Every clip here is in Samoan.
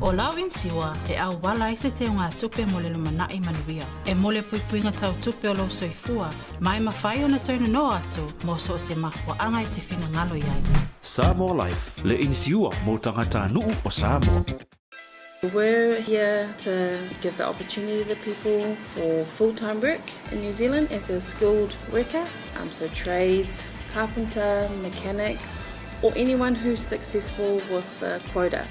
O lau inisiua e auala ai se teugatupe mo le lumanai manuia. E mo le puipuiga tau tupe o lou soifua ma e mafai ona toe nonoa atu mo so o se mafuaaga e te finagalo i ai. Samoa Life, le inisiua mo tagatanuu o Samoa. We're here to give the opportunity to people for full-time work in New Zealand as a skilled worker, so trades, carpenter, mechanic, or anyone who's successful with the quota.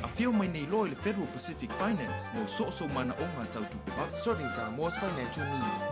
Afio mai nei loa i le Federal Pacific Finance mo so o sou manaoga tau tupe vave. Serving Samoa's financial needs.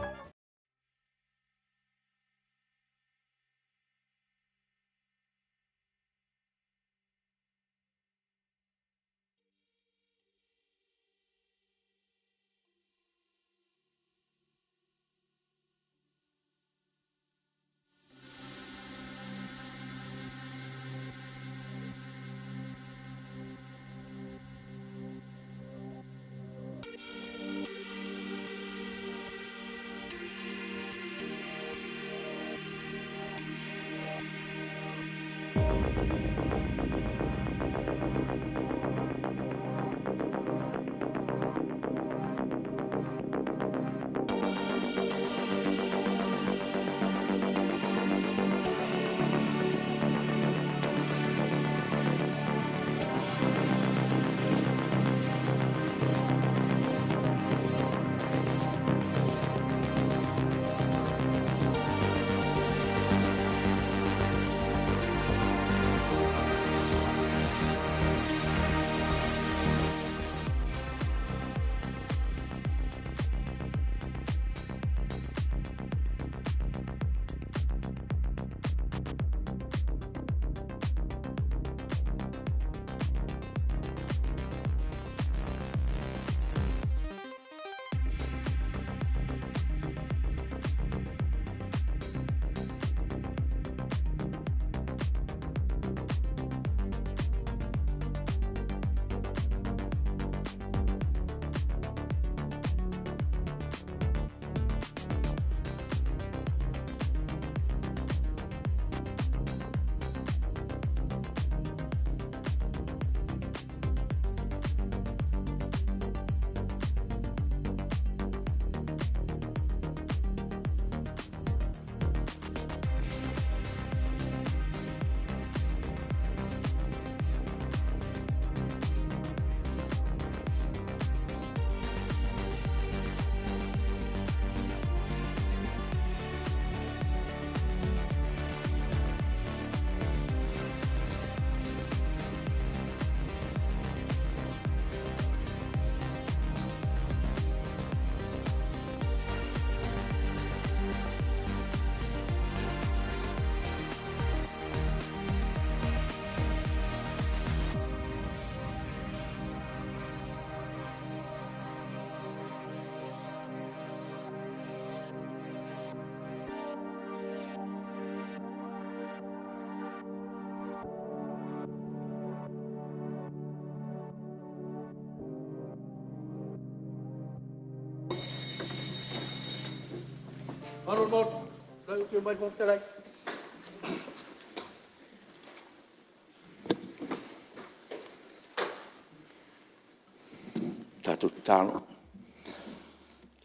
Tatou tatalo.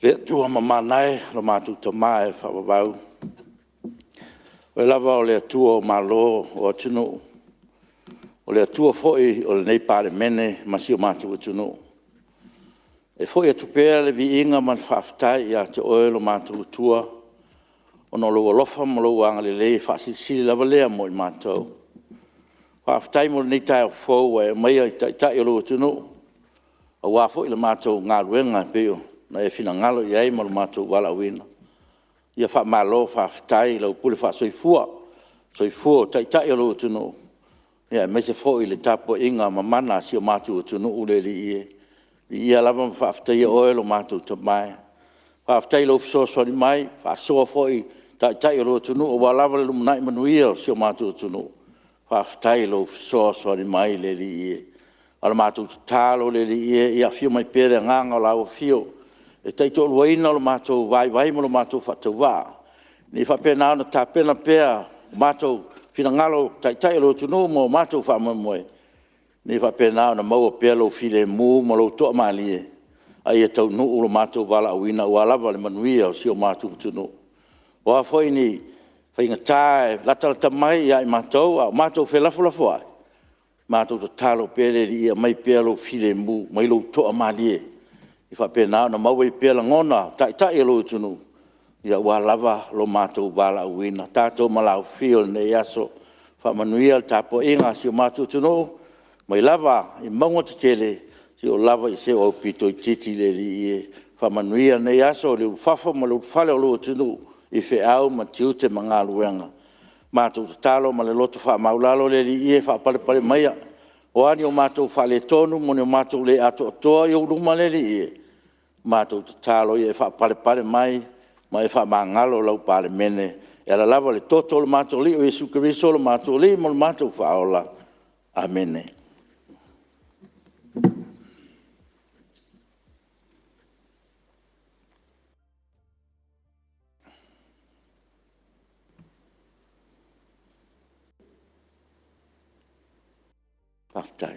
Le Atua mamana e, lo matou Tama e faavavau, o Oe lava o le Atua o Malo o atunuu, o le Atua foi o lenei Palemene ma si o matou atunuu. E foi atu pea le viiga ma le faafetai ia te Oe lo matou Atua, ona o lou alofa ma lou agalelei e faasilisili lava lea mo i matou. Faafetai mo lenei taeao fou ua e aumaia i Taitai o lou atunuu, aua foi le matou galuega e pei ona e finagalo i ai ma lo matou valaauina. Ia faamalo faafetai i lau pule faasoifua, soifua o Taitai o lou atunuu, aemaise foi le tapuaiga mamana a si o matou atunuu le Alii e. Viia lava ma faafetaia oe lo matou Tama e. Faafetai i lou fesoasoani mai, faasoa foi i Taitai o le atunuu aua lava le lumanai manuia o si o matou atunuu. Faafetai i lou fesoasoani mai le Alii e. A o le matou tatalo le Alii e, ia afio mai pea le Agaga o lau Afio e taitoaluaina lo matou vaivai ma lo matou faatauvaa, ina ia faapena ona tapena pea o matou finagalo o Taitai o le atunuu ma o matou faamoemoe, ina ia faapena ona maua pea lou filemu ma lou toamalie, a ia taunuu lo matou valaauina aua lava le manuia o si o matou atunuu. O a foi ni faigata e latalata mai ia i matou a o matou felafolafoai, matou tatalo pea le Alii e aumai pea lou filemu, aumai lou toamalie, ia faapena ona maua ai pea lagona o Taitai o lou atunuu, aua lava lo matou valaauina. Tatou malafio i lenei aso, faamanuia le tapuaiga a si o matou atunuu, mai lava i mauga tetele seia oo lava i se aupito itiiti le Alii e. Faamanuia lenei aso i le ulufafo ma le ulufale o lou atunuu i feau ma tiute ma galuega. Matou tatalo ma le loto faamaualalo, le Alii e, faapalepale maia, o a ni o matou faaletonu ma ni o matou le atoatoa i ou luma le Alii e, matou tatalo ia e faapalepale mai ma e faamagalo lau Palemene e ala lava i le toto o lo matou Alii o Iesu Keriso o lo matou Alii ma lo matou Faaola. Amene. Faafetai.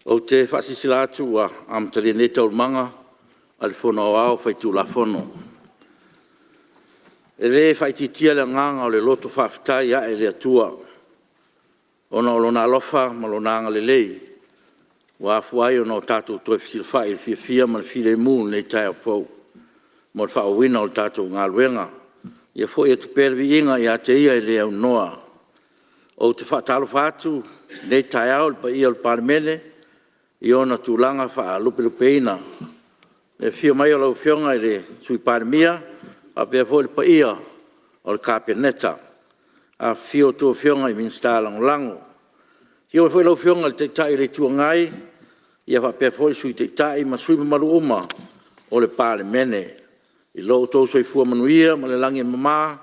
Ou te faasilasila atu ua amatalia nei Taualumaga a le Fono Aoao Faitulafono. E le faaitiitia le agaga o le loto faafetai ae i le Atua ona o Lona alofa ma Lona agalelei ua afua ai ona tatou toe fesilafai i le fiafia ma le filemu i lenei taeao fou mo le faaauauina o le tatou galuega. Ia foi atu pea le viiga ia te Ia e le aunoa. Ou te faatalofa atu i lenei taeao i le paia o le Palemene i ona tulaga faalupelupeina, i le afio mai o lau Afioga i le Sui Palemia faapea foi le paia o le Kapeneta. Afifio a outou Afioga i Minisita Lagolago. Afio mai foi lau Afioga i le Taitai o le Itu Agai faapea foi le Sui Taitai ma sui usufono mamalu uma o le Palemene. I lo outou soifua manuia ma le lagi e mama,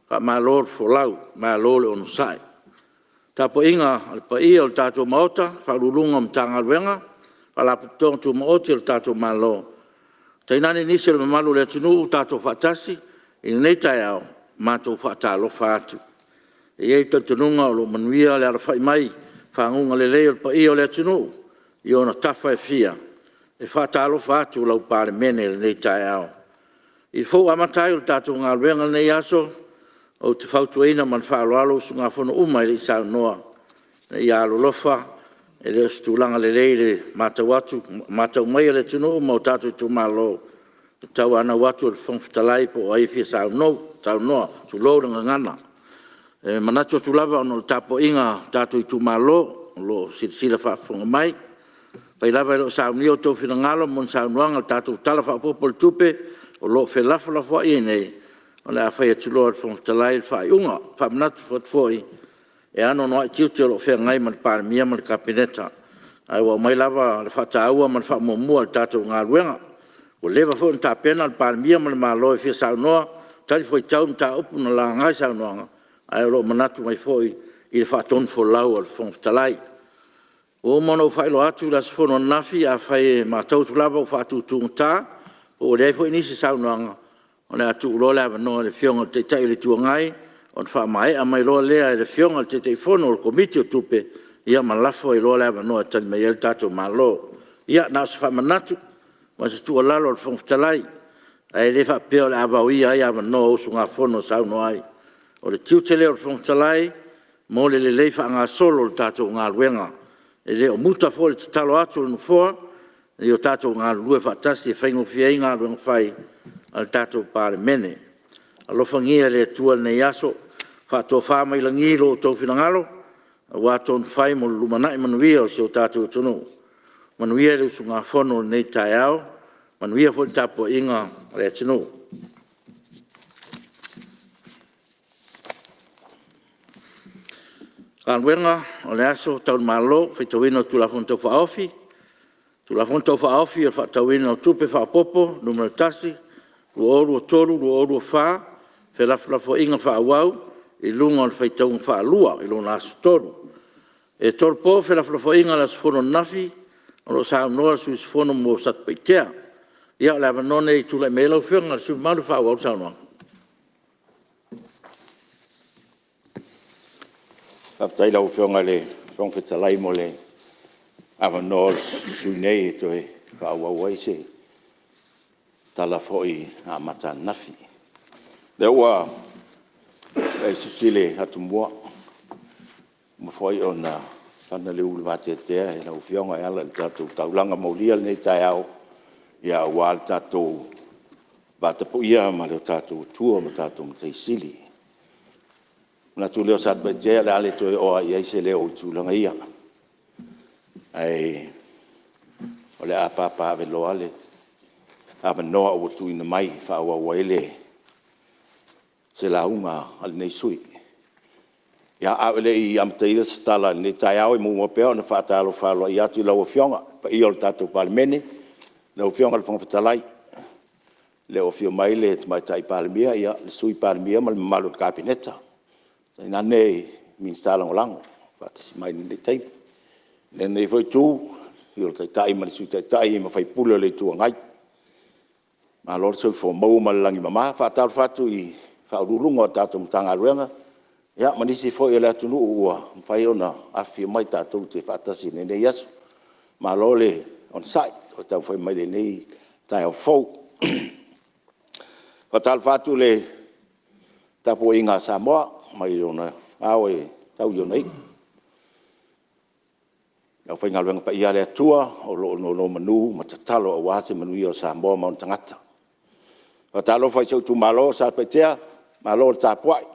faamalo le folau, malo le onosai. Le tapuaiga a le paia o le tatou Maota, Ofisa Sili o Pulega o Matagaluega ma Faalapotopotoga Tumaoti a le tatou Malo, tainane nisi o le mamalu o le atunuu ua tatou faatasi i lenei taeao, matou te faatalofa atu. E i ai le talitonuga o lo o manuia le alafai mai i faguga lelei o le paia o le atunuu i ona tafa e fia. E faatalofa atu lau Palemene i lenei taeao. I le fou amata ai o le tatou galuega i lenei aso, ou te fautuaina ma le faaaloalo usugafono uma e le i saunoa, ina ia alolofa, e le o se tulaga lelei le matau mai a le atunuu ma o tatou itumalo i le tauanau atu a le Fofoga Fetalai po o ai e fia saunoa, tulou le gagana. E manatu atu lava ona o le tapuaiga a tatou itumalo o lo o silasila faafofoga mai. Afai lava e le o saunia outou finagalo mo ni saunoaga i le tatou Tala Faaopoopo o le Tupe o lo o felafolafoai ai nei, o le a fai atu loa e le Fofoga Fetalai le faaiuga. E faamanatu atu foi, e anoanoai tiute o lo o feagai ma le Palemia ma le Kapeneta, ae ua aumai lava le faataua ma le faamuamua i le tatou galuega. Ua leva foi ona tapena le Palemia ma le Malo e fia saunoa e talifuaitau i mataupu na laga i saunoaga, ae o lo o manatu mai foi i le faatonufolau a le Fofoga Fetalai. Ua uma ona ou faailoa atu i le aso fono ananafi, afai e matau atu lava ua faatutugata pe ua leai foi nisi saunoaga, o le a tuu loa le avanoa i le Afioga i le Taitai o le Itu Agai ona faamaea mai loa lea e le Afioga i le Taitaifono o le Komiti o Tupe, ia ma lafo ai loa le avanoa e tali mai ai le tatou Malo. Ia na o se faamanatu ma se tuualalo a le Fofoga Fetalai, ae le faapea o le a vaoia ai avanoa o usugafono e saunoa ai. O le tiute lea o le Fofoga Fetalai mo le lelei faagasolo o le tatou galuega. E le o muta foi le tatalo atu a le Nofoa ina ia tatou galulue faatasi e faigofie ai galuega fai a le tatou Palemene. Alofagia e le Atua lenei aso, faatofa mai lagi lo outou finagalo aua tonufai mo le lumanai manuia o si o tatou atunuu. Manuia le usugafono i lenei taeao, manuia foi le tapuaiga a le atunuu. Galuega, A Taualumaga mo le faitauina o Tulafono Tau Faaofi. Tulafono Tau Faaofi o le Faatatauina o Tupe Faaopoopo (Nu.1) 2023/2024, felafolafoaiga faaauau i luga o le faitauga faalua i lona aso 3. E tolopo felafolafoaiga i le aso Fono ananafi o lo o saunoa le sui usufono mo Satupaitea. Ia o le avanoa lenei e tulai mai ai lau Afioga i le sui usufono mamalu e faaauau le saunoaga. Faafetai i lau Afioga i le Fofoga Fetalai mo le avanoa o le sui usufono nei e toe faaauau ai se tala foi na amata ananafi. O lea ua e sisi le atumua, ua uma foi ona fana le ulu vateatea e lau Afioga e ala i le tatou taulaga molia i lenei taeao aua le tatou vatapuia ma lo tatou Atua lo tatou Matai Sili. Ona manatu lea o Satupaitea o le a le toe oo lava i ai se leo i tulaga ia, ae o le a papaaveloa le avanoa ua tuuina mai e faaauau ai se lauga a lenei sui usufono. Ia, a o le i amataina se tala i lenei taeao, e muamua pea ona faatalofa aloaia atu i lau Afioga i le paia o le tatou Palemene, lau Afioga i le Fofoga Fetalai, e le o afio mai le Tamaitai Palemia, le Sui Palemia ma le mamalu o le Kapeneta, tainane Minisita Lagolago ua faatasi mai i lenei taimi. I lenei foi Itu, i le afio o le Taitai ma le Sui Taitai ma sui usufono o le Itu Agai. Malo le soifua maua ma le lagi e mama. E faatalofa atu i Ofisa Sili o Pulega o tatou Matagaluega ma nisi foi o le atunuu ua mafai ona afifio mai tatou te faatasi i lenei aso. Malo le onosai ma le taumafai mai i lenei taeao fou. E faatalofa atu i le tapuaiga a Samoa mai ona ao e tau i ona iu, le aufaigaluega paia a le Atua o lo o nonomanu ma tatalo aua se manuia o Samoa ma ona tagata. E faatalofa i si ou itumalo o Satupaitea, malo le tapuai i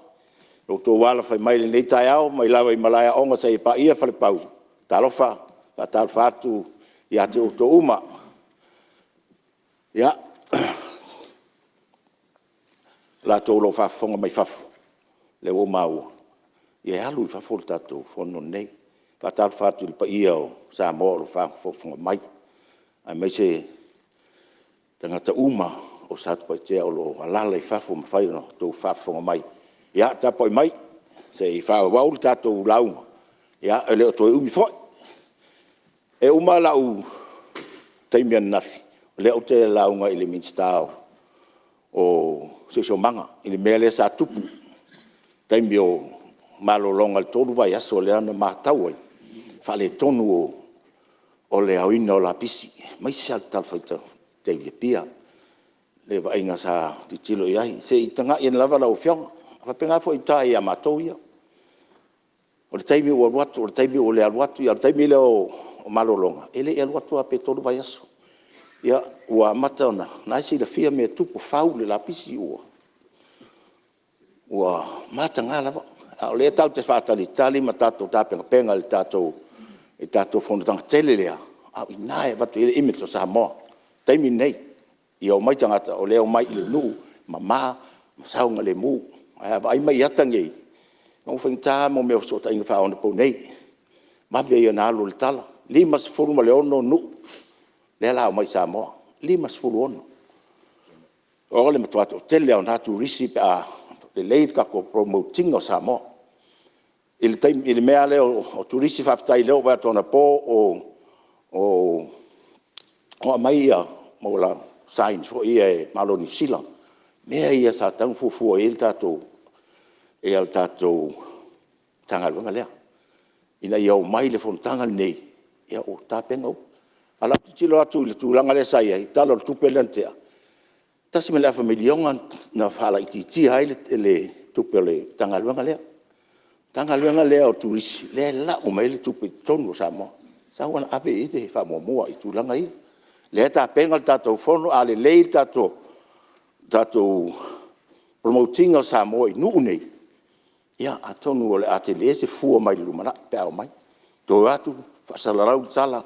lo outou alafai mai i lenei taeao, mai lava i Malaeaoga seia paia Falepau, talofa, e faatalofa atu ia te outou uma. Ia, i latou o lo o faafofoga mai fafo, lea ua ou maua e alu i fafo le tatou fono lenei. E faatalofa atu i le paia o Samoa o lo o faafogafoga mai, aemaise tagata uma o Satupaitea o lo o alaala i fafo o mafai ona outou faafofoga mai. Ia tapuai mai se i faaauau le tatou lauga, e le o toe umi foi. E uma lou taimi ananafi, o lea ou te lauga i le Minisita o Siosiomaga i le mea lea sa tupu i le taimi o malologa i le 3 vaiaso lea na matau ai, le faaletonu o le aoina o lapisi, aemaise lava le talafatai i Apia i le vaaiga sa tilotilo i ai. Se i tagai ane lava lau Afioga. E faapena foi i uta ia matou ia. O le taimi ua alu atu, o le taimi ua le alu atu, a o le taimi lea o malologa, e le i alu atu lava pe 3 vaiaso. Ia, ua amata ona… o lena e silafia mea e tupu, ua fau le lapisi, ua mataga lava. A o lea tatou te faatalitali ma tatou tapenapena i le tatou fonotaga tele lea, a o i ina e avatu ai le image o Samoa i le taimi lenei, ia omai tagata o lea e omai i le nuu mama ma saogalemu. Ae a vaai mai i ata nei, ua faigata mea o fesootaiga faaonaponei, o le vave ia ona alu o le tala. E 56 nuu lea o le a omai i Samoa, e 56. O le matua toatele lava o na turisi pe a lelei le tatou promote ina o Samoa. I le mea lava lea o turisi, faafetai o lea ua ou vaai atu anapo o aumai signs foi ia e le Malo o Niu Sila, mea ia sa tatau ona fuafua i ai le tatou Matagaluega lea, ina ia omai i le fonotaga lenei ua tapena uma. A o lau tilotilo atu i le tulaga lea sa i ai i le Tala o le Tupe lea na tea, e $1.5 miliona na faalaititia ai le tupe a le Matagaluega lea. O le Matagaluega lea o Turisi lea e lau mai ai le tupe i totonu o Samoa, e tatau ona ave i ai le faamuamua i tulaga ia. O lea e tapena le tatou Fono, a lelei le tatou promote ina o Samoa i nuu nei, ia atonu o le a tele se fua mai i le lumanai pe a omai. Toe o atu faasalalau le tala,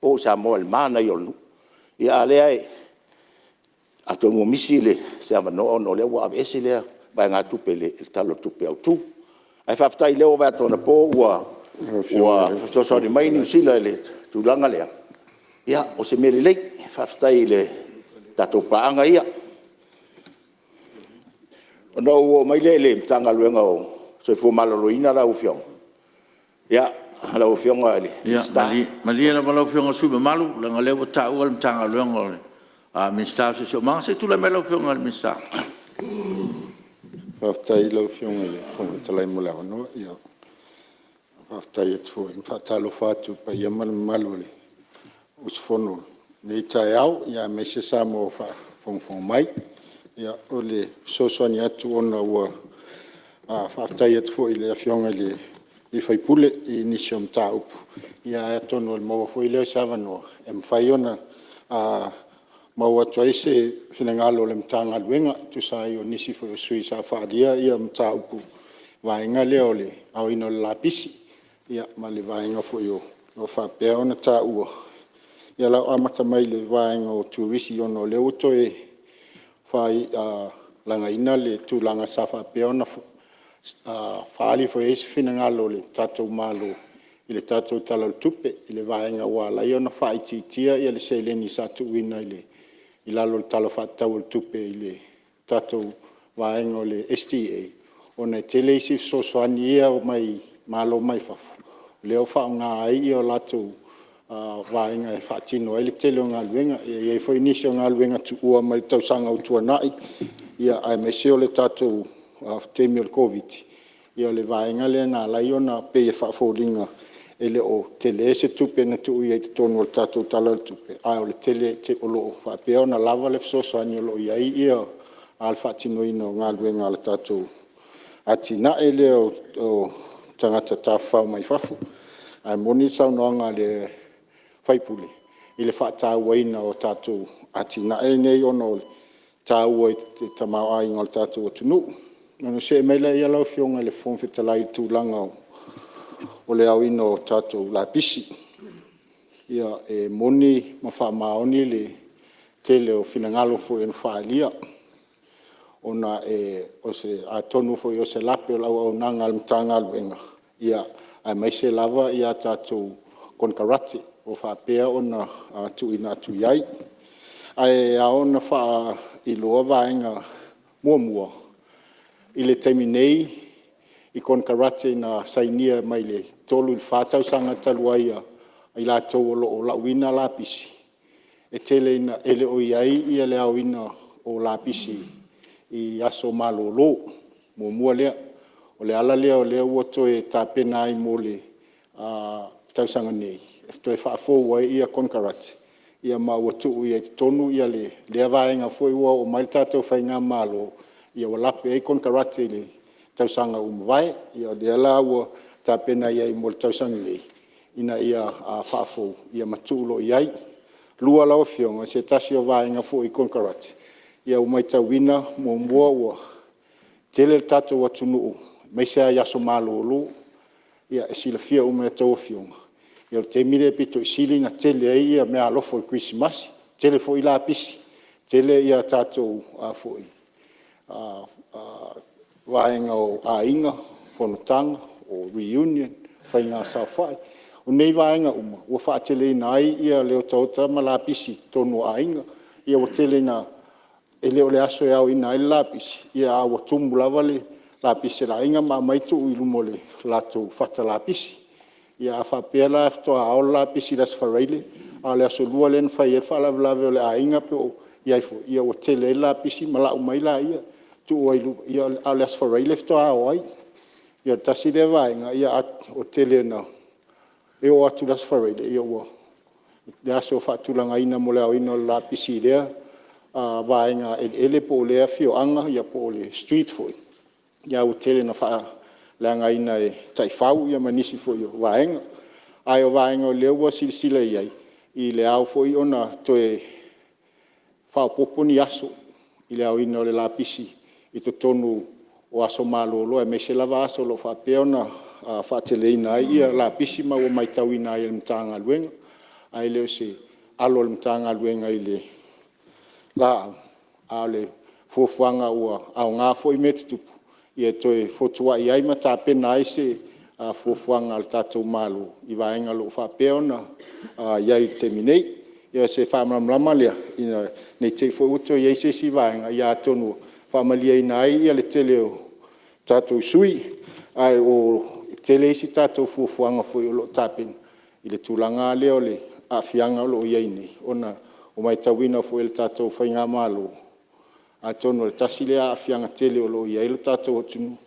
o i Samoa o le manaia ia o le nuu. Ia ae o lea e atonu ua misi se avanoa ona o lea ua aveese lea vaegatupe i le Tala o le Tupe Autu. Ae faafetai o lea ua ou vaai atu anapo ua fesoasoani mai Niu Sila i le tulaga lea, ia o se mea lelei. Faafetai i tatou paaga ia. Ona ou oo mai lea i le Matagaluega o le Soifua Maloloina lau Afioga, ia lau Afioga i le Minisita... Ia, malie lava lau Afioga i le sui usufono mamalu leaga o lea ua taua le Matagaluega o le Minisita o le Siosiomaga. Se i tulai mai lau Afioga i le Minisita. Faafetai i lau Afioga i le Fofoga Fetalai mo le avanoa. E faafetai atu foi ma faatalofa atu i le paia ma le mamalu o le usufono i lenei taeao, aemaise Samoa o faafogafoga mai. Ia, o le fesoasoani atu ona ua faafetai atu foi i le Afioga i le sui usufono i nisi o mataupu, ae atonu o le maua foi lea o se avanoa e mafai ona maua atu ai se finagalo o le Matagaluega e tusa ai o nisi foi o sui usufono sa faaalia mataupu i le vaega lea o le aoina o le lapisi, ma le vaega foi o lo o faapea ona taua. Ia o le a ou amata mai i le vaega o Turisi ona o lea ua toe lagaina le tulaga sa faapea ona faaali foi i ai se finagalo o le tatou Malo i le tatou Tala o le Tupe i le vaega ua ala ai ona faaitiitia le seleni sa tuuina i lalo o le Tala Faatatau o le Tupe i le tatou vaega o le STA, ona e tele isi fesoasoani ia e aumai Malo mai fafo lea ua faaaoga ai latou vaega e faatino ai le tele o galuega. E i ai foi nisi o galuega tuua mai le tausaga ua tuanai, aemaise o le tatou taimi o le Koviti-19, o le vaega lea na ala ai ona pei e faafoliga e le o tele se tupe na tuu i ai i totonu o le tatou Tala o le Tupe, ae o lo o faapea ona lava le fesoasoani o lo o i ai le faatinoina o galuega a le tatou atinae lea o tagata tafafao mai fafo. Ae moni le saunoaga a le sui usufono i le faatauaina o tatou atinae nei ona o le taua i le tamaoaiga o le tatou atunuu. Ona see mai lea lau Afioga i le Fofoga Fetalai i le tulaga o le aoina o tatou lapisi. Ia, e moni ma faamaoni le tele o finagalo foi na faaalia, ona atonu foi o se lape o le auaunaga a le Matagaluega, aemaise lava tatou konekarate ua faapea ona tuuina atu i ai. Ae ao ona faailoa vaega. Muamua, i le taimi nei i konekarate na sainia mai le 3 i le 4 tausaga talu ai i i latou o lo o lauina lapisi, e tele ina e le o i ai le aoina o lapisi i aso malolo, muamua lea. O le ala lea o lea ua toe tapena ai mo le tausaga nei e toe faafou ai konekarate, ma ua tuu i ai i totonu lea vaega foi ua oo mai le tatou faigamalo ua lape ai konekarate i le tausaga ua mavae. Ia o lea la ua tapena i ai mo le tausaga nei ina ia faafou ma tuu loa i ai. Lua lau Afioga, o se tasi o vaega foi i konekarate, ua matauina muamua ua tele le tatou atunuu aemaise lava i aso malolo. E silafia uma e a outou afioga, o le taimi lea e pito i sili ona tele ai meaalofa o le kerisimasi, tele foi lapisi, tele tatou vaega o aiga, fonotaga, o reunion, faiga saofai. O nei vaega uma ua faateleina ai le otaota ma lapisi i totonu o aiga. Ia ua tele ina… e le o le aso e aoina ai le lapisi, a ua tumu lava le lapisi a le aiga ma aumai tuu i luma o le latou fata lapisi. Ia a faapea la faatoa ao le lapisi i le Aso Faraile a o le Aso Lua lea na fai ai le faalavelave o le aiga po o i ai foi, ia ua tele ai le lapisi ma lau mai laia tuu ai a o le Aso Faraile faatoa ao ai. Ia tasi lea vaega, ua tele ina… e oo atu i le Aso Faraile ua le aso faatulagaina mo le aoina o le lapisi i lea vaega eleele po o lea afioaga po o le street foi, a ua tele ina faaleagaina e taifau ma nisi foi o vaega. Ae o vaega o lea ua silasila i ai, i le ao foi ona toe faaopoopo ni aso i le aoina o le lapisi. i totonu o aso malolo aemaise lava aso o lo o faapea ona faateleina ai lapisi ma ua maitauina ai e le Matagaluega. Ae le o se alo o le Matagaluega i le laau, a o le fuafuaga ua aoga foi mea tutupu e toe fotuai ai ma tapena ai se fuafuaga a le tatou Malo i vaega o lo o faapea ona i ai i le taimi nei. Ia o se faamalamalamaga lea ne i te i foi ua toe i ai se isi vaega, ia atonu e faamalieina ai le tele o tatou sui usufono. Ae tele isi tatou fuafuaga foi o lo o tapena i le tulaga lava lea o le aafiaga o lo o i ai nei, ona ua maitauina foi e le tatou faigamalo, atonu o le tasi lea aafiaga tele o lo o i ai le tatou atunuu,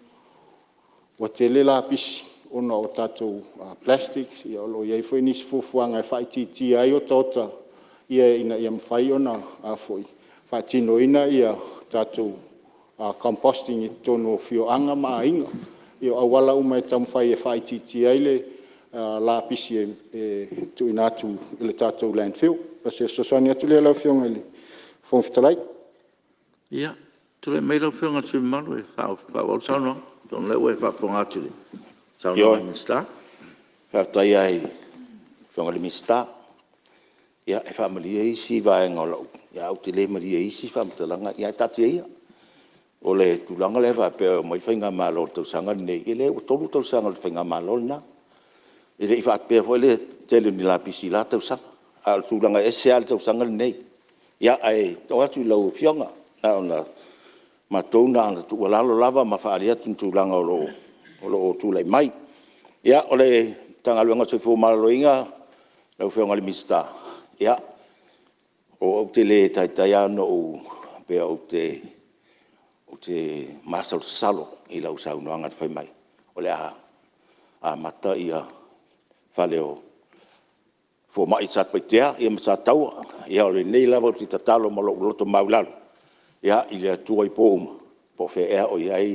ua tele lapisi ona o tatou plastics, o lo o i ai foi nisi fuafuaga e faaitiitia ai otaota ina ia mafai ona faatinoina tatou composting i totonu o afioaga ma aiga. Ia o auala uma e taumafai e faaitiitia ai le lapisi e tuuina atu i le tatou landfill. O se fesoasoani atu lea lau Afioga i le Fofoga Fetalai. Ia, tulai mai lau Afioga i le sui usufono mamalu e faaauau le saunoaga, ona o lea ua e faafofoga atu i le saunoaga a le Minisita. Ioe, faafetai lava i lau Afioga i le Minisita. Ia e faamalie isi vaega o lau… ae ou te le malie i isi faamatalaga, ae taatia ia. O le tulaga lea faapea e omai le faigamalo i le tausaga lenei, e leai ua 3 tausaga o le faigamalo lena. E le i faapea foi le tele o ni lapisi i la tausaga, a o le tulaga ese lava le tausaga lenei. Ia, ae tuu atu i lau Afioga, o matou na ona tuualalo lava ma faaali atu ni tulaga o lo o tulai mai. Ia, o le Matagaluega o le Soifua Maloloina lau Afioga i le Minisita, ia, o au ou te le taitai lava ona ou faapea ou te masalosalo i lau saunoaga na fai mai o le a amata fale o fomai i Satupaitea ma Sataua. Ia o lenei lava ou te tatalo ma lou loto maualalo i le Atua i po uma, po o fea ea o i ai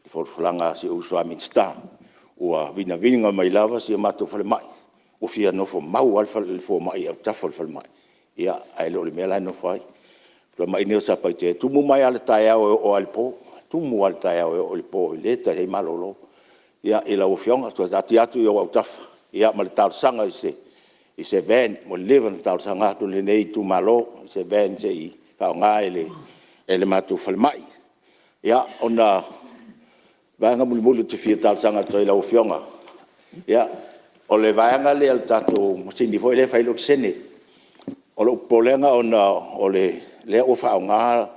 le folafolaga a si ou uso a Minisita, ua vinavina mai lava si a matou falemai, ua fia nofomau lava le fomai i autafa o le falemai, ae le o le mea la e nofo ai. O le falemai lenei o Satupaitea, e tumu mai lava i le taeao e oo lava i le po, e tumu lava i le taeao e oo i le po e le taitai malolo. Ia, i lau Afioga, toe taatia atu i ou autafa ma le talosaga i se van ua leva ona talosaga atu lenei itumalo i se van se i faaaoga e le matou falemai. Ia, ona o le vaega mulimuli ou te fia talosaga atu ai i lau Afioga, o le vaega lea o le tatou masini foi lea e fai ai le okesene. O lou popolega ona o lea ua faaaoga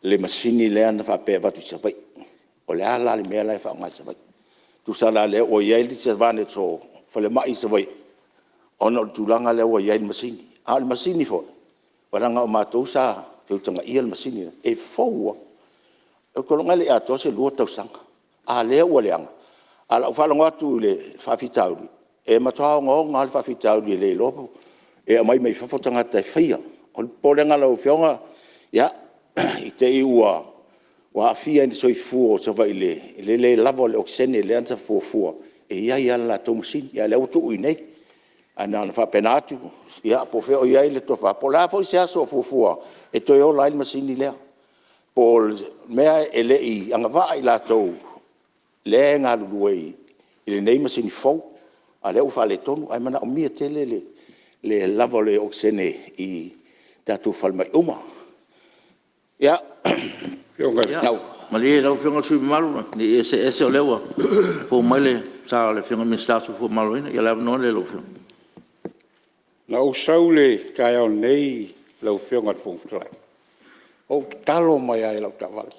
le masini lea na faapea e avatu i Savaii. O le a la le mea la e faaaoga i Savaii? Tusa la o lea ua i ai le disadvantage o falemai i Savaii ona o le tulaga lea ua i ai le masini. A o le masini foi, aua leaga o matou sa feutagaia le masini lea, e fou lava. Ou te iloaina e le i atoa se 2 tausaga, a o lea ua leaga. Ae o lau faalogo atu i le faafitauli, e matua ogaoga lava le faafitauli e le iloa pe aumai mai fafo tagata e faia. O le popolega i lau Afioga, i te i ua aafia ai ni soifua o Savaii i le le lava o le okesene lea sa fuafua e i ai lava le latou masini, a o lea ua tuu i inei. Ae na ona faapena atu, ia po o fea o i ai le tofa, po o le a foi se aso o fuafua e toe ola ai le masini lea, po o le mea e le i agavaa i latou lea e galulue i lenei masini fou, a o lea ua faaletonu, ae manaomia tele le lava o le okesene i tatou falemai uma. Ia, Malie lau Afioga i le sui usufono mamalu ne i e see ese o lea ua fou mai le sa o le Afioga i le Minisita o le Soifua Maloloina. Ia o le avanoa lenei i lau Afioga. Na ou sau i le taeao nei lau Afioga i le Fofoga Fetalai, na ou tatalo mai lava i lau taavale,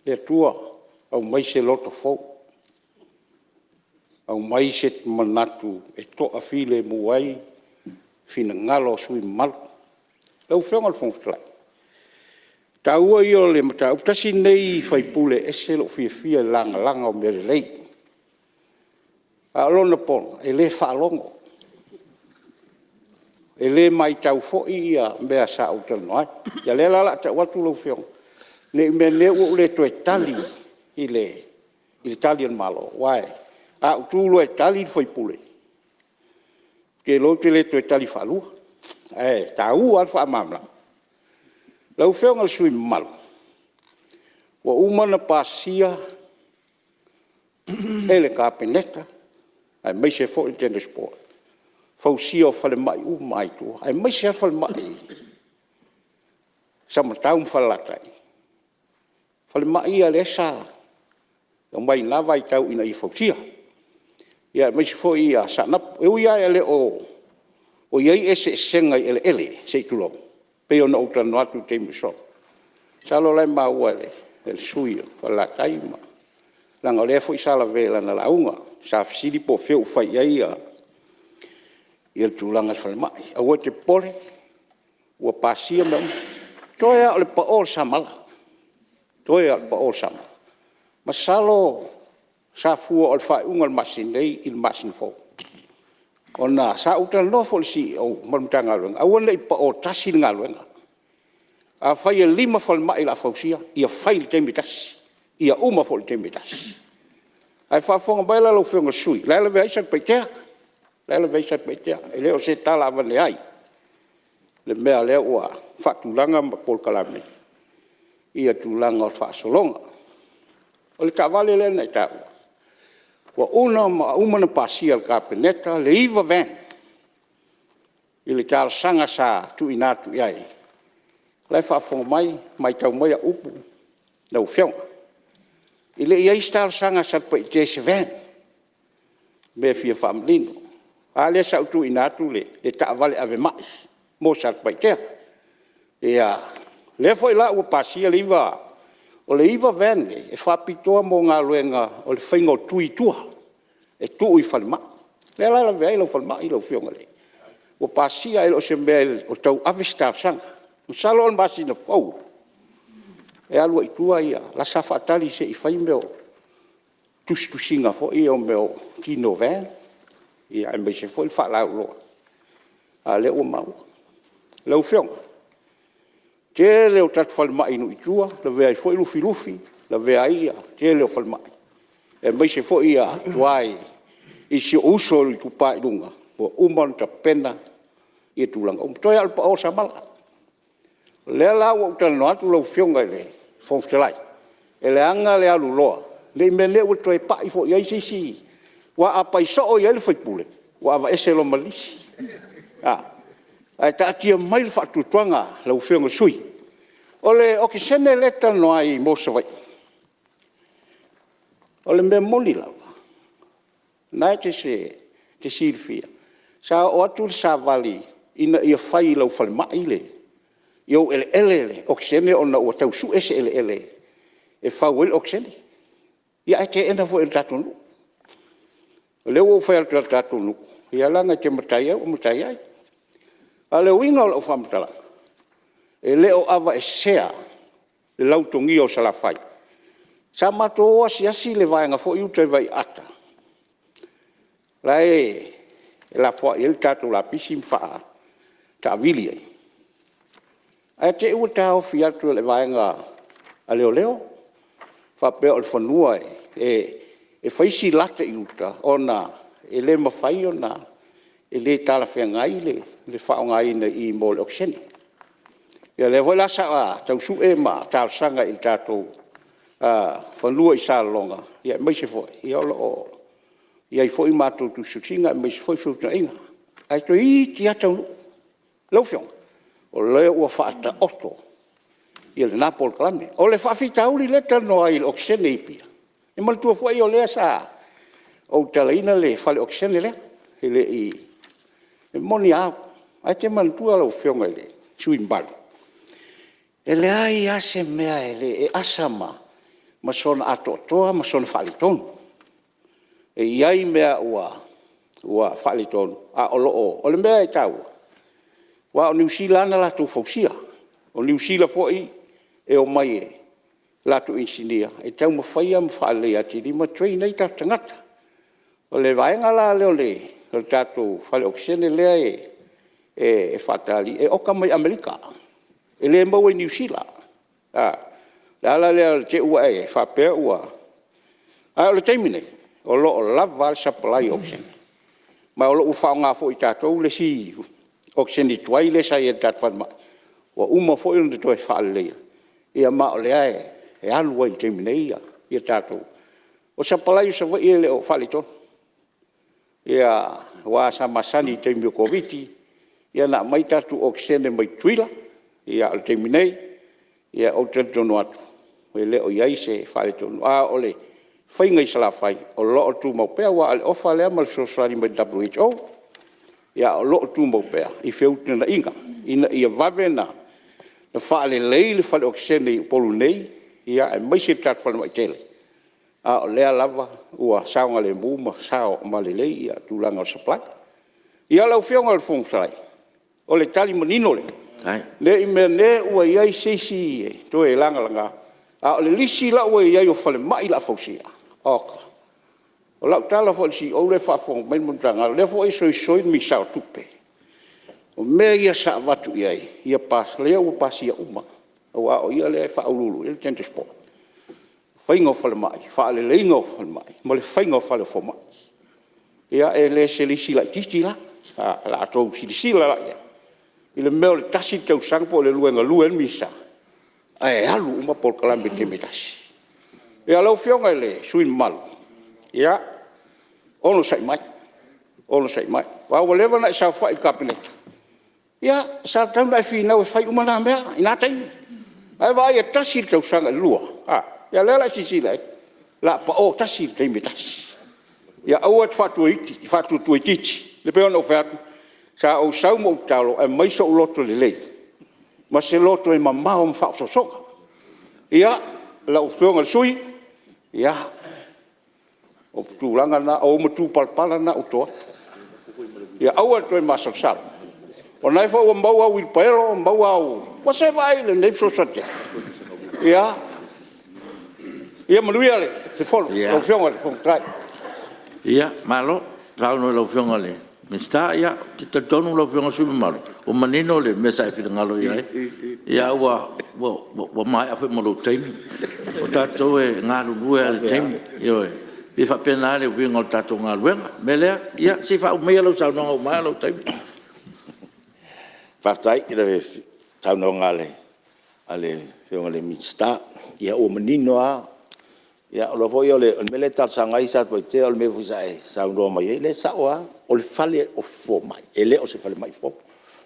le Atua, aumai se loto fou, aumai se manatu e toafilemu ai finagalo o sui usufono mamalu. Lau Afioga i le Fofoga Fetalai, o le taua ia o le mataupu. Tasi lenei sui usufono e ese lou fiafia i le lagalaga o mea lelei, a o lona pona, e le faalogo, e le matau foi mea sa ou talanoa ai. Ia o lea la o le a tau atu lau Afioga, ne i meaane ua ou le toe tali i le Tali a le Malo, aua a ou tu loa e tali le sui usufono, ou te iloa ou te le toe tali faalua, ae taua lava le faamalamalama. Lau Afioga i le sui usufono mamalu, Ua uma ona pasia e le Kapeneta aemaise foi le Tenders Board le fausia o falemai uma lava i tua, aemaise lava falemai i Samatau ma Falelatai. O falemai ia lea sa aumai i na vaitau ina ia fausia, aemaise foi Saanapu. E ui lava e le o i ai eseesega i eleele se i tulou, pei ona ou talanoa atu i le taimi ua sola. Masalo o la e maua e le sui usufono o Falelatai, leaga o lea foi sa lavea i lana lauga, sa fesili po o fea ua fai i ai le tulaga i le falemai. Aua e te popole ua pasia mea uma, toe lava o le pao o le samala, toe lava o le pao o le samala. Masalo sa fua o le faaiuga o le masina nei i le masina fou. Ona sa ou talanoa foi i le Ofisa Sili o Pulega ma le Matagaluega, aua ne i pao tasi le galuega. Afai e 5 falemai o le a fausia, ia fai i le taimi e tasi, ia uma foi i le taimi e tasi. Ae faafofoga mai la lau Afioga i le sui usufono, o la e lavea ai Satupaitea, o la e lavea ai Satupaitea. E le o se tala avane ai le mea o lea ua faatulaga ma polokalame ia tulaga o le faasologa. O le taavale lea na e taua, ua uma ona pasia e le Kapeneta le 9 van i le talosaga sa tuuina atu i ai. O la e faafofoga mai ma maitau mai au upu lau Afioga. E le i i ai se talosaga a Satupaitea i se van, o le mea e fia faamanino. A lea sa ou tuuina atu le taavale ave ma'i mo Satupaitea. Ia, lea foi la ua pasia le 9, o le 9 van lenei, e faapitoa mo galuega o le faiga o tui i tua e tuu i falemai. Lea la e lavea ai lau falemai lau Afioga, ua pasia, e le o se mea o tau ave se talosaga. Masalo o le masina fou e alu ai i tua, la e sa faatali se i fai mea o tusitusiga foi ia o mea o tino o van, aemaise foi le faalauiloa, a o lea ua maua. Lau Afioga, tele o tatou falemai i nuu i tua, lavea ai foi Lufilufi, lavea ai le tele o falemai, aemaise foi tua i si ou uso i le Itupa i Luga, ua uma ona tapena tulaga uma, toe lava o le pao o le samala. O lea la ua ou talanoa atu lau Afioga i le Fofoga Fetalai, e leaga le aluloa, ne i meaane ua toe pai foi i ai se isi, aua a pai soo i ai le sui usufono, ua aveese loa ma le lisi. Ae taatia mai le faatuatuaga o lau Afioga i le sui usufono. O le okesene lea e te talanoa ai mo Savaii, o le mea moni lava, o lena e te silafia, sa oo atu le savali ina ia fai i lau falemai i ou eleele le okesene ona ua tau sue se eleele e fau ai le okesene, ae teena foi e le tatou nuu. O lea ua ou fai atu o le tatou nuu, ia leaga e te matai ai ou matai ai. A o le uiga o lau faamatalaga, e le o aveesea le lautogia o Salafai. Sa matou o asiasi le vaega foi lea i uta i Vaiaata la e lafoai ai le tatou lapisi ma faataavili ai, ae te i ua taofi atu e le vaega a leoleo, faapea o le fanua e fai si lata i uta ona e le mafai ona, e le talafeagai le faaaogaina i i mo le okesene. Ia o lea foi la sa tau sue ma talosaga i le tatou fanua i Salelologa, aemaise foi o lo o i ai foi matou tusitusiga aemaise foi feutanaiga, ae toeitiiti lava taunuu. Lau Afioga, o lea ua faataoto lena polokalame. O le faafitauli lea e te talanoa ai i le okesene i Apia, ia manatua foi o lea sa ou tatalaina le fale okesene lea, e le i… E moni lava au, ae te manatua lau Afioga i le sui usufono mamalu, e leai lava se mea e asa ma sona atoatoa ma sona faaletonu. E i ai mea ua faaletonu, a o lo o… O le mea e taua, aua o Niu Sila lava na latou fausia, o Niu Sila foi e omai i latou inisinia e taumafaia ma faaleleia atili ma train ai tatou tagata. O le vaega la lea o le tatou fale okesene lea e faatali, e oka mai Amerika, e le maua i Niu Sila. O le ala lea i te i ua e faapea ua… A o le taimi lenei, o lo o lava a le sapalai o okesene, ma o lo o ua faaaoga foi e tatou le isi okesene tuai lea sa i ai i le tatou falemai, ua uma foi ona toe faaleleia, ma o lea e alu ai i le taimi nei ia tatou. O sapalai a Savaii e le o faaletonu, aua sa masani i taimi o Koviti ona aumai tatou okesene mai Tutuila, a o le taimi nei, ou te talitonu atu e le o i ai se faaletonu. A o le faiga i Salafai, o lo o tumau pea, aua o le ofa lea ma le fesoasoani mai le WHO, o lo o tumau pea i feutagaiga ina ia vave ona faalelei le fale okesene i Upolu nei, aemaise le tatou falemai tele, a o lea lava ua saogalemu ma lelei tulaga o le supply. Ia lau Afioga i le Fofoga Fetalai, o le tali manino lea, ne i meaane ua i ai se isi e toe lagalaga, a o le lisi la ua i ai o falemai o le a fausia, oka. O lau tala foi i le CEO lea e faafofoga mai ma le Matagaluega, o lea foi e soisoi le Minisita o Tupe, o mea ia sa avatu i ai, lea ua pasia uma, aua o ia lea e faauluulu i ai le tenders board, faiga o falemai, faaleleiga o falemai, ma le faiga o fale o fomai. Ia e le o se lisi laitiiti la. O le a outou silasila la i ai i le mea o le tasi le tausaga po o le lua e galue ai le Minisita, ae alu uma polokalame i le taimi e tasi. Ia lau Afioga i le sui usufono mamalu, ia, onosai mai, onosai mai, aua ua leva ona e saofai i le Kapeneta, ia, sa tatau ona e finau e fai uma na mea i na taimi. Ae vaai e tasi le tausaga i le lua, a, ia o lea o le a e silasila i ai, o le a pao tasi i le taimi e tasi. Ia aua e te faatuatua itiiti. E pei ona ou fai atu, sa ou sau ma ou tatalo e aumai sou loto lelei ma se loto e mamao ma faaosoosoga. Ia, lau Afioga i le sui usufono, ia, o tulaga na, o ou matupalapala na ua to atu. Ia aua e te toe masalosalo, o lena foi ua maua au uilipaelo maua au… Ua se i vaai i lenei fesoasoani tele. Ia manuia le Fono lau Afioga i le Fofoga Fetalai. Ia, malo saunoa i lau Afioga i le Minisita. Ou te talitonu lau Afioga i le sui usufono mamalu, ua manino le mea sa e finagalo i ai, a ua maea foi ma lou taimi. O tatou e galulue lava i le taimi, ioe. E pei e faapena le uiga o le tatou galuega. O le mea lea, ia se i faauma maia lau saunoaga ua maea lou taimi. Faafetai i le saunoaga a le Afioga i le Minisita, ia ua manino lava. Ia iloa foi o le mea lea e talosaga ai Satupaitea o le mea foi sa e saunoa mai ai, o lea e sao lava, o le fale o fomai, e le o se falemai fou. O le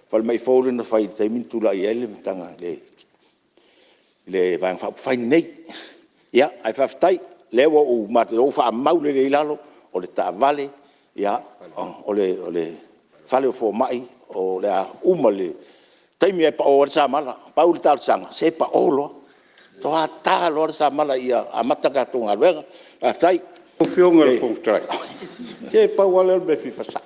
falemai fou lea na fai i le taimi na tulai ai le Vaega Faaupufai lenei. Ia, ae faafetai, o lea ua faamau lelei i lalo, o le taavale, o le fale o fomai, o le a uma i le taimi lava e pao ai le samala. Pau le talosaga, se pao loa, matua ta loa le samala ia amata le tatou galuega. Faafetai. Lau Afioga i le Fofoga Fetalai, se pau lava lea o le mea e fia faasao.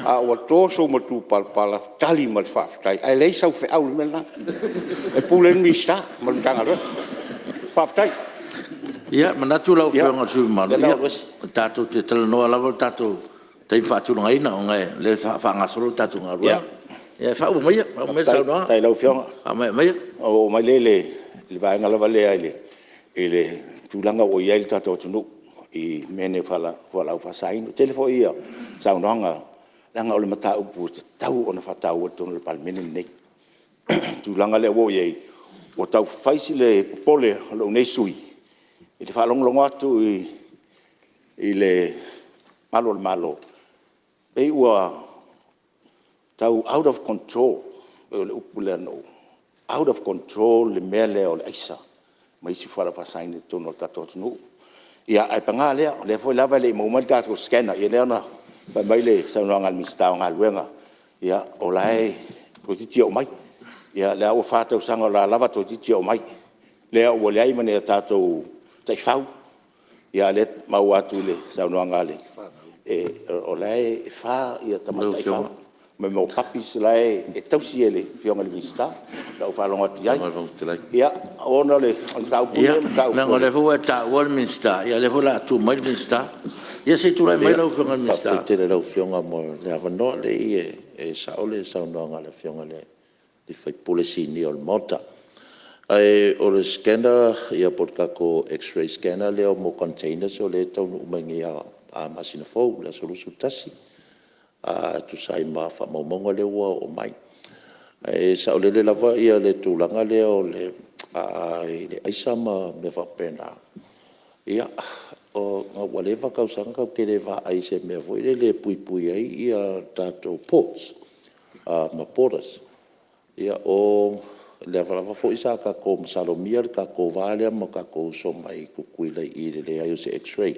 A ua to sou matupalapala, tali ma le faafetai, ae leai sau feau i le mea lena. E pule ai le Minisita ma le Matagaluega. Faafetai. Ia, manatu lau Afioga i le sui usufono mamalu, tatou te talanoa lava i le tatou taimi faatulagaina ona o lea e faagasolo le tatou galuega. Ae faauma maia le saunoaga. Faafetai i lau Afioga. Ona ou oo mai lea i le vaega lava lea i le tulaga ua i ai le tatou atunuu i mea nei o fualaau faasaina. E tele foi saunoaga, leaga o le mataupu e tatau ona faataua i totonu o le Palemene lenei. O le tulaga lea ua i ai, ua tau fai si popole o lou nei sui usufono i le faalogologo atu i le malu o le Malo, e pei ua tau out of control, pei o le upu lea na ou… out of control le mea lea o le aisa ma isi fualaau faasaina i totonu o le tatou atunuu. Ae paga lea, o lea foi lava e le i maua mai le tatou scanner, ia lea na fai mai le saunoaga a le Minisita o Galuega, o la e toeitiiti oo mai. Ia o lea ua fa tausaga o la e lava toeitiiti oo mai, lea ua leai ma ni a tatou taifau, a o lea e maua atu i le saunoaga a le… o la e fa tamai taifau, mea o puppies la e tausi e le Afioga i le Minisita i lau faalogo atu i ai. Ia, ona o le mataupu lea… Ia, leaga o lea foi ua e taua le Minisita, ia o lea foi o le a tulai mai le Minisita. Ia se i tulai mai lau Afioga i le Minisita. Faafetai tele i lau Afioga mo le avanoa. Leai e sao le saunoaga a le Afioga i le sui usufono sinia o le Maota. Ae o le scanner po o le tatou x-ray scanner lea mo containers o lea e taunuu mai nei ia masina fou i le aso 21 e tusa ai ma faamaumauga lea ua oo mai. Ae saolele lava le tulaga lea o le i le aisa ma mea faapena, ia, ua leva tausaga tatou te le vaai i se mea foi lele e puipui ai tatou ports ma borders. O lea lava foi sa tatou masalomia le tatou va lea ma tatou uso mai Tutuila i le leai o se X-ray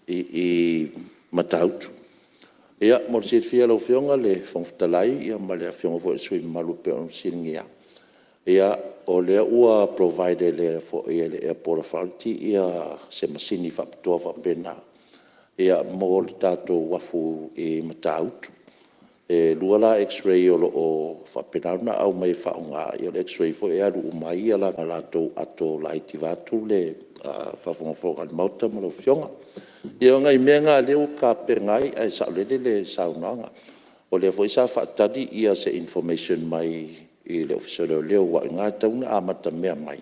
i Matautu. Ia mo le silafia e lau Afioga i le Fofoga Fetalai ma le Afioga foi i le sui usufono mamalu pei ona fesiligia, o lea ua provide e le Airport Authority se masini faapitoa faapena mo le tatou uafu i Matautu. E lua la x-ray o lo o faapena ona aumai e faaaoga, o le x-ray foi e alu uma ai a latou ato laiti vaeatu le faafogafoga a le Maota ma lau Afioga. Ia o nai mea na o lea ua tapena ai, ae saolele le saunoaga. O lea foi sa faatali se information mai le Ofisa o Leoleo aua o i ina e tatau ona amatamea mai,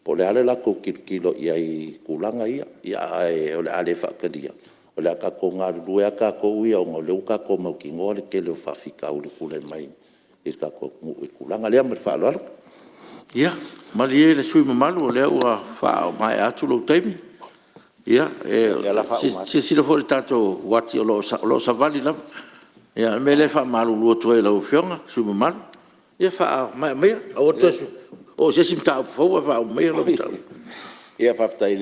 po o le a le latou tilotilo i ai i tulaga ia. Ae o le a le faatalia, o le a tatou galulue lava tatou ia ona o lea ua tatou mautinoa le tele o faafitauli e tulai mai i le tatou atunuu i le tulaga lea. Ma le faaaloalo. Ia, malie le sui usufono mamalu o lea ua faamaea atu lou taimi. Ia, silasila foi i le tatou uati o lo o savali lava. O le mea lea e faamalulu atu ai i lau Afioga i le sui usufono mamalu, ia faamaea maia, aua le toe oo i se isi mataupu fou ae faauma maia lau mataupu. Ia faafetai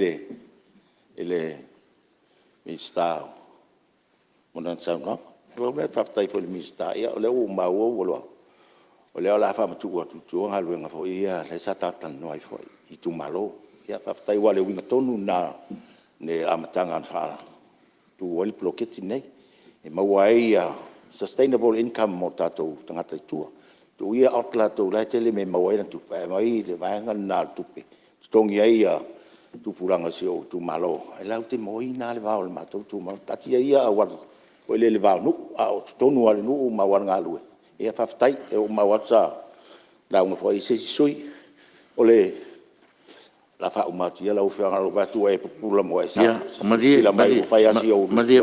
i le Minisita mo lana saunoaga. Faafetai foi i le Minisita, o lea ua ou maua o lea o le a faamatuu atu i tua galuega foi ia lea sa ta talanoa ai foi i itumalo. Faafetai aua o le uiga tonu lena o le amataga na faatu ai le poloketi lenei, e maua ai sustainable income mo tatou tagata i tua. Tuu ia aoct latou la e tele mea e maua ai tupe, ae aumai le vaega lena o le tupe e totogi ai tupulaga o si ou itumalo e latou te moaina lava le vao o le matou itumalo. Taatia ia auala foi lele i le va o nuu, a o totonu lava o le nuu ma auala galue, ia faafetai. O lea ua maua atu sa lauga foi se isi sui usufono. O le a faauma atu ia lau Afioga, ua ou vaai atu ua e pupula ma ua e silasila mai ua fai lava si ou Malie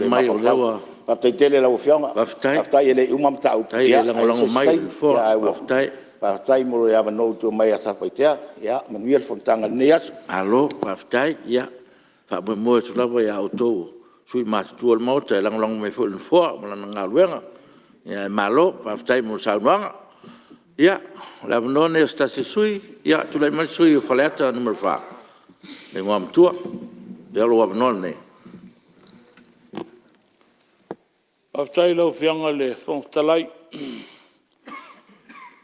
mai o lea ua… Faafetai tele i lau Afioga, faafetai e le i uma mataupu, Faafetai ae le i ai lagolago se isi mai i le taimi. Nofoa. Ae faafetai mo le avanoa ua tuu mai ia Satupaitea. Ia manuia le fonotaga i lenei aso. Malo faafetai. Ia, faamoemoe atu lava ia outou o sui usufono matutua o le Maota e lagolago mai foi i le Nofoa ma lana galuega. Ae malo faafetai mo le saunoaga. Ia, o le avanoa lenei o se tasi o sui usufono. Ia, tulai mai le sui usufono mo Faleata 4, le Igoamatua. Ia, o lou avanoa lenei. Faafetai i lau Afioga i le Fofoga Fetalai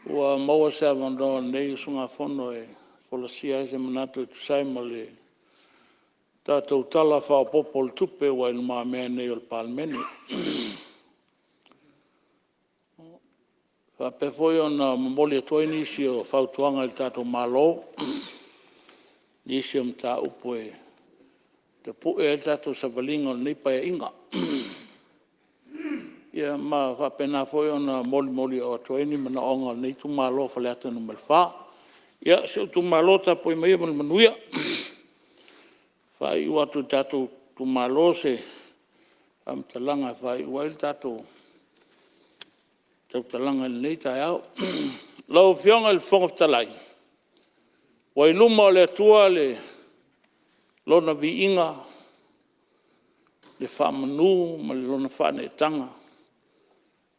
ua maua se avanoa o lenei usugafono e folasia ai se manatu e tusa ai ma le tatou Tala Faaopoopo o le Tupe ua i lumamea nei o le Palemene. E faapea foi ona momoli atu ai nisi o fautuaga i le tatou Malo i nisi o mataupu e tapue ai le tatou savaliga o lenei Paeaiga. Ia ma faapena foi ona molimoli atu ai ni manaoga o lenei itumalo o Faleata 4. Ia, si ou itumalo, tapuai maia ma le manuia. E faaiu atu i le tatou itumalo se faamatalaga e faaiu ai le tatou tautalaga i lenei taeao. Lau Afioga i le Fofoga Fetalai, ua i luma o le Atua Lona viiga, le faamanu ma Lona faaneetaga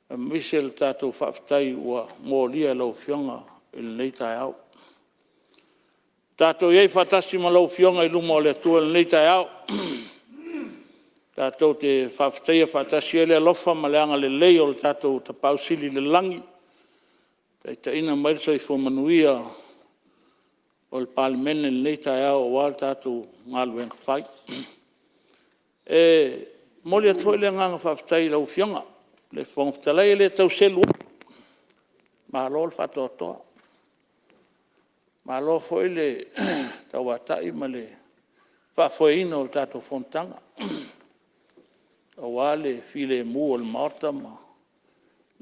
aemaise le tatou faafetai ua molia e lau Afioga i lenei taeao. Ua tatou i ai faatasi ma lau Afioga i luma o le Atua i lenei taeao, tatou te faafetaia faatasi ai le alofa ma le agalelei o le tatou Tapaau Sili i le lagi ua taitaiina mai le soifua manuia o le Palemene i lenei taeao aua le tatou galuega fai. E momoli atu foi le agaga faafetai i lau Afioga i le Fofoga Fetalai, e le tau selu atu, malo le faatoatoa, malo foi le tauatai ma le faafoeina o le tatou fonotaga aua le filemu o le Maota ma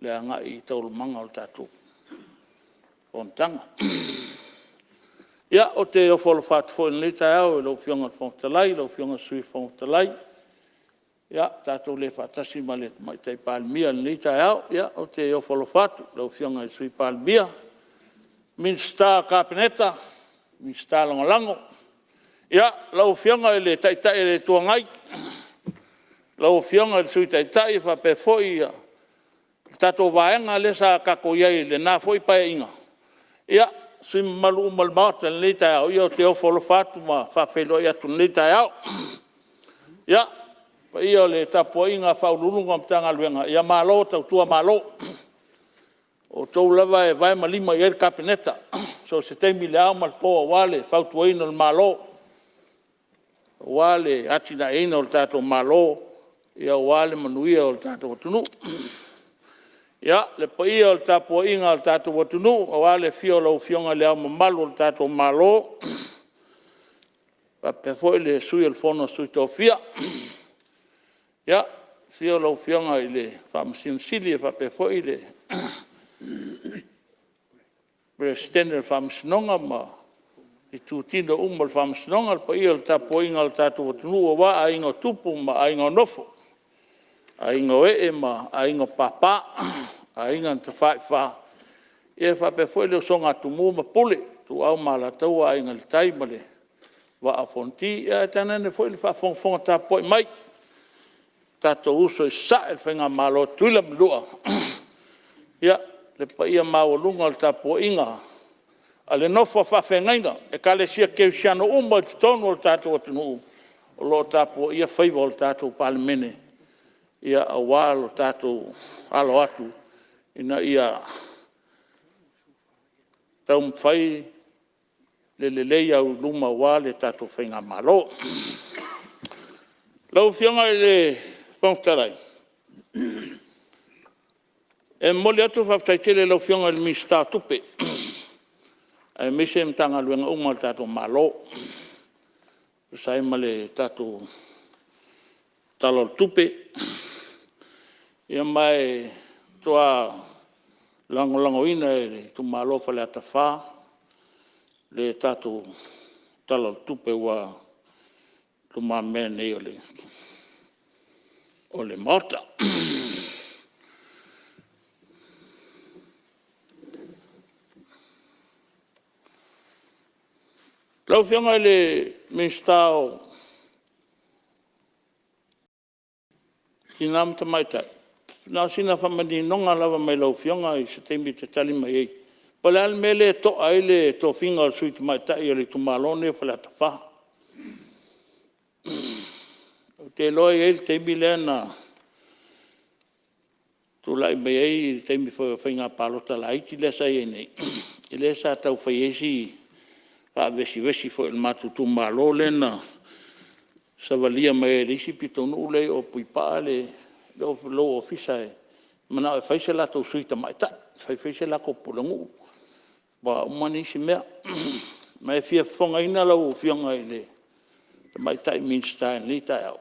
le agai i taualumaga o le tatou fonotaga. Ia, ou te ofo alofa atu foi i lenei taeao i lau Afioga i le Fofoga Fetalai, lau Afioga i le Sui Fofoga Fetalai, ua tatou le faatasi ma le Tamaitai Palemia i lenei taeao. Ia, ou te ofo alofa atu i lau Afioga i le Sui Palemia. Minisita o le Kapeneta, Minisita Lagolago. Ia, lau Afioga i le Taitai o le Itu Agai, lau Afioga i le Sui Taitai faapea foi le tatou Vaega lea sa tatou i ai i lena foi Paeaiga, ia, sui usufono mamalu uma o le Maota i lenei taeao, ia ou te ofo alofa atu ma faafeiloai atu i lenei taeao. Ia, le paia o le tapuaiga a Ofisa Sili o Pulega o Matagaluega, ia malo tautua Malo. O outou lava e vae ma lima i ai le Kapeneta i so o se taimi i le ao ma le po aua le fautuaina o le Malo, aua le atinaeina o le tatou Malo, aua le manuia o le tatou atunuu. Ia, le paia o le tapuaiga a le tatou atunuu aua le afio o lau Afioga i Le Ao Mamalu o le tatou Malo faapea foi le Sui o le Fono a Sui Tofia. Ia, afio lau Afioga i le Faamasino Sili faapea foi le Peresetene o le Faamasinoga ma itutino uma o le Faamasinoga. Le paia o le tapuaiga a le tatou atunuu aua Aiga o Tupu ma Aiga o Nofo, Aiga o Ee ma Aiga o Papa, Aiga na Tafaifa, ia faapea foi le usoga a Tumua ma Pule, Ituau ma Alataua, Aiga i le Tai ma le Vaa o Fonoti, ae tainane foi le faafogafoga tapuai mai a tatou uso i Sasae, le Faigamalo a Tutuila ma Manua. Ia, le paia maualuga o le tapuaiga a le nofo a faafeagaiga i Ekalesia Kerisiano uma i totonu o le tatou atunuu o lo o tapuaia faiva o le tatou Palemene aua lo tatou alo atu ina ia taumafai le lelei au i luma aua le tatou faigamalo. Lau Afioga i le Fofoga Fetalai, e momoli atu le faafetai tele i lau Afioga i le Minisita o Tupe aemaise Matagaluega uma a le tatou Malo e tusa ai ma le tatou Tala o le Tupe. Ma e matua lagolagoina e le itumalo o Faleata 4 le tatou Tala o le Tupe ua i lumamea nei o le Maota. Lau Afioga i le Minisita o Tina ma Tamaitai, na o sina faamaninoga lava mai lau Afioga i se taimi e te tali mai ai, po o le a le mea lea e to'a ai le tofiga o le Sui Tamaitai o le itumalo lenei o Faleata 4. Ou te iloa e i ai le taimi lea na tulai mai ai i le taimi foi o faiga palota laiti lea sa i ai nei, lea sa tau fai ai si faavesivesi foi o le matou itumalo lea na savalia mai ai e le isi pitonuu lea i o i Puipaa lou ofisa e manao e fai se latou sui tamaitai, fai foi se latou pulenuu ma a uma nisi mea. Ma e fia fofogaina lau Afioga i le Tamaitai Minisita i lenei taeao,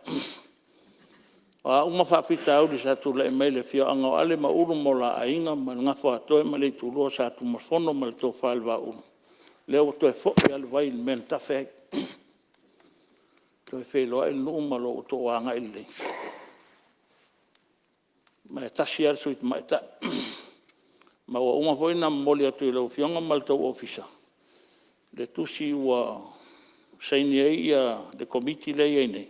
o a uma faafitauli sa tulai mai i le afioaga o Ale ma Ulu ma o la aiga ma le Gafa o Aatoe ma le Itulua o Sa Tunumafono ma le Tofa i le Vaaulu, lea ua toe foi lava le vai i le mea na tafe ai. Ua toe feiloai le nuu ma lo outou agai lelei, ma e tasi lava le sui tamaitai. Ma ua uma foi ona momoli atu i lau Afioga ma le tou ofisa le tusi ua saini ai le Komiti lea e i ai nei,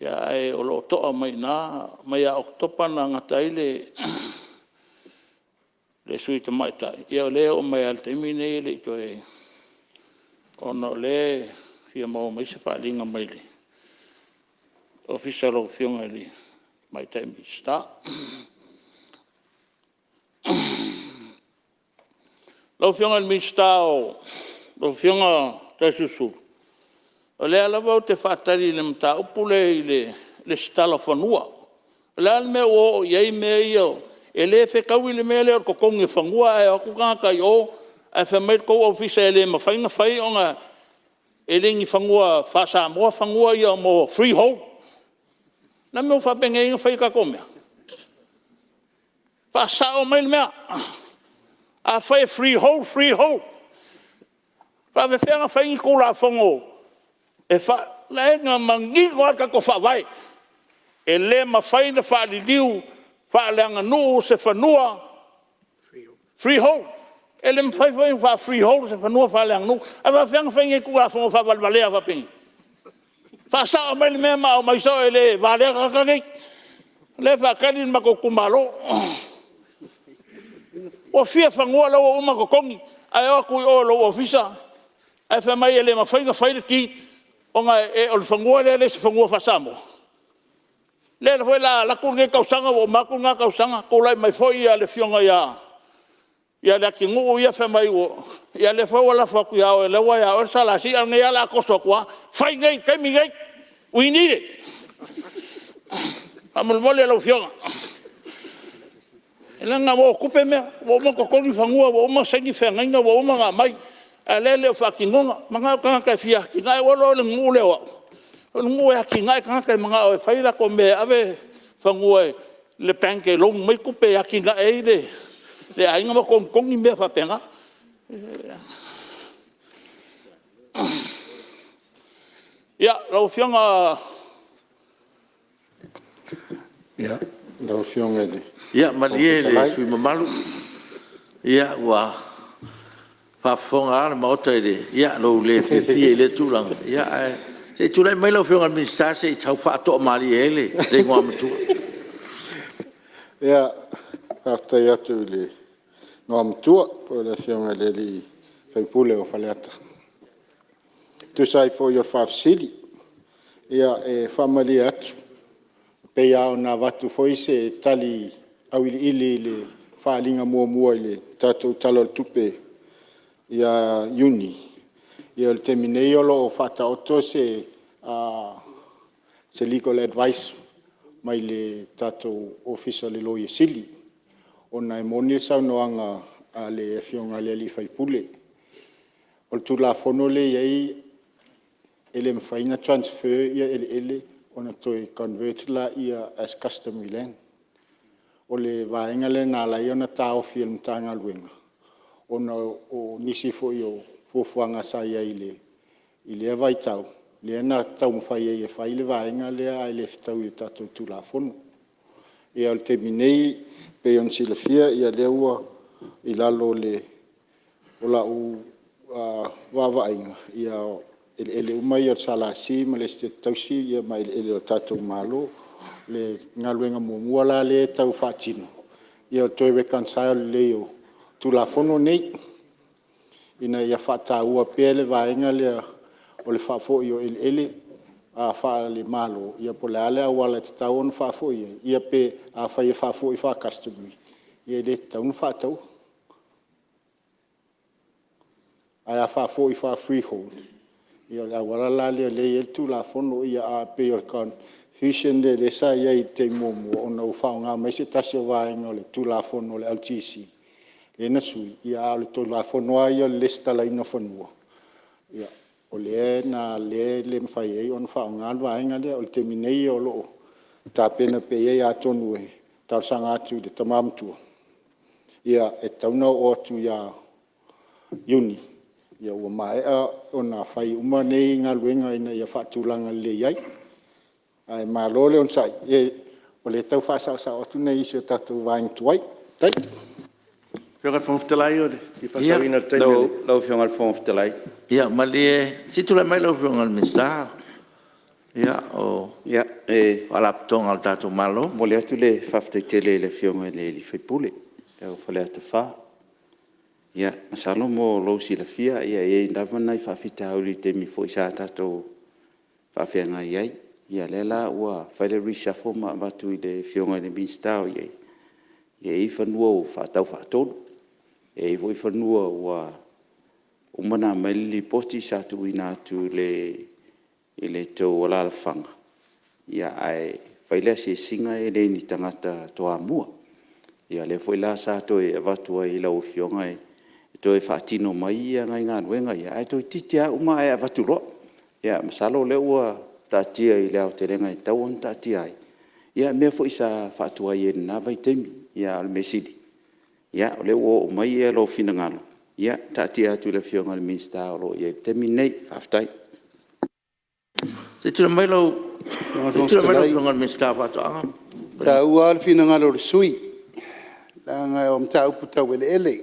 ae o lo o to'a mai i ina. Mai ia Oketopa na gata ai le sui tamaitai, ia o lea e oo mai lava i le taimi lenei e le i toe… Ona o lea e fia maua mai se faaaliga mai le ofisa o lau Afioga i le Tamaitai Minisita. Lau Afioga i le Minisita lau Afioga Toeolesulusulu, o lea lava ou te faatali i le mataupu lea i le resitala o fanua. O le a le mea ua oo i ai mea ia o… E le fetaui le mea lea o le totogi o fanua ae o atu tagata i o ae fai mai le tou ofisa e le mafai ona fai ona e le o ni fanua faa-Samoa fanua ia mo freehold. O le a le mea ua faapenei ai ona fai a tatou mea? Faasao mai le mea. Afai e freehold, freehold. E faapefea ona fai ni Tulafono e faa… O lena e manino lava le tatou Faavae, e le mafai ona faaliliu faaleaganuu se fanua freehold. E le mafai foi ona faa-freehold se fanua faaleaganuu. Ae faafefea ona fai nei Tulafono faavalevalea faapenei? Faasao mai le mea ma aumai sao, e le valea tagata nei. O lea e faatali le matou itumalo. Ua fia fanua la ua uma ona totogi, ae o atu i o i lou ofisa ae fai mai e le mafai ona fai le deed ona o le fanua lea e le o se fanua faa-Samoa. O lea foi o le a alu atu lenei tausaga ua uma atu lena tausaga, tulai mai foi le afioga ia Leatinuu ia fai mai ua… Ia lea foi ua lafo atu ia oe o lea ua ia oe le SLC, a o lenei lava o le a toso atu lava. Fai nei i le taimi lenei. We need it. Faamolemole lau Afioga. Leaga ua o tupe mea, ua uma ona totogi fanua, ua uma ona saini feagaiga, ua uma ona aumai, a o lea e le o faatinoina. Mananao tagata e fia atinae. Ua e iloa le nuu lea o au, o le nuu e atinae tagata e mananao e fai latou mea e ave fanua i le bank e loan mai tupe e atinae ai le aiga ma togitogi mea faapena. Ia, lau Afioga. Lau Afioga i le Ia Fofoga malie le Fetalai… sui usufono mamalu, ua faafofoga lava le Maota i lou le fiafia i lea tulaga, ae se i tulai mai lau Afioga i le Minisita se i tau faatoamalie ai le Igoamatua. Ia, faafetai atu i le Igoamatua po o le Afioga i le sui usufono o Faleata e tusa ai foi o le faafesili. Ia, e faamalie atu, e pei lava ona avatu foi se tali auiliili i le faaaliga muamua i le tatou Tala o le Tupe ia Iuni, o le taimi nei o lo o faataoto se legal advice mai le tatou Ofisa o le Loia Sili, ona e moni le saunoaga a le Afioga i le sui usufono. O le Tulafono lea e i ai e le mafai ona transfer eleele ona toe convert lea as customary land. O le vaega lea na ala ai ona taofi e le Matagaluega ona o nisi foi o fuafuaga sa i ai i lea vaitau, lea na taumafai ai e fai le vaega lea ae le fetaui i le tatou Tulafono. Ia o le taimi nei e pei ona silafia o lea ua i lalo o lau vaavaaiga o eleele uma ia o le SLC ma le Esetete Tausi ma eleele o le tatou Malo. O le galuega muamua la lea e tau faatino, o le toe reconcile lelei o Tulafono nei, ina ia faataua pea le vaega lea o le faafoi o eleele faale-Malo, ia po o le a le auala e tatau ona faafoi ai, ia pe afai e faafoi faa-customary, e le tatau ona faataua. Ae a faafoi faa-freehold, ia o le auala la lea o lea e i ai le Tulafono. Ae pei o le confusion lea lea sa i ai i le taimi muamua ona ua faaaoga mai se tasi o vaega o le Tulafono o le LTC lea na sui, a o le Tulafono lava ia o le resitalaina o fanua, o lena e le mafai ai ona faaaoga le vaega lea. O le taimi nei o lo o tapena pea i ai, atonu e talosaga atu i le Tama Matua, e tatau ona oo atu ia Iuni ua maea ona fai uma nei galuega ina ia faatulaga lelei ai. Ae malo le onosai, o lea e tau faasaosao atu nai isi o tatou vaega tuai. Faafetai. Lau Afioga i le Fofoga Fetalai… Ia malie se i tulai mai lau Afioga i le Minisita o Faalapotopotoga a le tatou Malo. E momoli atu le faafetai tele i le Afioga i le sui usufono o Faleata 4. Ia masalo mo lou silafia e i ai lava nai faafitauli i le taimi foi sa tatou faafeagai ai. Ia lea la ua fai le reshuffle ma avatu i le Afioga i le Minisita o i ai, e i ai fanua ua faatau faatolu, e i ai foi fanua ua uma ona aumai le lipoti sa tuuina atu i le tou alaalafaga, ae fai le asiasiga e le o ni tagata Toamua. Ia lea foi la sa toe avatu ai i lau Afioga e toe faatino mai nai galuega ia, ae toeitiiti lava uma ae avatu loa. Ia masalo o lea ua taatia i le aotelega e tatau ona taatia ai mea foi sa faatuai ai i lena vaitaimi. A o le mea sili o lea ua oo mai lou finagalo, ia taatia atu i le Afioga i le Minisita o lo o i ai i le taimi lenei. Faafetai. Se i tulai mai lau Afioga i le Minisita o Faatoaga. E taua lava le finagalo o le sui usufono, leaga o mataupu tau eleele.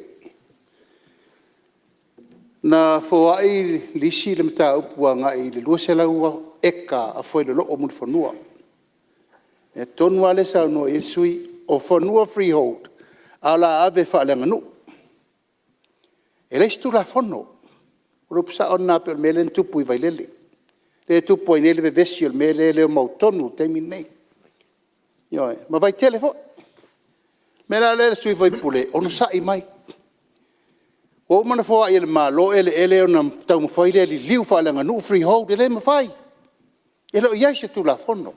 Na foai lisi le mataupu agai i le 200 eka a Fuailoloo i Mulifanua. O le mea tonu lava lea e saunoa i ai le sui usufono, o fanua freehold ae o le a ave faaleaganuu. E leai se Tulafono, o le upu sao lena e pei o le mea lea na tupu i Vailele, lea e tupu ai nei le vevesi o le mea lea e le o mautonu i le taimi lenei. Ioe, ma Vaitele foi. O le mea la lea le sui usufono, onosai mai. Ua uma ona foai e le Malo eleele ona taumafai lea e liliu faaleaganuu freehold, e le mafai. E le o i ai se Tulafono. O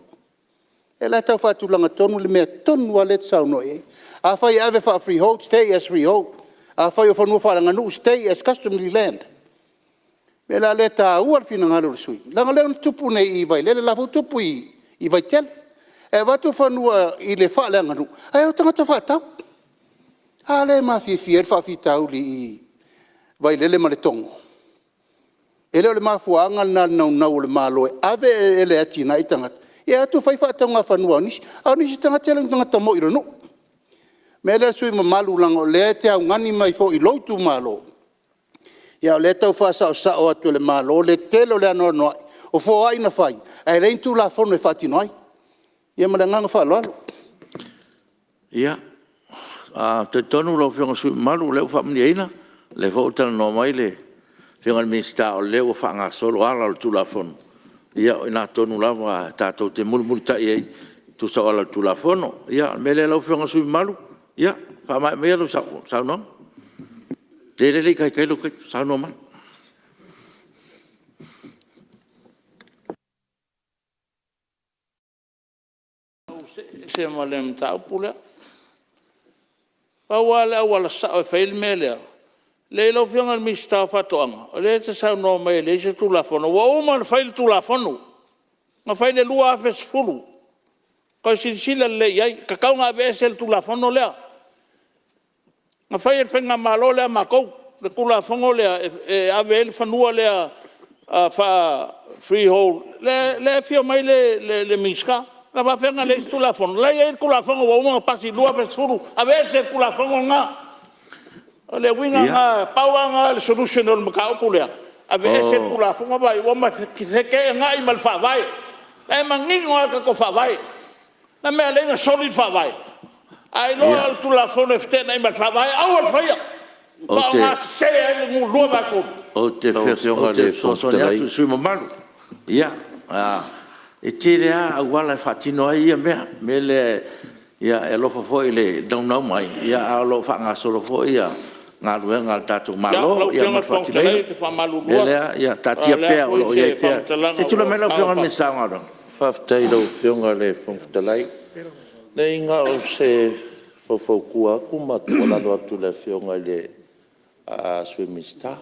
lea la e tau faatulaga tonu le mea tonu lava lea e te saunoa i ai. Afai e ave faa-freehold, stay as freehold. Afai o fanua faaleaganuu, stay as customary land. O le mea la lea e taua le finagalo o le sui usufono, leaga o lea na tupu nei i Vailele o la e foi ua tupu i Vaitele. E avatu fanua i le faaleaganuu ae o tagata faatau. A lea e mafiafia ai le faafitauli i Vailele ma Letogo? E le o le mafuaaga lena o le naunau o le Malo e ave eleele e atiae ai tagata, ia e o atu fai faatauga fanua a nisi, a o nisi tagata e le o ni tagata moi o le nuu. O le mea lea le sui usufono mamalu leaga o lea e te augani mai foi i lou itumalo, a o lea e tau faasaosao atu e le Malo le tele o le anoanoai o foai na fai ae leai ni Tulafono e faatino ai. Ia ma le agaga faaaloalo. Ia, e talitonu lau Afioga i le sui usufono mamalu o lea ua faamalieina, o lea foi ua talanoa mai le Afioga i le Minisita o lea ua faagasolo ala o le Tulafono. Ia o i ina tonu lava tatou te mulimulitai i ai e tusa o ala o le Tulafono. Ia, o le mea lea lau Afioga i le sui usufono mamalu, faamaea maia lau saunoaga. Leai o lea e le i taitai lou taimi, saunoa mai. Ou see ese ma le mataupu lea. Pau lava le auala sao e fai ai le mea lea, leai lau Afioga i le Minisita o Faatoaga, o lea e te saunoa mai e leai se Tulafono. Ua uma ona fai le Tulafono, na fai i le 2010. Toe silasila lelei i ai. E tatau ona aveese le Tulafono lea. Na fai e le faigamalo lea a matou le Tulafono lea e ave ai le fanua lea faa-freehold, lea e afio mai le Minisita. E faapefea ona leai se Tulafono? O la e i ai le Tulafono ua uma ona pasi i le 2010. Aveese le Tulafono lena. O le uiga lena, na pau lava lena o le solution o le mataupu lea, aveese le Tulafono. Vaai ua feteenai ma le Faavae. O la e manino lava le tatou Faavae. O le a le mea e ala ai ona soli le Faavae? A e iloa o le Tulafono e feteenai ma le Faavae, aua le faia. Faaaoga sese ai le numerua 2/3. Ou te fesoasoani atu i le sui usufono mamalu. Ia, e tele lava auala e faatino ai ia mea. O le mea lea, e alofa foi i le naunau mai, ae o lo o faagasolo foi galuega a le tatou Malo Lau mo Afioga i le le Fofoga Fetalai, faatinoina. ou te faamalulu O le mea atu, lea, ia a o taatia le a pea o foi lo o i ai se pea. faamatalaga Se i tulai ua mai lau Afioga i le paopapa. Minisita o Galuega. Faafetai i lau Afioga i le Fofoga Fetalai. Leai na o se faufautua atu ma tuualalo atu i le Afioga i le Sui Minisita.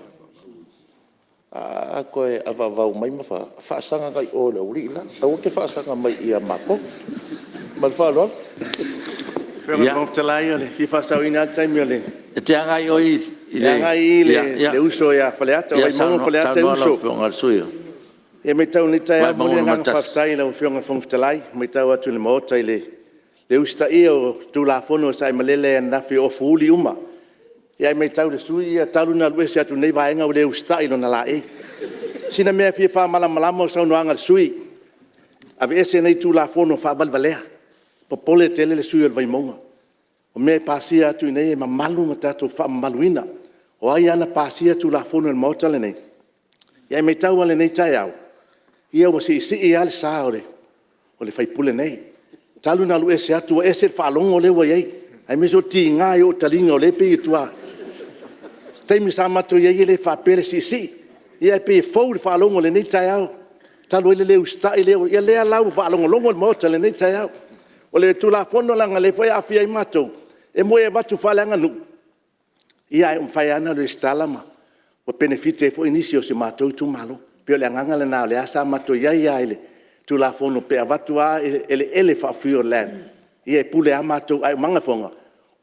A toe avavau mai ma faasaga agai i o i le aualii le la, aua e te faasaga mai ia matou. Ma le faaaloalo. Lau Afioga i le Fofoga Fetalai e fia faasaoina lava le taimi o le… E te agai i oi i le… E agai i le uso ia Faleata. O Vaimauga ma Faleata e Ia saunoa uso. lau Afioga i le sui usufono mo E matau i lenei taeao, e Vaimauga momoli le agaga 1. faafetai i lau Afioga i le Fofoga Fetalai. E matau atu i le Maota i le usitaia o Tulafono sa e malele ai ananafi o ofu uli uma. Ae matau i le sui usufono talu ona alu ese atu i lenei vaega ua le usitai i lona laei. O sina mea e fia faamalamalama o le saunoaga a le sui usufono, aveese nei Tulafono faavalevalea. E popole tele le sui usufono o le Vaimauga. O mea e pasia atu i inei e mamalu ma tatou faamamaluina. O ai lava na pasia Tulafono i le Maota lenei? Ae matau lava i lenei taeao, ia ua siisii lava le sa o le sui usufono nei. Talu ona alu ese atu ua ese le faalogo lea ua i ai, aemaise o le tiga ai o ou taliga o lea e pei e tua… O le taimi sa matou i ai e le faapea le siisii. Ia ae pei e fou le faalogo i lenei taeao talu ai le le usitai lea ua… Ia lea la ua faalogologo le Maota i lenei taeao. O le Tulafono leaga o lea foi e aafia ai matou, e moni e avatu faaleaganuu, ae mafai lava ona resitala ma penefiti ai foi nisi o si o matou itumalo. E pei o le agaga lena o lea sa matou i ai lava i le Tulafono pe avatu lava eleele faa-freehold land, ia e pule lava matou, ae uma ane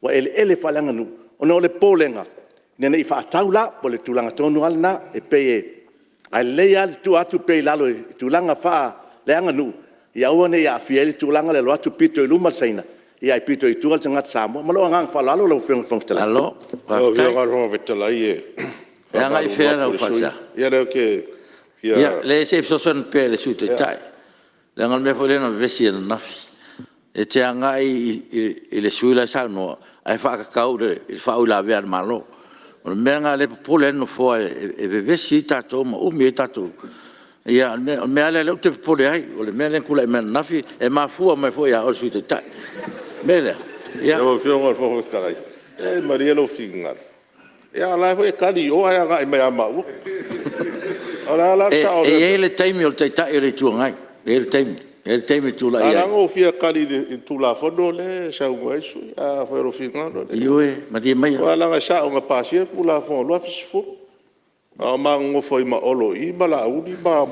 ua eleele faaleaganuu. Ona o le popolega, ina ne i faatau la, po o le tulaga tonu lava lena. E pei e… ae lelei lava le tuu atu pea i lalo i tulaga faaleaganuu ia aua ne i aafia ai le tulaga lea o le alu atu pito i luma le Saina, ae pito i tua le tagata Samoa. Ma lou agaga faaaloalo lau Afioga i le Fofoga Fetalai. Malo E agai i fea lau faasea? Ia leai se i fesoasoani atu pea i le Sui Taitai leaga o le mea foi lea na vevesi ai ananafi. E te agai i le sui usufono la e saunoa ae faatatau i le faauilavea a le Malo. O le mea lena lea e popole ai le Nofoa e vevesi ai tatou ma umi ai tatou… Ia o le mea lava lea ou te popole ai, o le mea lea na tulai mai ananafi e mafua mai foi ia oe le Sui Taitai. O le mea lea, ia… Lau Afioga i le Fofoga Fetalai, se malie lou finagalo, a o la e foi e tali i o ae agai mai ia maua. O le a la le sao o lea mea? E i ai le taimi o le Taitai o le Itu Agai, e i ai le taimi, e i ai le taimi e tulai ai. Ae leaga na ou fia tali i le Tulafono lea e saunoa ai le sui usufono. Ae afai o lou finagalo lea, Ioe, malie maia. Aua leaga e sao na pasia le Tulafono i le 2010 a o ma nonofo ai ma Olo i i ma Laauli ma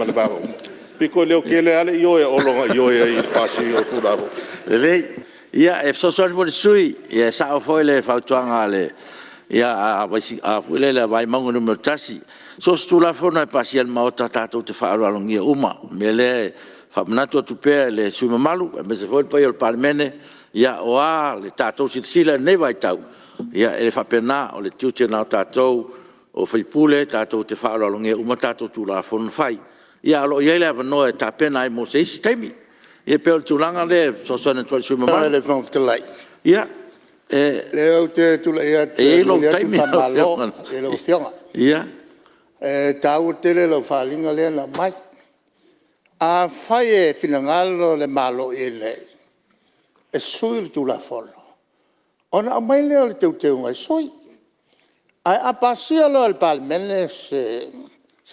le vaega uma. E pito i leotele lava le ioe a Olo na ioe ai i le pasiga o le Tulafono. Lelei, ia e fesoasoani foi i le sui usufono, e sao foi le fautuaga a Vaimauga 1. So o se Tulafono lava e pasia e le Maota, tatou te faaaloalogia uma. O le mea lea e faamanatu atu pea i le sui usufono mamalu aemaise foi le paia o le Palemene, o a le tatou silasila i lenei vaitau, ia e faapena, o le tiute lena o tatou o sui usufono tatou te faaaloalogia uma tatou Tulafono fai, ae o lo o i ai le avanoa e tapena ai mo se isi taimi. Ia pei o le tulaga lea e fesoasoani atu ai i le sui usufono mamalu. Ia, e Leai ou te tulai atu i e ai lou momoli atu taimi le lau faamalo Afioga. i lau Afioga. E taua tele lau faaaliga lea na aumai. Afai e finagalo le Malo o i ai nei e sui le Tulafono, ona aumai lea o le teuteuga e sui. Ae a pasia loa e le Palemene se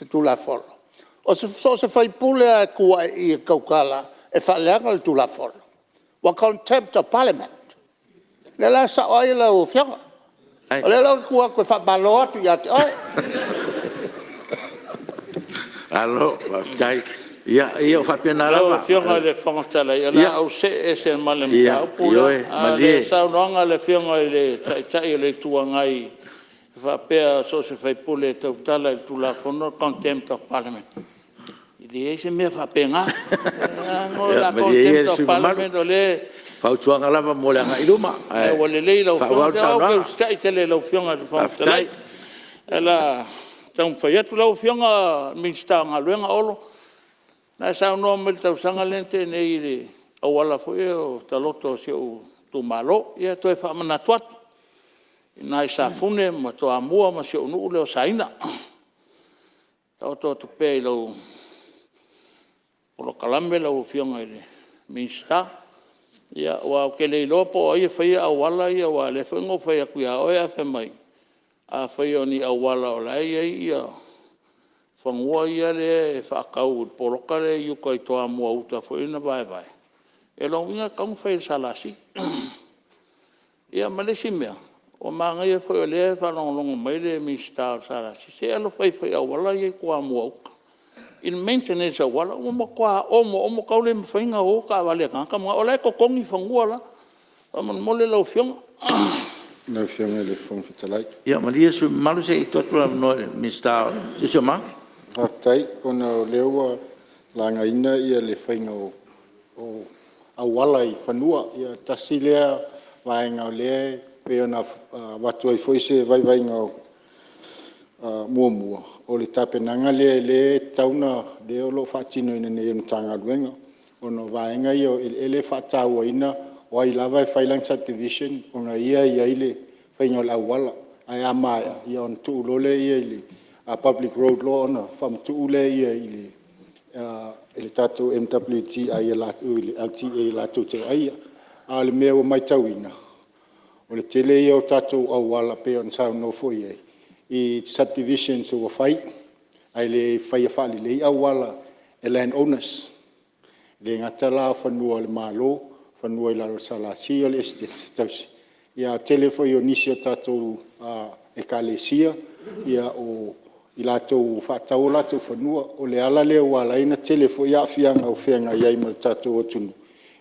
Tulafono, so o se sui usufono lava e tu a'e i i e tautala e faaleaga le Tulafono ua contempt of Parliament. O lea la e sa'o ai lau Afioga. O lea la ou te tu atu e faamalo atu ia te oe. Malo faafetai. Ia, o faapena Lau lava. Afioga i le Fofoga Fetalai o le a ou se'e ese ma le mataupu Ioe, lea. A o le malie. saunoaga a le Afioga i le Taitai o le Itu Agai e faapea so o se sui usufono e tautala i le Tulafono o le contempt of Parliament, e leai se mea faapena. O Ia le malie ia contempt le of sui usufono mamalu, Parliament o lea o fautuaga lava mo le agai i luma, ae Ua lelei lau faaauau Afioga, le o au ou te saunoaga. usitai tele i lau Afioga i le Fofoga Faafetai. Fetalai. Ae o le a taumafai atu. Lau Afioga i le Minisita o Galuega Olo, na e saunoa mai i le tausaga lea na tea nei i le auala foi lea taloto o si ou itumalo. Ia e toe faamanatu atu, i ina i Safune ma Toamua ma si ou nuu lea o Saina. Taoto atu pea i lau polokalame lau Afioga i le Minisita. Aua ou te le iloa po o ai e faia auala ia aua o lea foi na ou fai atu ia oe ae e fai mai, afai o ni auala o la e i ai fanua ia e faatau i le poloka lea i uta i Toamua uta foi lea na vaevae, ia o lona uiga e tatau ona fai e le SLC. Ia ma le isi mea, ua manaia foi o lea e faalogologo mai le Minisita o le SLC, se i e alofa ifo i auala ia i Toamua uta i le maintenance o auala, ua matua omoomo tau le mafai ona o taavale a tagata ma o la e totogi fanua la. Faamolemole lau Afioga. Lau Afioga i le Fofoga Fetalai. Ia malie le sui usufono mamalu se i tuu atu le avanoa i le Minisita o le Siosiomaga. Faafetai ona o lea ua lagaina le faiga o auala i fanua. Ia tasi lea vaega o lea e pei ona avatu ai foi se vaivaiga muamua, o le tapenaga lea e tatau ona… lea o lo o faatinoina nei e le Matagaluega, ona o vaega ia o eleele e faatauaina o ai lava e fai lana sub-division ona o ia e i ai le faiga o le auala. Ae a maea ia ona tuu loa lea i le public road loa ona faamatuu lea i le tatou MWTI, le LTA latou te vaaia. A o le mea ua maitauina, o le tele ia o tatou auala pei ona saunoa foi i ai i sub-divisions ua fai ae le faia faalelei auala e land owners. E le gata la o fanua o le Malo, o fanua i lalo o le SLC o le Esetete Tausi, ae o le tele foi o nisi o tatou Ekalesia, o i latou ua faatau o latou fanua. O le ala lea ua ala ai ona tele foi aafiaga o feagai ai ma le tatou atunuu,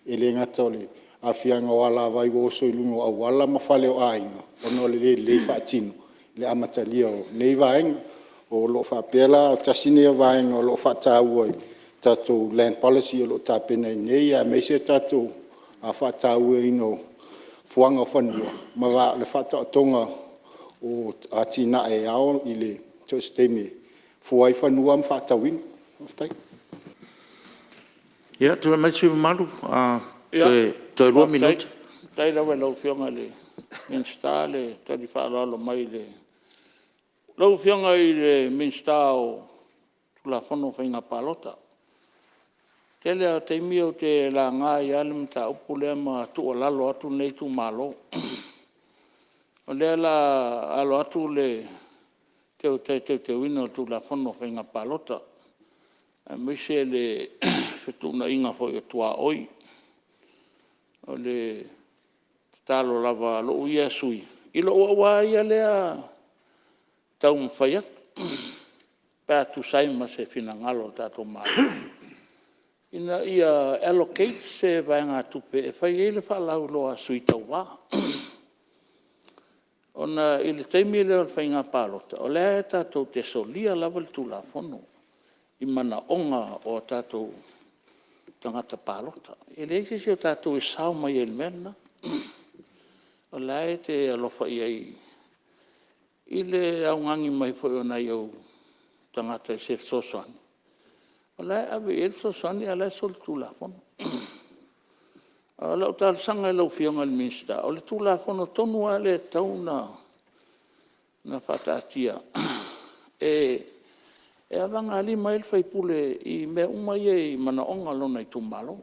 e le gata o le aafiaga o alavai ua oso i luga o auala ma fale o aiga ona o le le lelei faatino i le amatalia o nei vaega. O lo o faapea la, tasi lenei o vaega o lo o faataua i le tatou Land Policy o lo o tapenaina nei aemaise le tatou faatauaina o fuaga o fanua ma le faataotoga o atinae e ao i so o se taimi e fua ai fanua ma faatauina. Faafetai. Ia tulai mai le sui usufono mamalu, toe 2 minute. Faafetai lava i lau Afioga i le Minisita le tali faaaloalo mai i le… Lau Afioga i le Minisita o Tulafono o Faiga Palota, o le tele lava o taimi ou te laga ai lava le mataupu lea ma tuualalo atu lenei itumalo. O lea o le a alo atu le toe teuteuina o le Tulafono o Faiga Palota aemaise le fetuunaiga foi o tuaoi. O le tatalo lava a lou ia sui usufono i lou au lava ia lea taumafai atu pe a tusa ai ma se finagalo o le tatou Malo, ina ia allocate se vaegatupe e fai ai le faalauiloa a sui tauva. Ona i le taimi lea o le faiga palota, o lea tatou te solia lava le Tulafono i manaoga o tatou tagata palota. E leai se isi o tatou e sao mai ai i le mea lena. O la e te alofa i ai i le augani mai foi o nai ou tagata i se fesoasoani, o la e ave i ai le fesoasoani a o la e solitulafono. A o lau talosaga i lau Afioga i le Minisita, o le Tulafono tonu lava lea e tatau ona faataatia e avagalima ai le sui usufono i mea uma ia i manaoga o lona itumalo.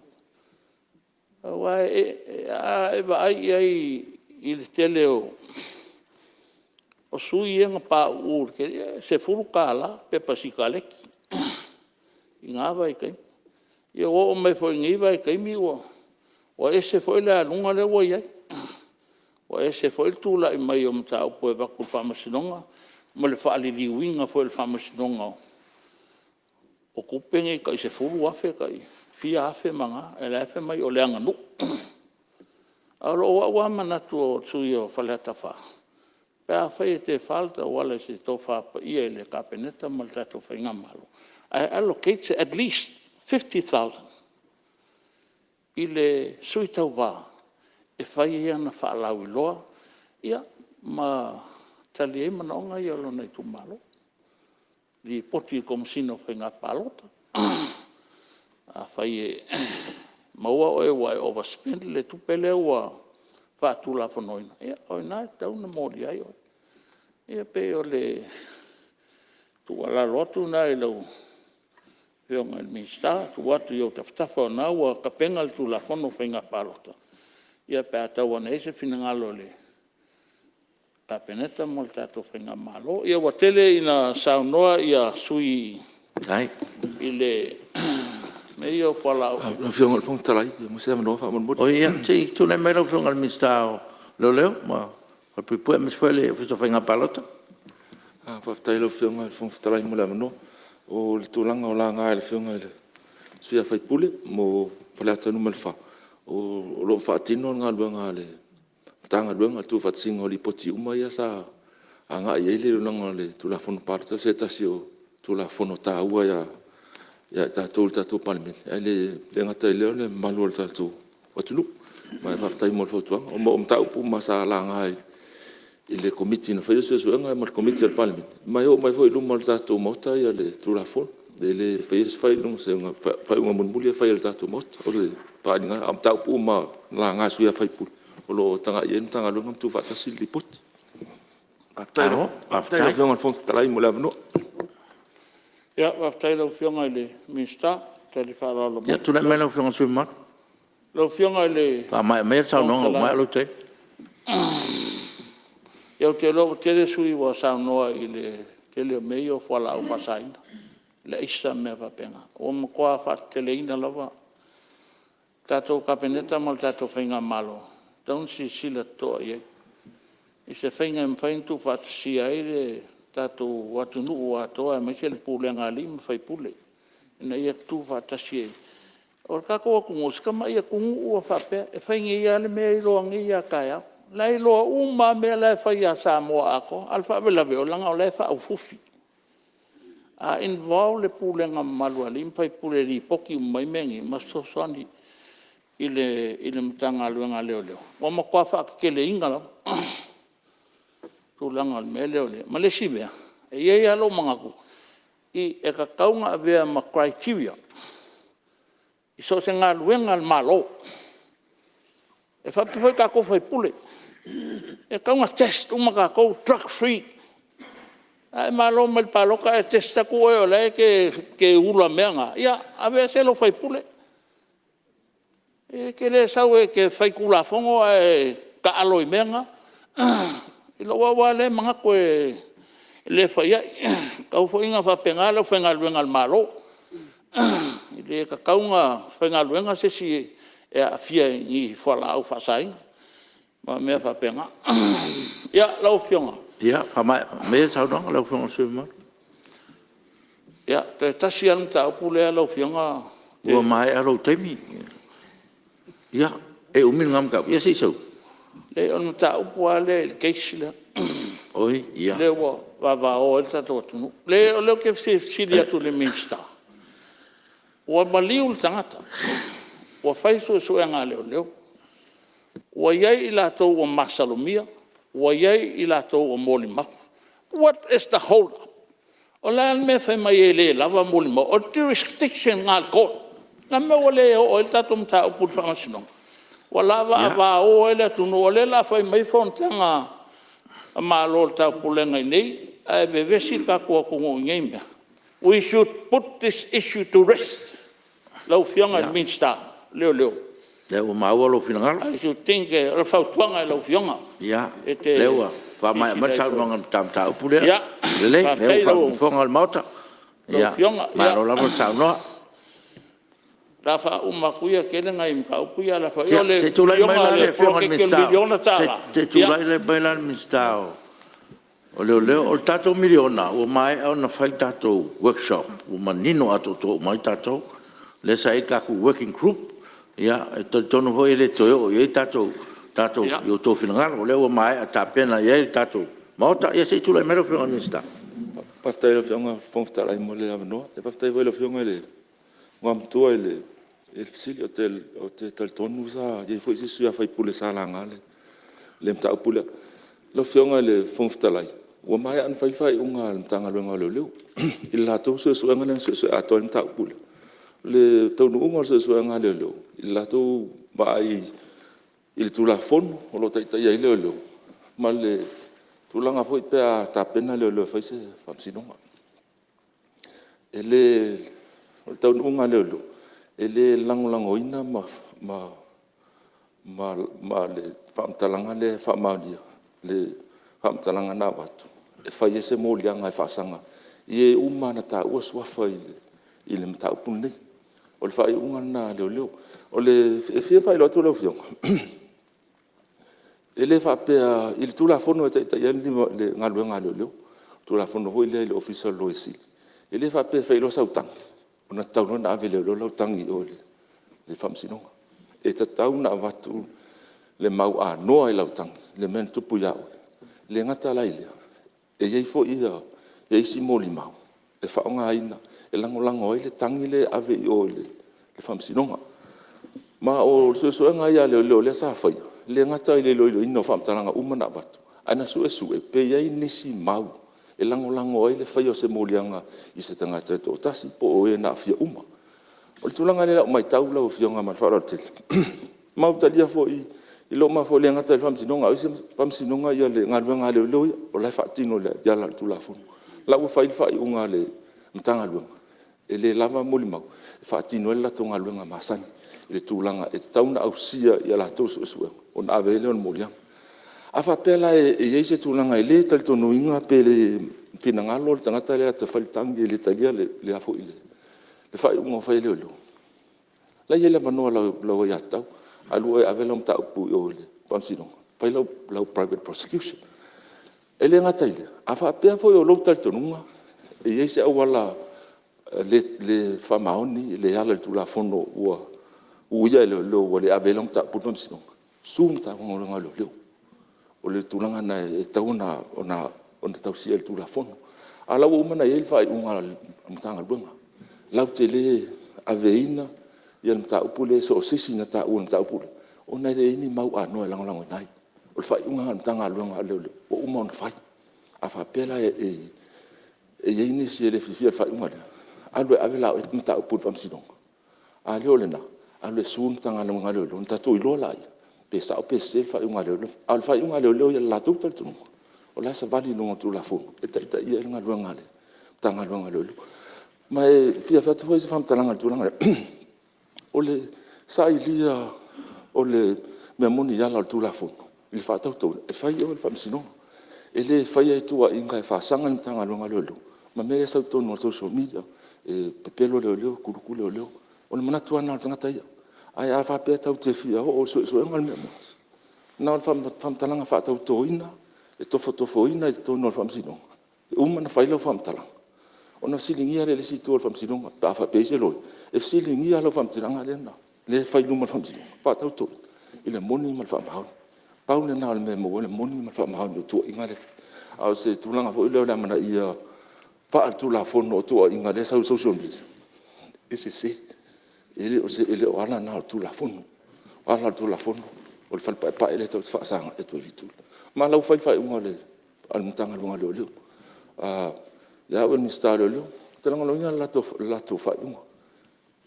Aua a e vaai i ai i le tele o sui usufono ia na pauu i le $10 le pepa sikaleki i na vaitaimi. Ia ua oo mai foi i lenei vaitaimi ua ese foi le aluga lea ua i ai, ua ese foi le tulai mai o mataupu e avatu i le Faamasinoga ma le faaliliuina foi e le Faamasinoga o tupe nei tai $10,000 tai fia afe ma na, ae la e fai mai o le aganuu. A o lou lava manatu o le sui usufono o Faleata 4, pe afai e tefa le tauala i se tofa paia i le Kapeneta ma le tatou faigamalo, ae allocate se at least $50,000 i le sui tauva e fai ai ana faalauiloa ma tali ai manaoga ia o lona itumalo, lipoti i le Komesina o Faiga Palota. Afai e maua oe ua e overspend le tupe lea ua faatulafonoina, ia o i ina e tatau ona molia ai oe. Ia pei o le tuualalo atu lena i lau Afioga i le Minisita, tuu atu i ou tafatafa o lena ua tapena le Tulafono o Faiga Palota, ia pe a tau ane ai se finagalo o le Kapeneta ma le tatou faigamalo. Ia ua tele ina saunoa sui usufono i le mea ia o fualaau. Lau Afioga i le Fofoga Fetalai pe maua se avanoa faamolemole. Ia, se i tulai mai lau Afioga i le Minisita o Leoleo ma Falepuipui aemaise foi le Ofisa o Faiga Palota. Faafetai i lau Afioga i le Fofoga Fetalai mo le avanoa. O le tulaga o laga e le Afioga i le sui usufono mo Faleata 4, o lo o faatino le galuega a le Matagaluega i le tuufaatasiga o Lipoti uma ia sa agai i ai le iloiloga o le Tulafono o Palota o se tasi o Tulafono taua ia i tatou i le tatou Palemene, ae le gata i lea o le mamalu o le tatou atunuu. Ma e faafetai mo le fautuaga. O mataupu uma sa laga i le Komiti na faia suesuega ma le Komiti a le Palemene, ma e oo mai foi i luma o le tatou Maota le Tulafono. E le faia se faaiuga mulimuli e fai e le tatou Maota. O le faaaliga lena. A o mataupu uma na laga e sui usufono, o lo o tagai i ai le Matagaluega ma tuufaatasi le Lipoti. Faafetai i lau Afioga i le Fofoga Fetalai mo le avanoa. Faafetai i lau Afioga i le Minisita le tali faaaloalo mai. Ia tulai mai lau Afioga i le sui usufono mamalu. Lau Afioga i le Faamaea maia le Fofoga saunoaga ua maea lou taimi. Fetalai, ou te iloa ua tele sui usufono ua saunoa i le tele o mea ia o fualaau faasaina, le aisa ma mea faapena. Ua matua faateteleina lava. Le tatou Kapeneta ma le tatou faigamalo, e tatau ona silasila totoa i ai i se faiga e mafai ona tuufaatasia ai le tatou atunuu atoa aemaise le pulega a alii ma faipule ina ia tutu faatasi. O le tatou atunuu, o si tamai atunuu a faapea, e fai nei lava le mea iloa nei lava taeao. O la e iloa uma lava mea la e fai ia Samoa atoa, a o le faalavelave leaga o la e faaufiufi. A involve le pulega mamalu a alii ma faipule e lipoti uma mai mea nei ma fesoasoani i le Matagaluega a Leoleo, ua matua faateteleina lava tulaga. tulaga o le mea lea o le… Ma le isi mea, e i ai lava lou manatu, e tatau ona avea ma criteria i so o se galuega a le Malo. E faapea foi tatou sui usufono, e tatau ona test uma tatou, drug free. A e malo mai le palota ae test atu oe o la e te ula i mea na, ia aveese lou sui usufono. E te le sau e te faitulafono ae taalo i mea na. I lou lava lea manatu e le fai ai. E tatau foi ona faapena le aufaigaluega a le Malo. E le tatau ona faigaluega se isi e aafia i ni fualaau faasaina ma mea faapena. Ia, lau Afioga. Ia, faamaea maia le saunoaga lau Afioga i le sui usufono mamalu. Ia, toe tasi lava le mataupu lea lau Afioga. Ua maea lou taimi. Ia, e umi lena mataupu? Ia se i sau. Leai o le mataupu lava lea i le case lea, lea ua vavao ai le tatou atunuu. Leai o lea ou te fia fesili atu i le Minisita, ua maliu le tagata, ua fai suesuega a leoleo, ua i ai i latou ua masalomia, ua i ai i latou ua molimau. What is the hold up? O le a le mea e fai mai ai e le lava molimau? O le jurisdiction lena a le court. O le a le mea ua le oo ai le tatou mataupu i le Faamasinoga? Ua lavavao ai le atunuu, o lea o le a fai mai fonotaga a Malo o le Taupulega i inei ae vevesi le tatou atunuu i nei mea. We should put this issue to rest lau Afioga i le Minisita o Leoleo. Ia, o lea ua maua lou finagalo. I should think o le fautuaga i lau Afioga. Ia, E te o lea ua faamaea mai le saunoaga i le ta mataupu lea. Ia, Lelei, o faafetai lea ua i lau faafofoga le Maota. Afioga. Malo lava le saunoa. O le a faauma atu ia, e tele nai mataupu ia ae o le a fai… Ia, O le se i tulai mai la le Afioga i le poloketi o le miliona tala… Minisita, se i tulai mai la le Minisita o Leoleo. O le tatou miliona ua maea ona fai le tatou workshop ua manino atoatoa uma ai tatou, lea sa i ai le tatou working group. E talitonu foi e le toe oo i ai ni outou finagalo o lea ua maea tapena i ai le tatou Maota. Ia se i tulai mai lau Afioga i le Minisita. Faafetai i lau Afioga i le Fofoga Fetalai mo le avanoa. Faafetai foi i lau Afioga i le Igoamatua i le fesili. Ou te talitonu sa i ai foi se isi sui usufono sa laga le mataupu lea. Lau Afioga i le Fofoga Fetalai, ua maea ona fai le faaiuga a le Matagaluega o Leoleo i le latou suesuega lea na suesue atoa ai le mataupu lea. O le taunuuga o le suesuega a leoleo i le latou vaai i le Tulafono o lo o taitaia ai leoleo ma le tulaga foi pe a tapena leoleo e fai se faamasinoga. O le taunuuga a leoleo, e le lagolagoina le faamatalaga lea e faamaonia le faamatalaga na avatu e fai ai se moliaga e faasaga i e uma lava na taua suafa i le mataupu lenei. O le faaiuga lena a leoleo. E fia faailoa atu lau Afioga, e le faapea… i le Tulafono e taitaia ai le galuega a leoleo, le Tulafono foi lea i le Ofisa o le Loia Sili, e le faapea e fai loa sau tagi ona tatau loa lea ona ave e leoleo lau tagi i o i le Faamasinoga. E tatau ona avatu le mau anoa i lau tagi i le mea na tupu ia oe. E le gata la i lea, e i ai foi isi molimau e faaaogaina e lagolago ai le tagi lea e ave i o i le Faamasinoga. Ma o suesuega lava ia a leoleo lea sa faia, e le gata i le iloiloina o faamatalaga uma na avatu, ae na suesue pe i ai nisi mau e lagolago ai le faia o se moliaga i se tagata e toatasi po o e na aafia uma. O le tulaga lea i lau maitau lau Afioga ma le faaaloalo tele, ma ua talia foi i lou mafaufau e le gata i le Faamasinoga a o isi faamasinoga le galuega a leoleo ia o la e faatino e ala i le Tulafono. O la ua fai le faaiuga a le Matagaluega e le lava molimau e faatino ai le latou galuega masani i le tulaga e tatau ona ausia i a latou suesuega ona ave ai lea o le moliaga. A faapea la e i ai se tulaga e le talitonuina pe le finagalo le tagata lea e alu atu e fai le tagi e le talia le faaiuga ua fai e leoleo, o la e i ai le avanoa i lau aiatatau, alu oe e ave lau mataupu i o i le Faamasinoga, fai lau private prosecution. E le gata i lea, a faapea foi o lou talitonuga e i ai se auala le faamaoni, le ala i le tulafono ua uia e leoleo ua le avea ai lau mataupu i le Faamasinoga, sue le Matagaluega o Leoleo. O le tulaga lena e tatau ona tausia e le Tulafono. A o la ua uma ona i ai le faaiuga a le Matagaluega latou te le aveina le mataupu lea i so o se isi na taua i le mataupu lea ona e leai ni mau anoa e lagolagoina ai. O le faaiuga lena a le Matagaluega a Leoleo ua uma ona fai. A faapea la e i ai nisi e le fiafia i le faaiuga lea, alu e ave la oe mataupu i le Faamasinoga. A le o lena, alu e sue le Matagaluega a Leoleo ona tatou iloa lea pe sao pe sese le faaiuga a leoleo. A o le faaiuga a leoleo ia i le latou talitonuga, o la e savali i luga o le Tulafono e taitaia ai le galuega a le Matagaluega a Leoleo. Ma e fia fai atu foi se faamatalaga i le tulaga lea, o le sailia o le mea moni i ala o le Tulafono i le faatautoina, e fai i o e le Faamasinoga. E le faia i tuuaiga e faasaga i le Matagaluega a Leoleo ma mea ia e sau i totonu o le social media, e pepelo leoleo, kuluku leoleo. O le manatu lava lena o le tagata ia. Ae a faapea tatou te fia oo i le suesuega o le mea moni, na o le faamatalaga faatautoina, e tofotofoina i totonu o le Faamasinoga, e uma ona fai lau faamatalaga, ona fesiligia lea e le isi itu o le Faamasinoga pe a faapea e i ai se loia, e fesiligia lau faamatalaga lea e fai i luma o le Faamasinoga, faatautoina i le moni ma le faamaoni. Pau lena o le mea e maua ai le moni ma le faamaoni o tuuaiga ia e fai. A o se tulaga foi lea o le amanaia faaletulafono o tuuaiga o lea e sau i le social media, e sese. E le o ala na o le Tulafono. O ala o le Tulafono o le fale paepae lea tatou te faasagai atu ai i le itu lea. Ma o la e ua fai le faaiuga a le Matagaluega a Leoleo. Ia au ia o le Minisita o Leoleo, ou te lagolagoina le latou faaiuga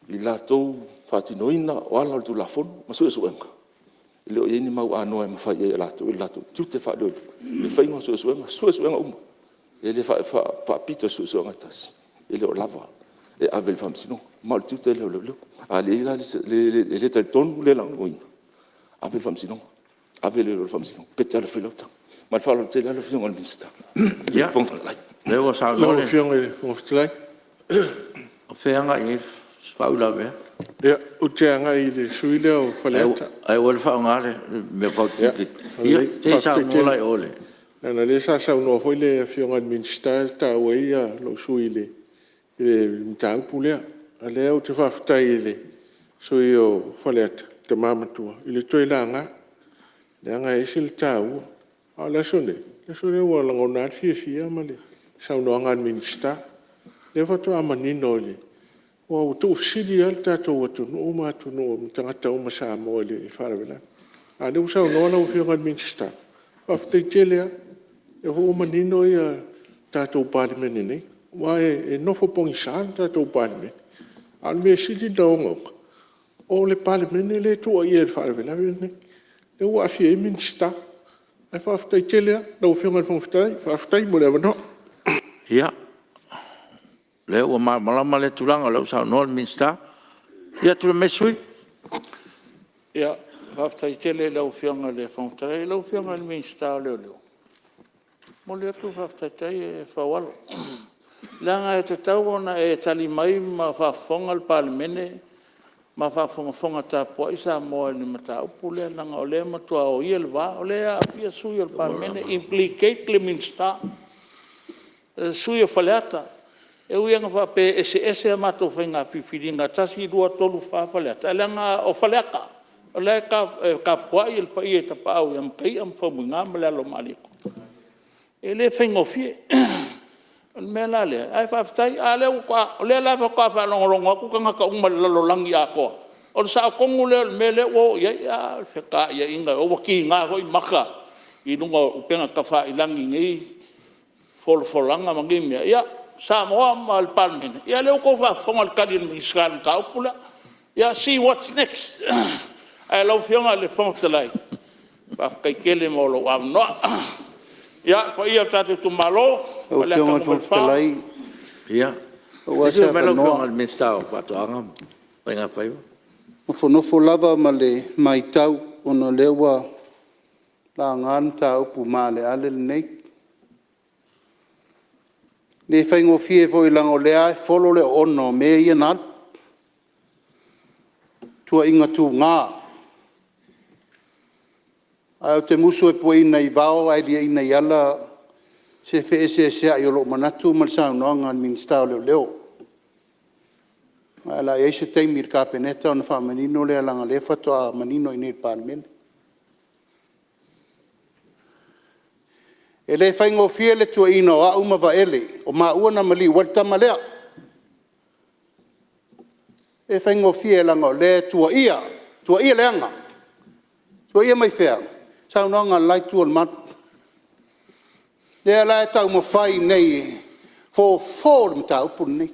i le latou faatinoina o ala o le Tulafono ma suesuega, e le o i ai ni mau anoa e mafai ai e latou i le latou tiute faa-leoleo le faiga o suesuega, suesuega uma. E le faapito i se suesuega e tasi, e le o lava e ave i le Faamasinoga. Ma o le tiute lea o leoleo. A le talitonu, le lagolagoina, ave i le Faamasinoga, ave i le Faamasinoga, pe e te alu e fai lau tala. Ma le faaaloalo tele lava lau Afioga i le Fofoga Fetalai. Ia, o lea ua saunoa le… O fea e agai i ai le faauilavea? Ia, ou te agai i le sui usufono lea o Faleata. Ae aua le faaaogaina le mea… Ia, se i saunoa la i o i le… Leaga o lea sa saunoa foi le Afioga i le Minisita sa taua ai lou sui usufono i le mataupu lea. A o lea ou te faafetai i le sui usufono o Faleata, le tama matua i le toe laga, leaga e ese le taua. A o le aso lenei, o le aso lenei ua lagona ai le fiafia ma le saunoaga a le Minisita, lea faatoa manino aua ua tuufesili lava le tatou atunuu ma tagata uma Samoa i le faalavelave. A o lea ua saunoa lau Afioga i le Minisita, faafetai tele lava. O lea foi ua manino le tatou Palemene nei, aua e nofo pogisa le tatou Palemene. A o le mea e sili ona ogaoga, o le Palemene lea e tuuaia i le faalavelave lenei, lea ua aafia ai Minisita. Ae faafetai tele lava lau Afioga i le Fofoga Fetalai, faafetai mo le avanoa. Ia, o lea ua malamalama lea tulaga o lea ua saunoa le Minisita. Ia, tulai mai le sui usufono. Ia, faafetai tele i lau Afioga i le Fofoga Fetalai. Lau Afioga i le Minisita o Leoleo, e momoli atu le faafetai ae faualo, leaga e tatau ona e tali mai ma faafofoga le Palemene ma faafogafoga tapuai Samoa i le mataupu lea, leaga o lea e matua oia le va, o lea e aafia sui usufono o le Palemene, implicate le Minisita, le sui usufono o Faleata. E ui lava ina faapea e eseese a matou faiga filifiliga 1, 2, 3, 4 Faleata, ae leaga o Faleata, o la e tapuai le paia i Tapaau ia Mataia ma Faumuina ma le Alo o Malietoa. E le faigofie. O le mea la lea, ae faafetai. A o lea la faatoa faalogologo atu tagata uma i le lalolagi atoa, o le sao tonu lea o le mea lea ua oo i ai. A o le fetaiaiga, ua kiga foi maka i luga o upega tafailagi i nei folafolaga ma nei mea. Ia, Samoa ma le Palemene, ia lea ua outou faafofoga i le tali a le Minisita i le mataupu lea. Ia, see what's next. Ae lau Afioga i le Fofoga Fetalai, faafetai tele mo lou avanoa. Ia, le paia i le tatou itumalo Lau o Afioga Faleata i le Fofoga 4… Fetalai… Ia, Maua se i se tulai mai lau avanoa? Afioga i le Minisita o Faatoaga ma Faiga Faiva. E nofonofo lava ma le maitau ona o lea ua laga le mataupu maaleale lenei. E le faigofie foi leaga o lea lava e folo le oona o mea ia na alu, tuuaiga tuga. Ae ou te musu e puaina i vao ae liaina i ala se feeseeseai o lou manatu ma le saunoaga a le Minisita o Leoleo. Ae o le a i ai se taimi i le Kapeneta ona faamanino lea leaga o lea faatoa manino i inei i le Palemene. E le faigofie le tuuaiina o au ma Vaele o maua na maliu ai le tama lea. E le faigofie leaga o lea e tuuaia, tuuaia leaga. Tuuaia mai fea? Saunoaga a le la itu o le malu. Lea la e taumafai nei e fofo le mataupu lenei.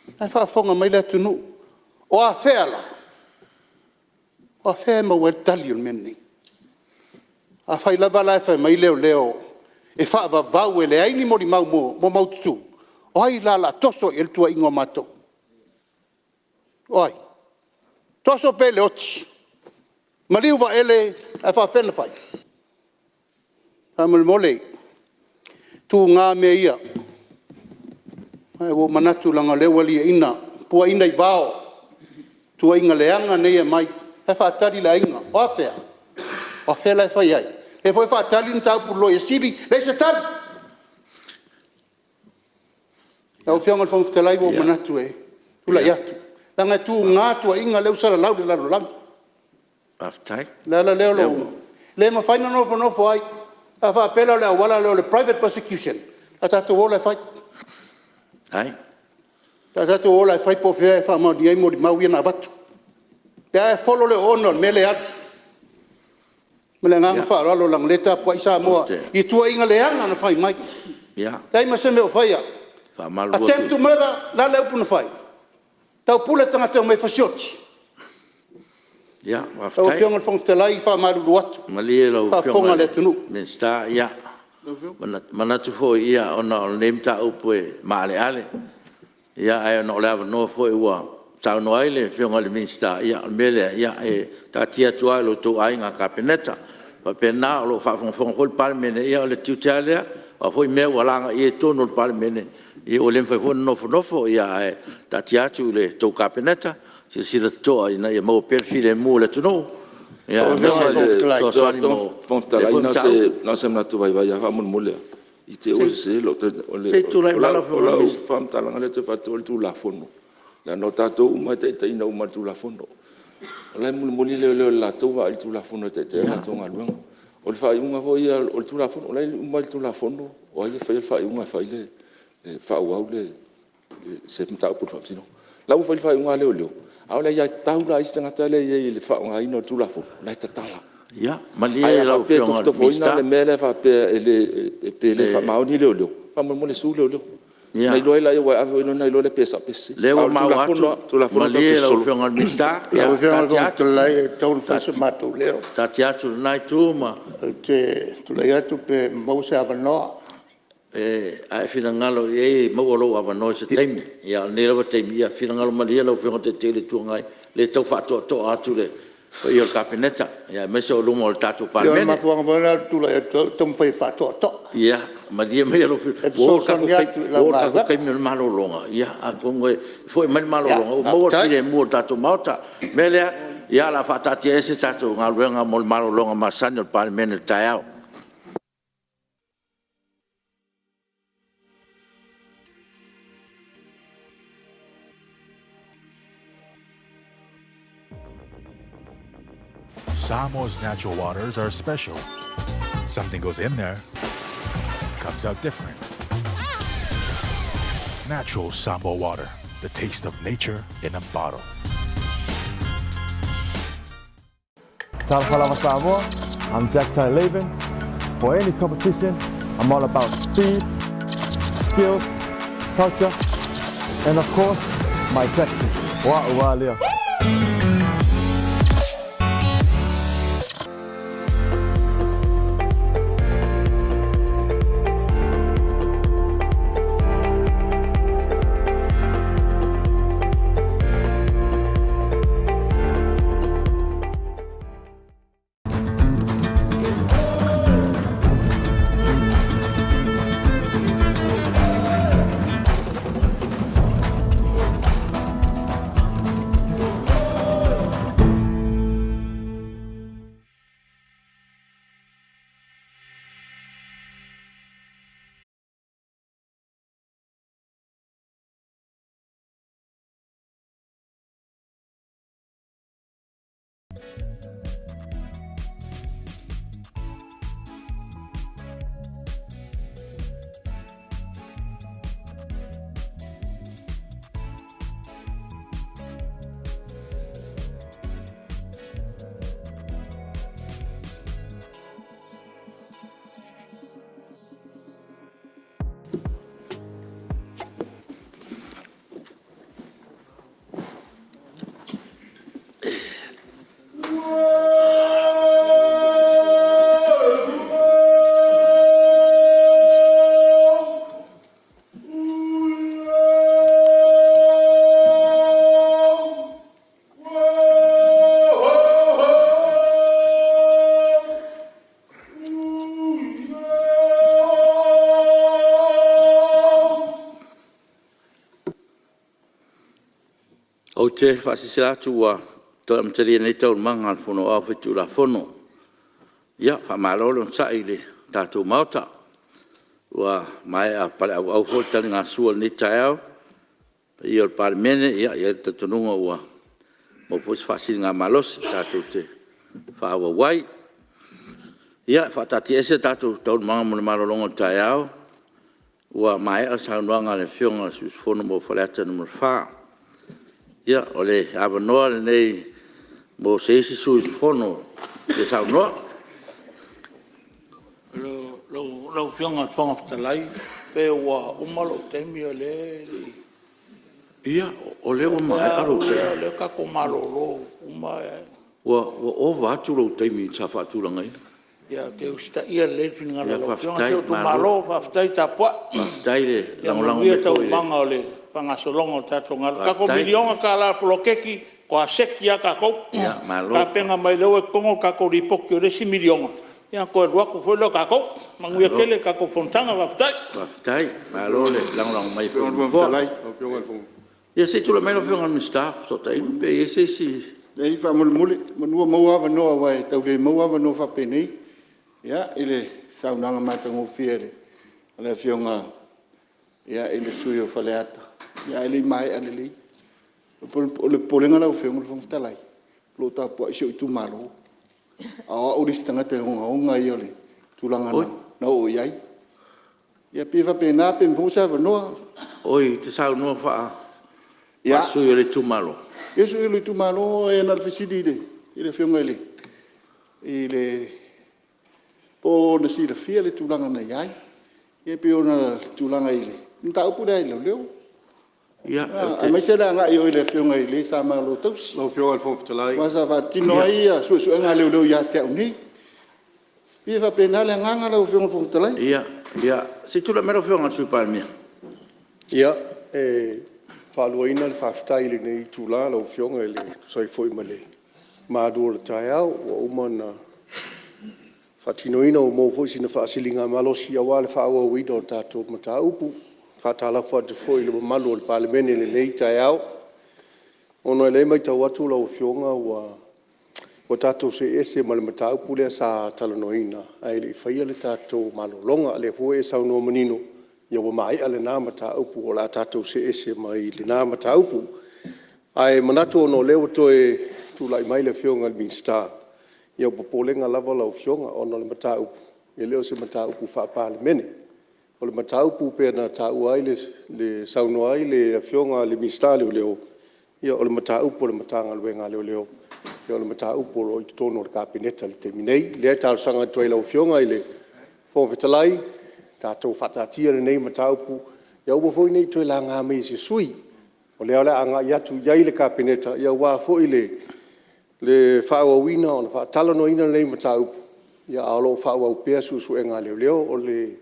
O la e faafofoga mai le atunuu. O afea la? O afea e maua ai le tali o le mea lenei? Afai lava la e fai mai leoleo e faavavau e leai ni molimau maumaututu, o ai la o le a toso i ai le tuuaiga o matou? O ai? Toso pea i le oti, maliu Vaele ae faafefea ona fai? Faamolemole, e tuga mea ia. Ae ua ou manatu leaga o lea ua liaina, puaina i vao tuuaiga leaga nei e aumai. O la e faatali le aiga. O afea? O afea la e fai ai? O lea foi e faatali le mataupu i le Loia Sili, leai se tali. Lau Afioga i le Fofoga Fetalai, ua ou manatu e tulai atu, leaga e tuga tuuaiga lea ua salalau i le lalolagi. O le ala lea o lou… E le mafai ona nofonofo ai. A faapea la o le auala lea o le private prosecution, o le a tatou o la e fai. O le a tatou o la e fai po o fea e faamaonia ai molimau ia na avatu. O lea lava e folo le oona o le mea lea e alu. Ma le agaga faaaloalo leaga o lea e tapuai Samoa i tuuaiga leaga na fai mai. Leai ma se mea o faia. Attempt to murder, o le a le upu na fai? Taupule tagata e omai e fasioti. Lau Afioga i le Fofoga Fetalai, e faamalulu atu, faafofoga le atunuu. Malie lau Afioga i le Minisita, e manatu foi ona o lenei mataupu e maaleale, ae ona o le avanoa foi ua saunoa ai le Afioga i le Minisita, o le mea lea, e taatia atu lava i lo outou Aiga Kapeneta. E faapena, o lo o faafogafoga foi le Palemene, ia o le tiute lava lea, o a foi mea ua lagaia i totonu o le Palemene, ua le mafai foi ona nofonofo, ae taatia atu i la outou Kapeneta e silasila totoa ina ia maua pea le filemu o le atunuu aemaise o le fesoasoani mo lea foi Lau Afioga i le Fofoga Fetalai, na o se manatu vaivai lava faamolemole lava, i te i ua sese lou tautala. O lau faamatalaga lea ou te fai atu o le Tulafono, leaga o tatou uma e taitaiina uma e le Tulafono. O la e mulimuli leoleo i le latou vaai i le Tulafono e taitai ai le latou galuega. O le faaiuga foi ia o le Tulafono, o la e uma i le Tulafono o ai e faia le faaiuga e fai e faaauau se mataupu i le Faamasinoga. O la e ua fai le faaiuga a leoleo, a o le aiatatau la a isi tagata la e i ai i le faaaogaina o le Tulafono, o la e tatala. Malie Ae a lau faapea e Afioga i le tofotofoina Minisita. le mea lea faapea pe le faamaoni leoleo, faamolemole sue leoleo ona iloa ai lea, aua e ave foi i ai ona iloa lea pe sao pe sese. O lea A ua o le maua atu, Tulafono lava o le Tulafono tatou malie te lau sosolo. Afioga i le Minisita, Lau Afioga i le Fofoga Fetalai e tatau ona fai so matou leo. Taatia atu i lena itu ma… Ou te tulai atu pe maua se avanoa. A e finagalo i ai e maua lou avanoa i se taimi. A o lenei lava taimi, ia finagalo malie lau Afioga i le Taitai o le Itu Agai, o lea e tau faatoatoa atu le paia o le Kapeneta aemaise o luma o le tatou Ia o le Palemene. mafuaaga foi lena o lou tulai atu ai o taumafai e faatoatoa, Ia malie maia lou e finagalo, fesoasoani atu i ua lau oo i le tatou galuega. taimi o le malologa, atonu e foi mai le Ia malologa ua maua le faafetai. filemu o le tatou Maota. O le mea lea, o le a faataatiaese a tatou galuega mo le malologa masani a le Palemene i le taeao. Samoa's natural waters are special. Something goes in there, comes out different. Natural Samoa water, the taste of nature in a bottle. Talofa lava Samoa, I'm Jack Tai Levin. For any competition, I'm all about speed, skills, culture, and of course, my tactics. Wa'u lea. Ou te faasilasila atu ua toe amatalia nei Taualumaga a le Fono Aoao Faitulafono. Ia, faamalo le onosai i le tatou Maota, ua maea paleauau foi le taligasua i lenei taeao i le paia o le Palemene. E i ai le talitonuga ua maua foi se faasiligamalosi tatou te faaauau ai. Ia, e faataatiaese tatou Taualumaga mo le malologa o le taeao ua maea le saunoaga a le Afioga i le sui usufono mo Faleata 4. Ia, o le avanoa lenei mo se isi sui usufono e fia saunoa. Lau Afioga i le Fofoga Fetalai, pe ua uma lou taimi o lea e le i… Ia, o lea ua maea lou taimi. O lea ua tatou malolo uma. Ua ova atu lou taimi sa faatulagaina. Ia, ou te usitaia lelei le finagalo o lau Afioga. Si ou itumalo, faafetai tapuai. Ia manuia taualumaga o le faagasologa o le tatou galuega. O le tatou miliona tala poloketi, faatoa seti lava tatou. Tapena mai o lea ua i totonu le tatou lipoti o le isi miliona ia ona toe alu atu foi lea o tatou. Manuia tele le tatou fonotaga faafetai. Faafetai, malo le lagolago mai foi i le Nofoa. Ia se i tulai mai lau Afioga i le Minisita o Fesootaiga pe i ai se isi… Leai, faamolemole, semeamanu ua maua avanoa aua e tau le maua avanoa faapenei i le saunoaga matagofie a le Afioga i le sui usufono o Faleata ae le i maea lelei. O le popolega lau Afioga i le Fofoga Fetalai o lo o tapuai si ou Itumalo, a o au le isi tagata e ogaoga ia o le tulaga na oo i ai. Ia pei e faapena pe maua se avanoa. Oi, e te saunoa faa-sui o le Itumalo? Ia sui o le Itumalo na o le fesili i le Afioga i le… po o ona silafia le tulaga na i ai. Ia pei o le tulaga i le mataupu lea i leoleo aemaise le agai i o i le Afioga i le sa malotausi aua sa faatino ai suesuega a leoleo ia te au nei. E pei e faapena le agaga lau Afioga i le Fofoga Fetalai. Ia, se i tulai mai lau Afioga i le Sui Palemia. Ia, e faaluaina le faafetai i lenei itula lau Afioga e tusa ai foi ma le malu o le taeao ua uma ona faatinoina, ua maua foi sina faasiligamalosi aua le faaauauina o tatou mataupu. E faatalofa atu foi i le mamalu o le Palemene i lenei taeao. Ona o lea e maitau atu lau Afioga ua tatou see ese ma le mataupu lea sa talanoaina ae le i faia le tatou malologa. O lea foi ua e saunoa manino ua maea lena mataupu o le a tatou see ese mai lena mataupu. Ae manatu ona o lea ua toe tulai mai le Afioga i le Minisita, ia o le popolega lava lau Afioga ona o le mataupu e le o se mataupu Faa-Palemene. O le mataupu pei ona taua ai le… saunoa ai le Afioga i le Minisita o Leoleo, ia o le mataupu a le Matagaluega a Leoleo, o le mataupu o lo o i totonu o le Kapeneta i le taimi nei. O lea e talosaga atu ai i lau Afioga i le Fofoga Fetalai, tatou faataatia lenei mataupu ia aua foi ne i toe laga mai e se sui usufono, o lea o le a agai atu i ai le Kapeneta aua foi le faaauauina o le faatalanoaina o lenei mataupu, a o lo o faaauau pea suesuega a leoleo. O le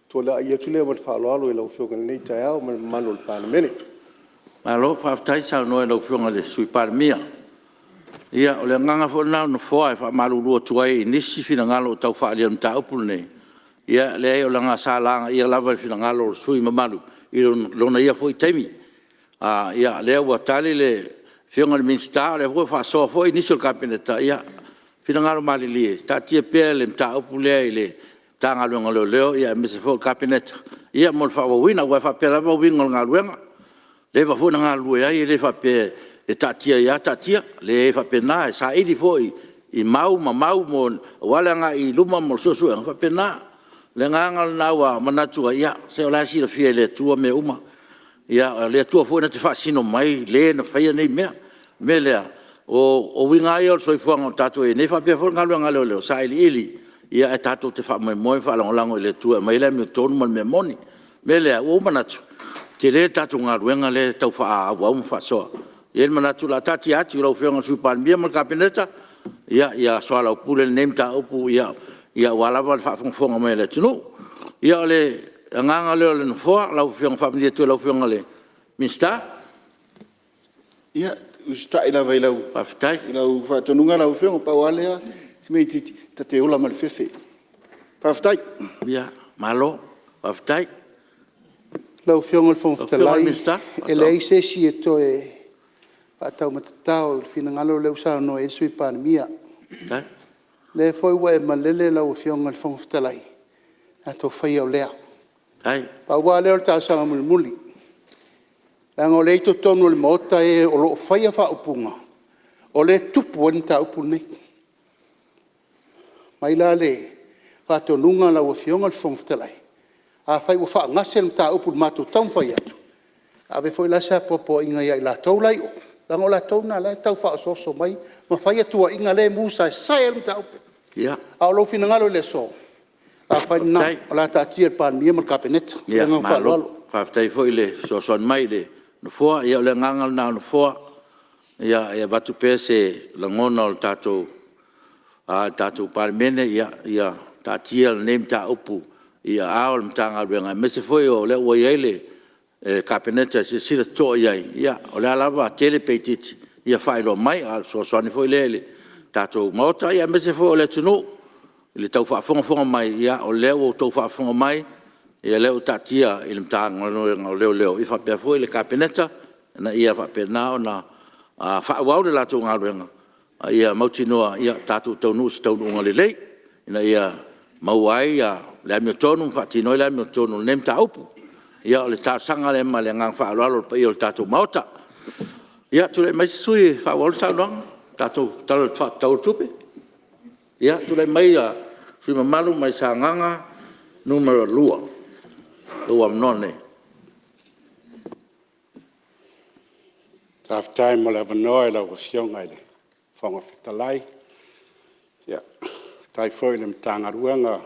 tulai atu lea ma le faaaloalo i lau Afioga i lenei taeao ma le mamalu o le Palemene. Malo faafetai saunoa i lau Afioga i le Sui Palemia. Ia, o le agaga foi lena o le Nofoa e faamalulu atu ai i nisi finagalo o tau faaalia i le mataupu lenei, ia leai leaga sa lagaia lava i finagalo o sui usufono mamalu i lona ia foi taimi. O lea ua tali le Afioga i le Minisita, o lea foi ua faasoa foi nisi o le Kapeneta, ia finagalo malilie taatia pea le mataupu lea i le Matagaluega o Leoleo aemaise foi o le Kapeneta mo le faaauauina. Aua e faapea lava uiga o le galuega, ua leva foi ona galulue ai, e le faapea e taatia ai lava taatia. E leai e faapena, e saili foi i mau ma mau aua le agai i luma mo suesuega, e faapena. O le agaga lena ua manatu ai, ia se o la e silafia e le Atua mea uma. O le Atua foi na te faasino mai le na faia nei mea. O le mea lea, o uiga lava ia o le soifuaga o tatou i ai nei faapea foi le galuega a leoleo, sailiili ae tatou te faamoemoe ma faalagolago i le Atua e aumai ai le amiotonu ma le mea moni. O le mea lea ua ou manatu, e tele le tatou galuega lea e tau faaauau ma faasoa. E i ai le manatu o le a taatia atu i lau Afioga i le Sui Palemia ma le Kapeneta ia soalaupule lenei mataupu aua lava le faafogafoga mai a le atunuu. Ia o le agaga lea o le Nofoa, e faamalie atu ai i lau Afioga i le Minisita. Ia, e usitai lava i lau faatonuga lau Afioga. Pau lava lea o si mea itiiti, ta te ola ma le fefe. Faafetai. Ia malo faafetai. Lau Afioga i le Fofoga Fetalai, e leai se isi e toe faataumatatao i le finagalo lea ua saunoa i ai le Sui Palemia. O lea foi ua e malele lau Afioga i le Fofoga Fetalai, tatou faia o lea. Pau lava lea o le talosaga mulimuli, leaga o lea e i totonu o le Maota e o lo o faia faaupuga, o lea e tupu ai le mataupu lenei. Aumai la le faatonuga lau Afioga i le Fofoga Fetalai, afai ua faagase le mataupu i le matou taumafai atu, ave foi la se apoapoaiga ia i latou la e i o, leaga o latou na o la e tau faaosooso mai ma faia tuuaiga lea e musaesae ai le mataupu. A o lou finagalo i le aso, o le a fai lena, o le a taatia i le Palemia ma le Kapeneta. Ma le agaga faaaloalo. Malo faafetai foi le fesoasoani mai i le Nofoa. Ia o le agaga lena o le Nofoa, ia avatu pea se lagona o le tatou Palemene, ia taatia lenei mataupu i aao o le Matagaluega, aemaise foi o lea ua i ai le Kapeneta e silasila totoa i ai. Ia o le a lava le tele pe itiiti, ia faailoa mai, a o le fesoasoani foi lea i le tatou Maota, aemaise foi o le atunuu i le tau faafogafoga mai. O lea ua outou faafofoga mai, o lea ua taatia i le Matagaluega o Leoleo faapea foi le Kapeneta ina ia faapena ona faaauau le latou galuega a ia mautinoa ua tatou taunuu i se taunuuga lelei ina ia maua ai le amiotonu ma faatino ai le amiotonu i lenei mataupu. Ia o le talosaga lea ma le agaga faaaloalo i le paia o le tatou Maota. Ia, tulai mai se sui usufono e faaauau le saunoaga i le tatou Tala Faatatau o le Tupe. Ia, tulai mai le sui usufono mamalu mai Sagaga 2, lou avanoa lenei. Faafetai mo le avanoa i lau Afioga i le Fofoga Fetalai. Faafetai foi i le Matagaluega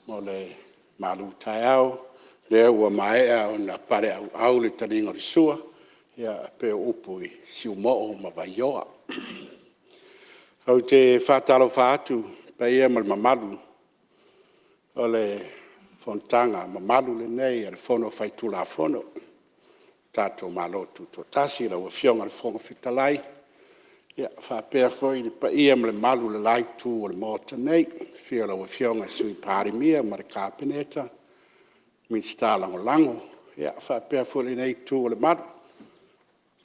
mo le malutaeao lea ua maea ona paleauau le taliga o le sua e pei o upu i Siumoo ma Vaioa. Ou te faatalofa atu i le paia ma le mamalu o le fonotaga mamalu lenei a le Fono Faitulafono a le tatou Malo Tutoatasi, lau Afioga i le Fofoga Fetalai, faapea foi le paia ma le mamalu o le la Itu o le Maota nei, i le afio o lau Afioga i le Sui Palemia ma le Kapeneta, Minisita Lagolago. Ia faapea foi lenei Itu o le malu,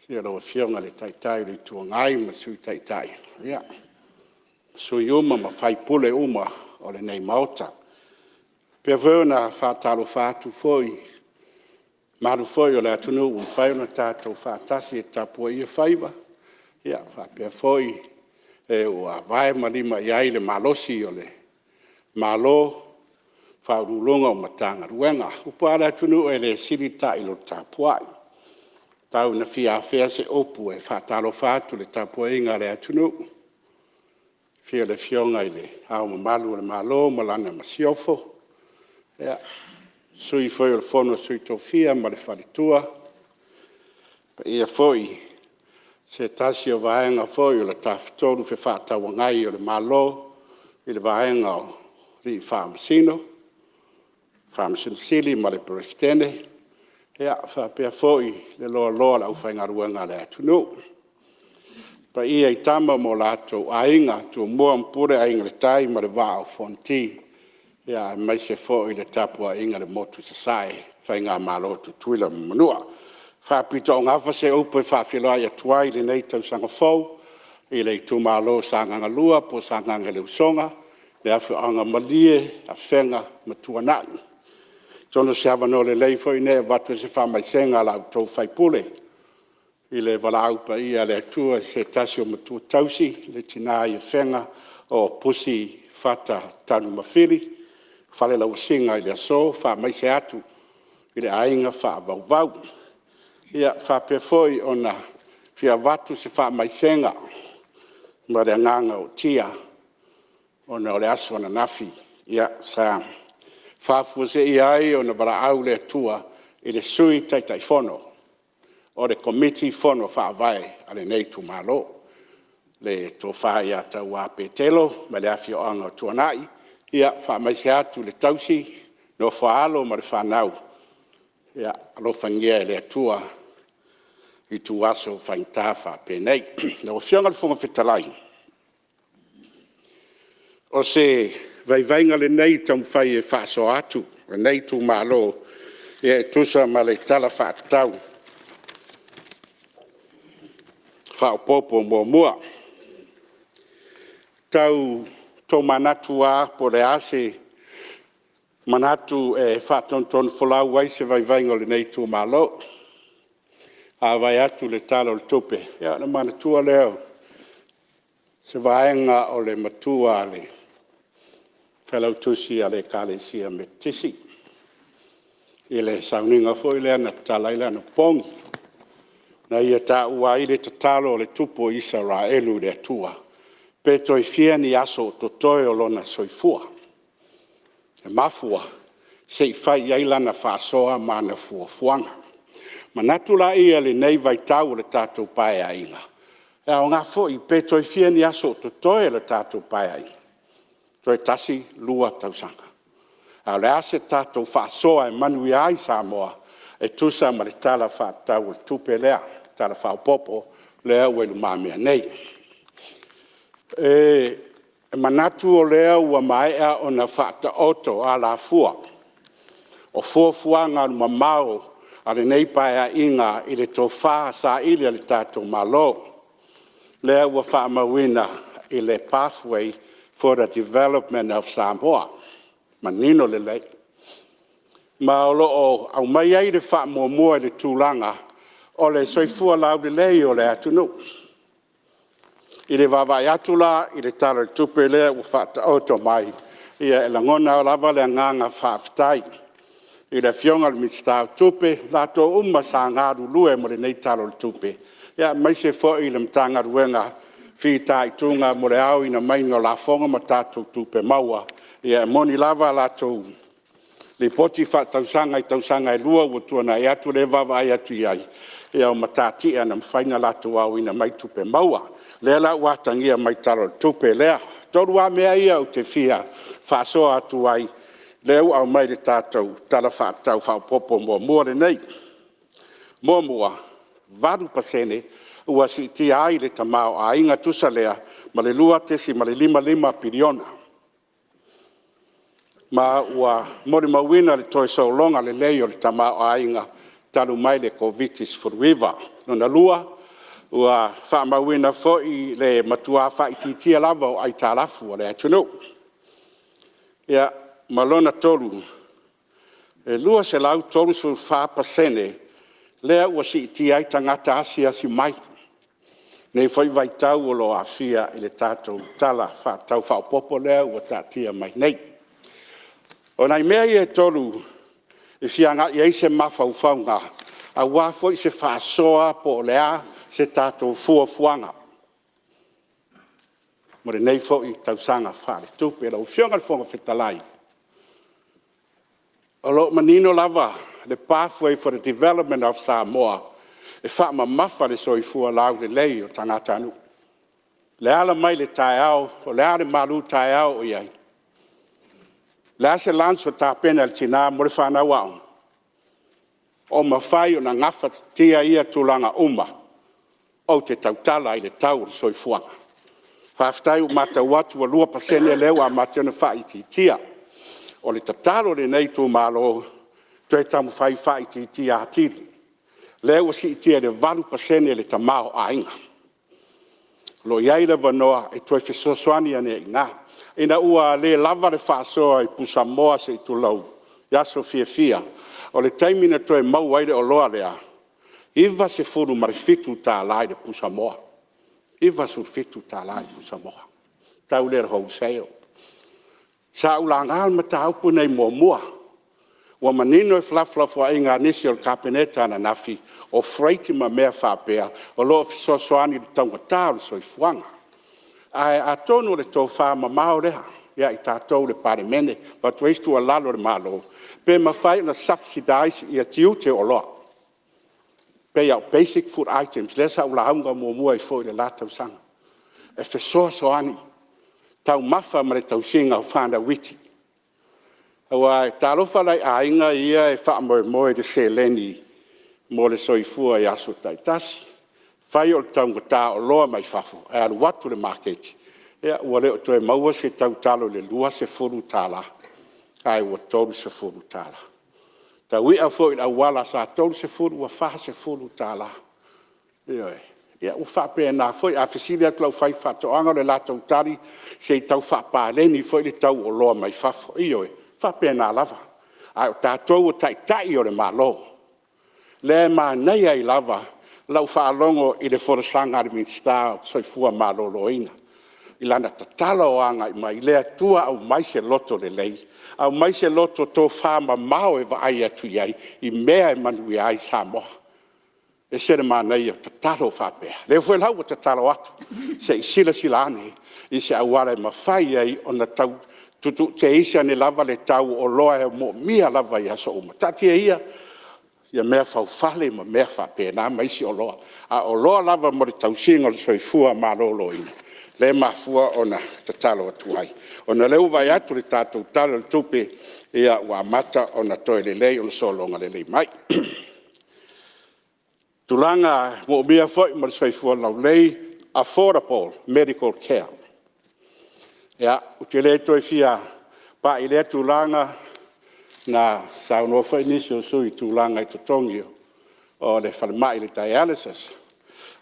i le afio o lau Afioga i le Taitai o le Itu Agai ma le Sui Taitai, sui usufono uma ma sui usufono uma o lenei Maota. E faapea foi ona faatalofa atu foi i le mamalu foi o le atunuu ua mafai ona tatou faatasi e tapuaia faiva, faapea foi e ua vae ma lima i ai le malosi o le Malo, Ofisa Sili o Pulega o Matagaluega. O upu lava a le atunuu, e le sili le ta'i i lo le tapuai. Tau ina fia afea se upu e faatalofa atu i le tapuaiga a le atunuu, i le afio o le Afioga i Le Ao Mamalu o le Malo ma Lana Masiofo, le Sui foi o le Fono a Sui Tofia ma le faletua, le paia foi i se tasi o Vaega foi o le Tafatolu Fefaatauagai o le Malo i le Vaega o Alii Faamasino, Faamasino Sili ma le Peresetene, faapea foi le loaloa o le aufaigaluega a le atunuu. Le paia i Tama ma o latou Aiga, Tumua ma Pule, Aiga i le Tai ma le Vaa o Fonoti, aemaise foi le tapuaiga i le Motu i Sasae i le Faigamalo a Tutuila ma Manua. E faapitoaugafa se upu e faafeiloai atu ai i lenei tausaga fou i le itumalo o Sagaga 2 po o Sagaga le Usoga, le afioaga o Malie, Afega ma Tuanai. Atonu o se avanoa lelei foi lenei e avatu ai se faamaisega a la outou sui usufono i le valaau paia a le Atua i se tasi o matua tausi, le tina i Afega o Pusi Fata Tanumafili, falelauasiga i le aso. Faamaise atu i le aiga faavauvau. E faapea foi ona fia avatu se faamaisega ma le agaga ootia ona o le aso ananafi sa faafuaseia ai ona valaau le Atua i le Sui Taitaifono o le Komiti Fono Faavae a lenei itumalo, le Tofa ia Taua Petelo mai le afioaga o Tuanai. Ia faamaise atu i le tausi, le nofo a alo ma le fanau, ia alofagia e le Atua ituaso faigata faapenei. Lau Afioga i le Fofoga Fetalai, o se vaivaiga lenei e taumafai e faasoa atu lenei itumalo e tusa ma le Tala Faatatau. Faaopoopo Muamua. E tau tomanatu lava po o le a se manatu e faatonutonufolau ai se vaivaiga o lenei itumalo. A vaai atu i le Tala o le Tupe, ia ona manatua lea o se vaega o le matua a le Failautusi a le Ekalesia Metotisi i le sauniga foi lea na tatala ai le anapogi na ia taua ai le tatalo a le tupu o Isaraelu i le Atua, pe toe fia ni aso o totoe o lona soifua. E mafua se i fai i ai lana faasoa ma ana fuafuaga. Manatu la i lenei vaitau o le tatou Paeaiga, e aoga foi pe toe fia ni aso o totoe o le tatou Paeaiga, toe tasi, lua tausaga. A o le a se tatou faasoa e manuia ai Samoa e tusa ma le Tala Faatatau o le Tupe lea, le Tala Faaopoopo lea ua i lumamea nei. E manatu o lea ua maea ona faataoto alafua o fuafuaga alualumamao a lenei Paeaiga i le tofa saili a le tatou Malo, lea ua faamauina i le pathway for the development of Samoa. Manino lelei. Ma o lo o aumai ai le faamuamua i le tulaga o le soifua laulelei o le atunuu. I le vaavaai atu la i le Tala o le Tupe lea ua faataoto mai, ia e lagona lava le agaga faafetai i le Afioga i le Minisita o Tupe, i latou uma sa galulue mo lenei Tala o le Tupe, aemaise foi le Matagaluega fitaituga mo le aoina mai o lafoga ma tatou tupe maua. E moni lava a latou Lipoti Faaletausaga i tausaga e lua ua tuanai atu lea e vaavaai atu i ai, ia o matatia na mafai ona latou aoina mai tupe maua. Lea la ua atagia mai i le Tala o le Tupe lea. E tolu lava mea ia ou te fia faasoa atu ai lea ua aumai i le tatou Tala Faatatau Faaopoopo Muamua lenei. Muamua, e 8% ua siitia ai le tamaoaiga e tusa lea ma le $2.55 piliona. Ma ua molimauina le toe sologa lelei o le tamaoaiga talu mai le Koviti-19. Lona lua, ua faamauina foi le matua faaitiitia lava o aitalafu a le atunuu. Ia, ma lona tolu, e 234% lea ua siitia ai tagata asiasi mai i lenei foi vaitau o lo o aafia i le tatou Tala Faatatau Faaopoopo lea ua taatia mai nei. O nai mea ia e tolu e fia agai i ai se mafaufauga aua foi se faasoa po o le a se tatou fuafuaga mo lenei foi tausaga faaletupe. Lau Afioga i le Fofoga Fetalai, o lo o manino lava le pathway for the development of Samoa, e faamamafa le soifua laulelei o tagatanuu. O le ala mai le taeao, o le a le malutaeao o i ai? O le a se lunch o tapena e le tina mo le fanau aoga? O mafai ona gafatia ia tulaga uma? Ou te tautala i le tau o le soifuaga. Faafetai ua matau atu ua 2% lea ua amata ona faaitiitia. O le tatalo a lenei itumalo, toe taumafai e faaitiitia atili. Lea ua siitia i le 8% le tamaoaiga. O lo o i ai le avanoa e toe fesoasoani ane ai i ina. Ina ua le lava le faasoa i pusamoa se i tulou i aso fiafia, o le taimi na toe maua ai le oloa lea, e $97 i le pusamoa, $97 i le pusamoa, le tau lea i le wholesale. Sa ou laga le mataupu lenei muamua, ua manino felafolafoaiga a nisi o le Kapeneta ananafi, o freight ma mea faapea o lo o fesoasoani i le taugata o le soifuaga. Ae atonu o le tofamamao lea ia i tatou le Palemene e avatu ai se tuualalo i le Malo, pe mafai ona subsidize tiute o oloa, pei lava o basic food items lea sa ou lauga muamua ai foi i le la tausaga e fesoasoani i taumafa ma le tausiga o fanau iti. Aua talofa la i aiga ia e faamoemoe i le seleni mo le soifua i aso taitasi. E fai o le taugata o oloa mai fafo ae alu atu i le maketi ua le o toe maua se tautalo i le $20 ae ua $30. O tau i'a foi i le auala sa $30 ua $40. Ioe. Ia ua faapena foi, a fesili atu i le aufaifaatoaga, o le latou tali, se i tau faapaleni foi le tau o oloa mai fafo. Ioe, e faapena lava. A o tatou o Taitai o le Malo, o lea e manaia ai lava lau faalogo i le folasaga a le Minisita o le Soifua Maloloina i lana tatalo agai mai, le Atua aumai se loto lelei, aumai se loto tofamamao e vaai atu i ai i mea e manuia ai Samoa. E ese le manaia o tatalo faapea. O lea foi la ua tatalo atu, se i silasila ane i se auala e mafai ai ona tau teisi ane lava le tau o oloa e moomia lava i aso uma. Taatia ia meafaufale ma mea faapena ma isi oloa, a o oloa lava mo le tausiga o le soifua maloloina, lea e mafua ona tatalo atu ai, ona o lea ua vaai atu i le tatou Tala o le Tupe, ua amata ona toe lelei ona sologa lelei mai. Tulaga moomia foi mo le soifua laulelei, affordable medical care. Ia, ou te le toe fia pai i lea tulaga, na saunoa foi nisi o sui usufono i tulaga i totogi o le falemai i le dialysis.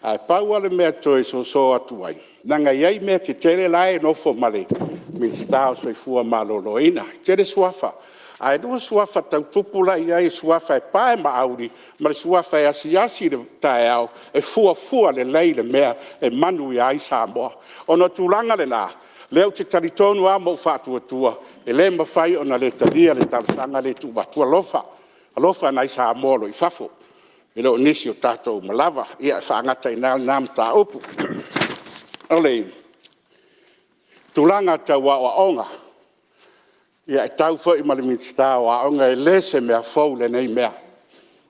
Ae pau lava le mea e toe soso atu ai, leaga e i ai mea tetele la e nofo ma le Minisita o le Soifua Maloloina, e tele suafa. Ae 2 suafa tau tupu la e i ai, o le suafa e pae ma auli ma le suafa e asiasi i le taeao e fuafua lelei le mea e manuia ai Samoa. Ona o le tulaga lena, lea ou te talitonu lava ma ou faatuatua, e le mafai ona le talia le talosaga lea e tuu atu. Alofa, alofa i nai Samoa o lo o i fafo, e le o nisi o tatou uma lava. Ia e faagata ai i ina lena mataupu. O le tulaga tau aoaoga, ia e tau foi ma le Minisita o Aoga, e le o se mea fou lenei mea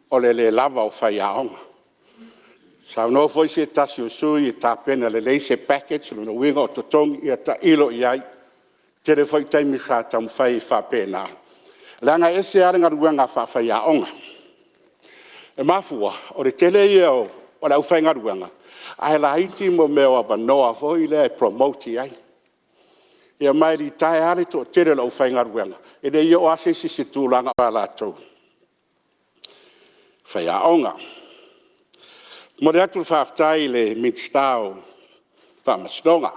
o le le lava o faiaoga. Saunoa foi se tasi o sui usufono e tapena lelei se package, o lona uiga o totogi, ia tailo i ai. E tele foi taimi sa taumafai ai faapena, leaga e ese lava le galuega faafaiaoga. E mafua o le tele ia o le aufaigaluega ae laiti mea o avanoa foi lea e promote i ai. Ia ma e litaea lava le toatele o le aufaigaluega, e le i oo lava se isi i se tulaga o latou faiaoga. E momoli atu le faafetai i le Minisita o Faamasinoga.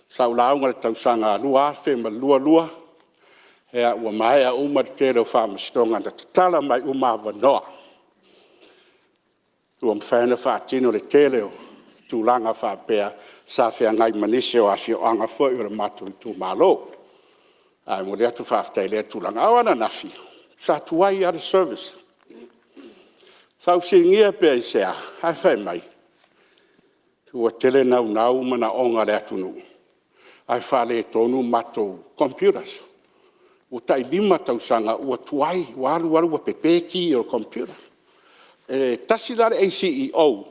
Sa ou lauga i le tausaga 2022, ua maea uma le tele o faamasinoga na tatala mai uma avanoa, ua mafai ona faatino le tele o tulaga faapea sa feagai ma nisi o afioaga foi o le matou itumalo. Ae momoli atu le faafetai i lea tulaga. A o ananafi, sa tuai lava le service. Sa ou fesiligia pe aisea, ae fai mai, ua tele naunau manaoga o le atunuu ae faaletonu matou computers. Ua tai 5 tausaga ua tuai, ua alu alu ua pepe ki o le computer. E tasi la le ACEO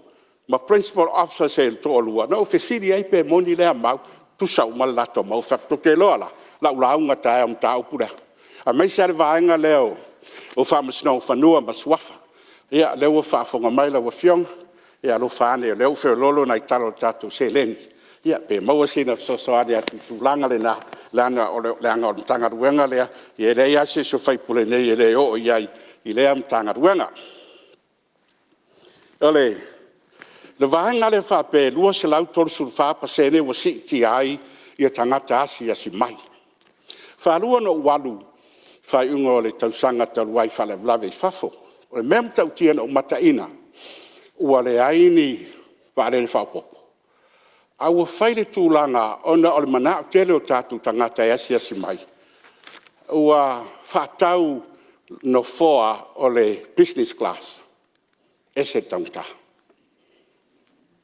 ma Principal Officers e toalua na ou fesili i ai pe moni lea mau, tutusa uma le latou mau. Ou fai atu, tou te iloa la, o le a ou lauga taeao i le mataupu lea, aemaise lava le vaega lea o Faamasinoga o Fanua ma Suafa. Ia o lea ua faafofoga mai lau Afioga, ia alofa ane o lea ua feoloolo nai tala o le tatou seleni, ia pe maua sina fesoasoani atu i le tulaga lena, leaga o le Matagaluega lea, e leai lava se isi o sui usufono nei e le oo i ai i lea Matagaluega. O le vaega lea faapea e 234% ua siitia ai tagata asiasi mai. E faalua ona ou alu i le faaiuga o le tausaga talu ai i faalavelave i fafo. O le mea matautia na ou mataina, ua leai ni vaalele faaopoopo, ae ua fai le tulaga ona o le manao tele o tatou tagata e asiasi mai, ua faatau nofoa o le business class, e ese le taugata.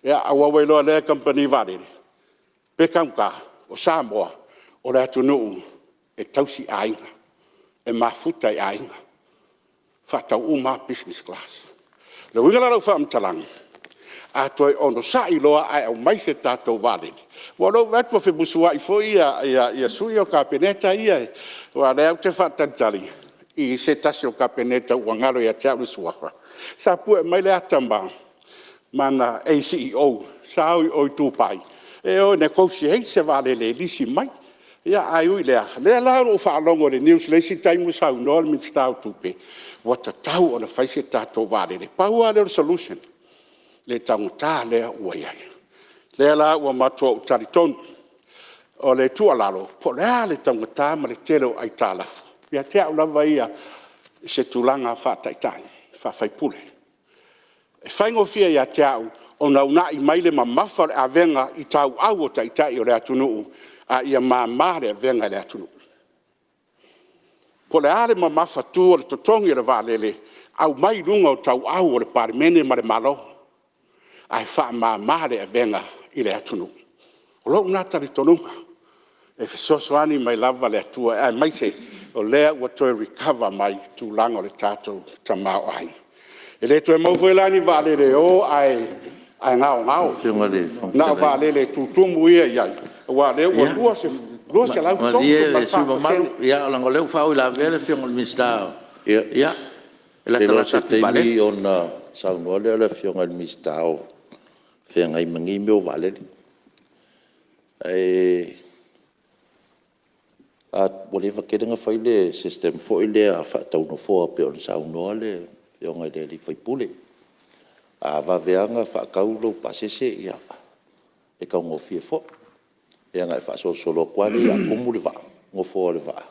Aua ua iloa lelei e kamupani vaalele, pe taugata, o Samoa o le atunuu e tausi aiga, e mafuta i aiga, faatau uma lava business class. O le uiga la o lau faamatalaga, a toe onosai loa ae aumai se tatou vaalele, aua o lea ua ou vaai atu ua femusuai foi sui ia o le Kapeneta ia, aua o lea ou te faatalitali i se tasi o Kapeneta ua galo ia te au le suafa, sa pue mai le ata ma ana ACEO sa o i o i Dubai e o e negotiate se vaalele e lisi mai. Ae ui i lea, o lea la ua ou faalogo i le news i le isi taimi o saunoa le Minisita o Tupe, ua tatau ona fai se tatou vaalele. Pau lava lea o le solution. le taugata lea ua i ai. O lea la ua matua ou talitonu, o le tuualalo, po o le a le taugata ma le tele o aitalafu, ia te au lava ia i se tulaga faataitai, faa-sui usufono, e faigofie ia te au ona uunai mai le mamafa o le avega i tauau o Taitai o le atunuu, a ia mama le avega i le atunuu. Po o le a le mamafatu o le totogi o le vaalele, aumai i luga o tauau o le Palemene ma le Malo, ae faamama le avega i le atunuu. O lou lena talitonuga, e fesoasoani mai lava le Atua, aemaise o lea ua toe recover mai tulaga o le tatou tamaoaiga. E le toe maua foi la ni vaalele e o ae gaogao, na o vaalele tutumu ia e i ai, aua o lea ua 234%. Malie le sui usufono mamalu, leaga o lea ua faauilavea le Afioga i le Minisita e Ou te iloa o latalata se atu i le vaalele. taimi ona saunoa lea o le Afioga i le Minisita o feagai ma nei mea o vaalele. Ae ua leva tele ona fai le system foi lea faatau nofoa pei ona saunoa le Afioga i le sui usufono. A vave lava ona faatau lou pasese e taugofie foi. Ia ona e faasolosolo atu lava lea o le a tumu le vaa, nofoa o le vaa,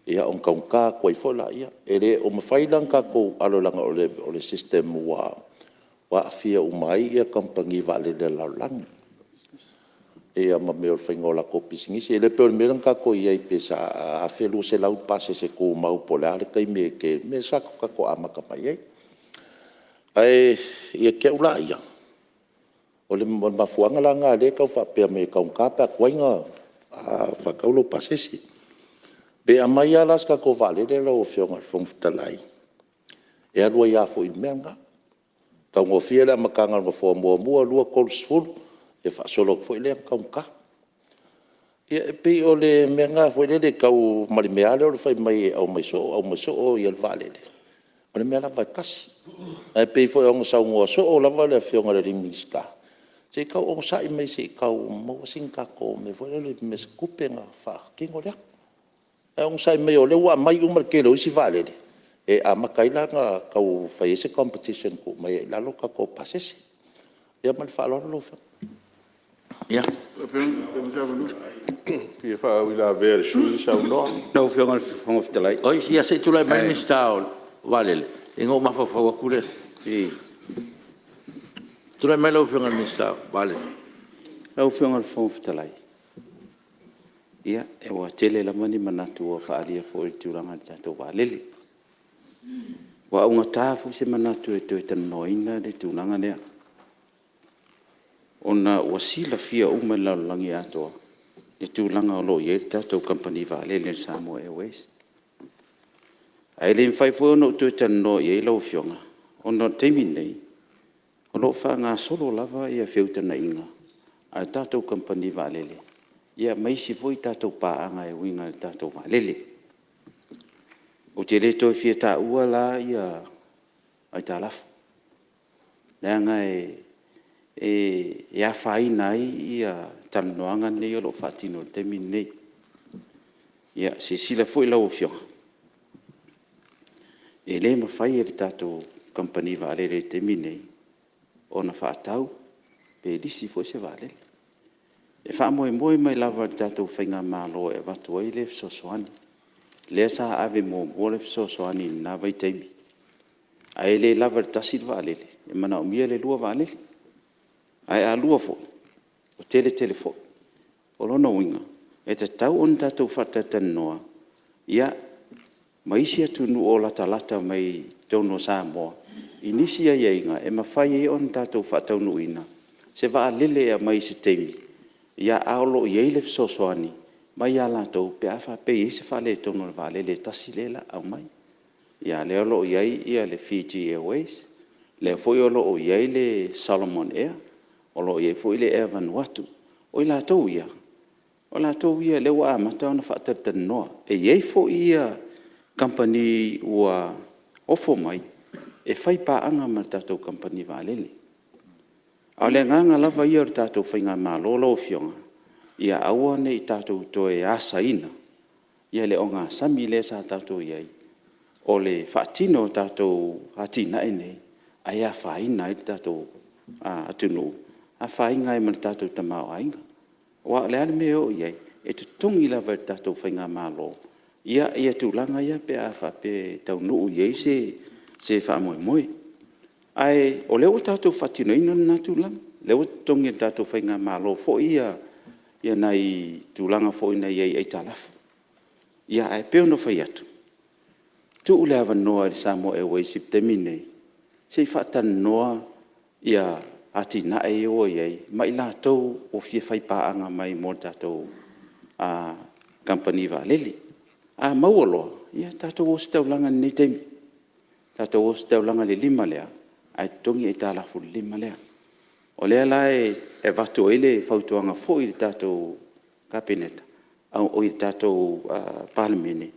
ia ona taugata atu ai foi lea. E le o mafai la ona tatou alo leaga o le system ua aafia uma ai kamupani vaalele a le lalolagi ia ma mea o le faiga o latou pisinisi. E le pei o le mea lea na tatou i ai pei sa $1,200 le pasese tumau po o le a le taimi e te… le mea sa tatou amata mai ai. Ae ia te au la ia, o le mafuaaga la lena o lea e tau faapea mai ai e taugata pe a tuai ona faatau lou pasese. Pe aumai lava la se tatou vaalele lau Afioga i le Fofoga Fetalai, e alu ai lava foi i le mea lena. E taugofie le amataga o le nofoa muamua, 2, 30, ia faasolo atu foi lea ina taugata. Ia e pei o le mea lena foi lele e tau ma le mea lava lea o le fai mai e aumai soo aumai soo le vaalele, o le mea lava e tasi. Ae pei foi ona saunoa soo lava le Afioga i le Minisita, se i tau onosai mai se i tau maua sina tatou mea foi lele se tupe ona faatino lea. Ae onosai mai o lea ua aumai uma le tele o isi vaalele e amata ai la ona tau fai ai se competition e tuu mai ai i lalo tatou pasese. Ia ma le faaaloalo lau Afioga. Fia faauilavea i le sui usufono lea e saunoa. Lau Afioga i le Fofoga Fetalai… Oi ia se i tulai mai le Minisita o Vaalele, ia ona ou mafaufau atu lea i… Tulai mai lau Afioga i le Minisita o Vaalele. Lau Afioga i le Fofoga Fetalai, ia ua tele lava ni manatu ua faaalia foi i le tulaga i le tatou vaalele. Ua augata foi se manatu e toe talanoaina le tulaga lea, ona ua silafia uma e le lalolagi atoa le tulaga o lo o i ai le tatou Kamupani Vaalele o le Samoa Airways. Ae le mafai foi ona ou toe talanoa i ai lau Afioga, ona o le taimi lenei, o lo o faagasolo lava feutagaiga a le tatou Kamupani Vaalele ma isi foi tatou paaga e uiga i le tatou vaalele. Ou te le toe fia taua la aitalafu, leaga e afaina ai talanoaga nei o lo o faatino i le taimi lenei. Ia, silasila foi lau Afioga, e le mafai e le tatou Kamupani Vaalele i le taimi lenei ona faatau pe lisi foi se vaalele. E faamoemoe mai lava i le tatou faigamalo e avatu ai le fesoasoani, lea sa ave muamua le fesoasoani i lena vaitaimi, ae le lava i le tasi le vaalele, e manaomia le lua vaalele. Ae a lua foi, ua tele tele foi. O lona uiga, e tatau ona tatou faatalatalanoa ma isi atunuu o latalata mai i totonu o Samoa i nisi aiaiga e mafai ai ona tatou faataunuuina se vaalele e aumai i se taimi, a o lo o i ai le fesoasoani mai ia latou pe a faapea e i ai se faaletonu o le vaalele e tasi lea o le a aumai. A o lea o lo o i ai le Fiji Airways, lea foi o lo o i ai le Solomon Air, o lo o i ai foi le Air Vanuatu. O i latou ia, o latou ia o lea ua amata ona faatalatalanoa. E i ai foi kamupani ua ofo mai e faipaaga ma le tatou kamupani vaalele. A o le agaga lava ia o le tatou faigamalo lau Afioga, ia aua ne i tatou toe asaina le ogasami lea sa tatou i ai, o le faatino o tatou atinae nei, ae afaina ai le tatou atunuu, afaina ai ma le tatou tamaoaiga. Aua o le a le mea e oo i ai, e totogi lava e le tatou faigamalo tulaga ia pe a faapea e taunuu i ai se faamoemoe. Ae o lea ua tatou faatinoina lena tulaga, o lea ua totogi e le tatou faigamalo foi nai tulaga foi na i ai i aitalafu. Ae pei ona ou fai atu, tuu le avanoa i le Samoa Airways i le taimi lenei, se i faatalanoa atinae ia ua i ai ma i latou ua fia faipaaga mai mo le tatou kamupani vaalele. A maua loa, ia tatou ositaulaga i lenei taimi, tatou ositaulaga i le 5 lea, ae totogi aitalafu i le 5 lea. O lea la e avatu ai le fautuaga foi i le tatou Kapeneta, oi le tatou Palemene,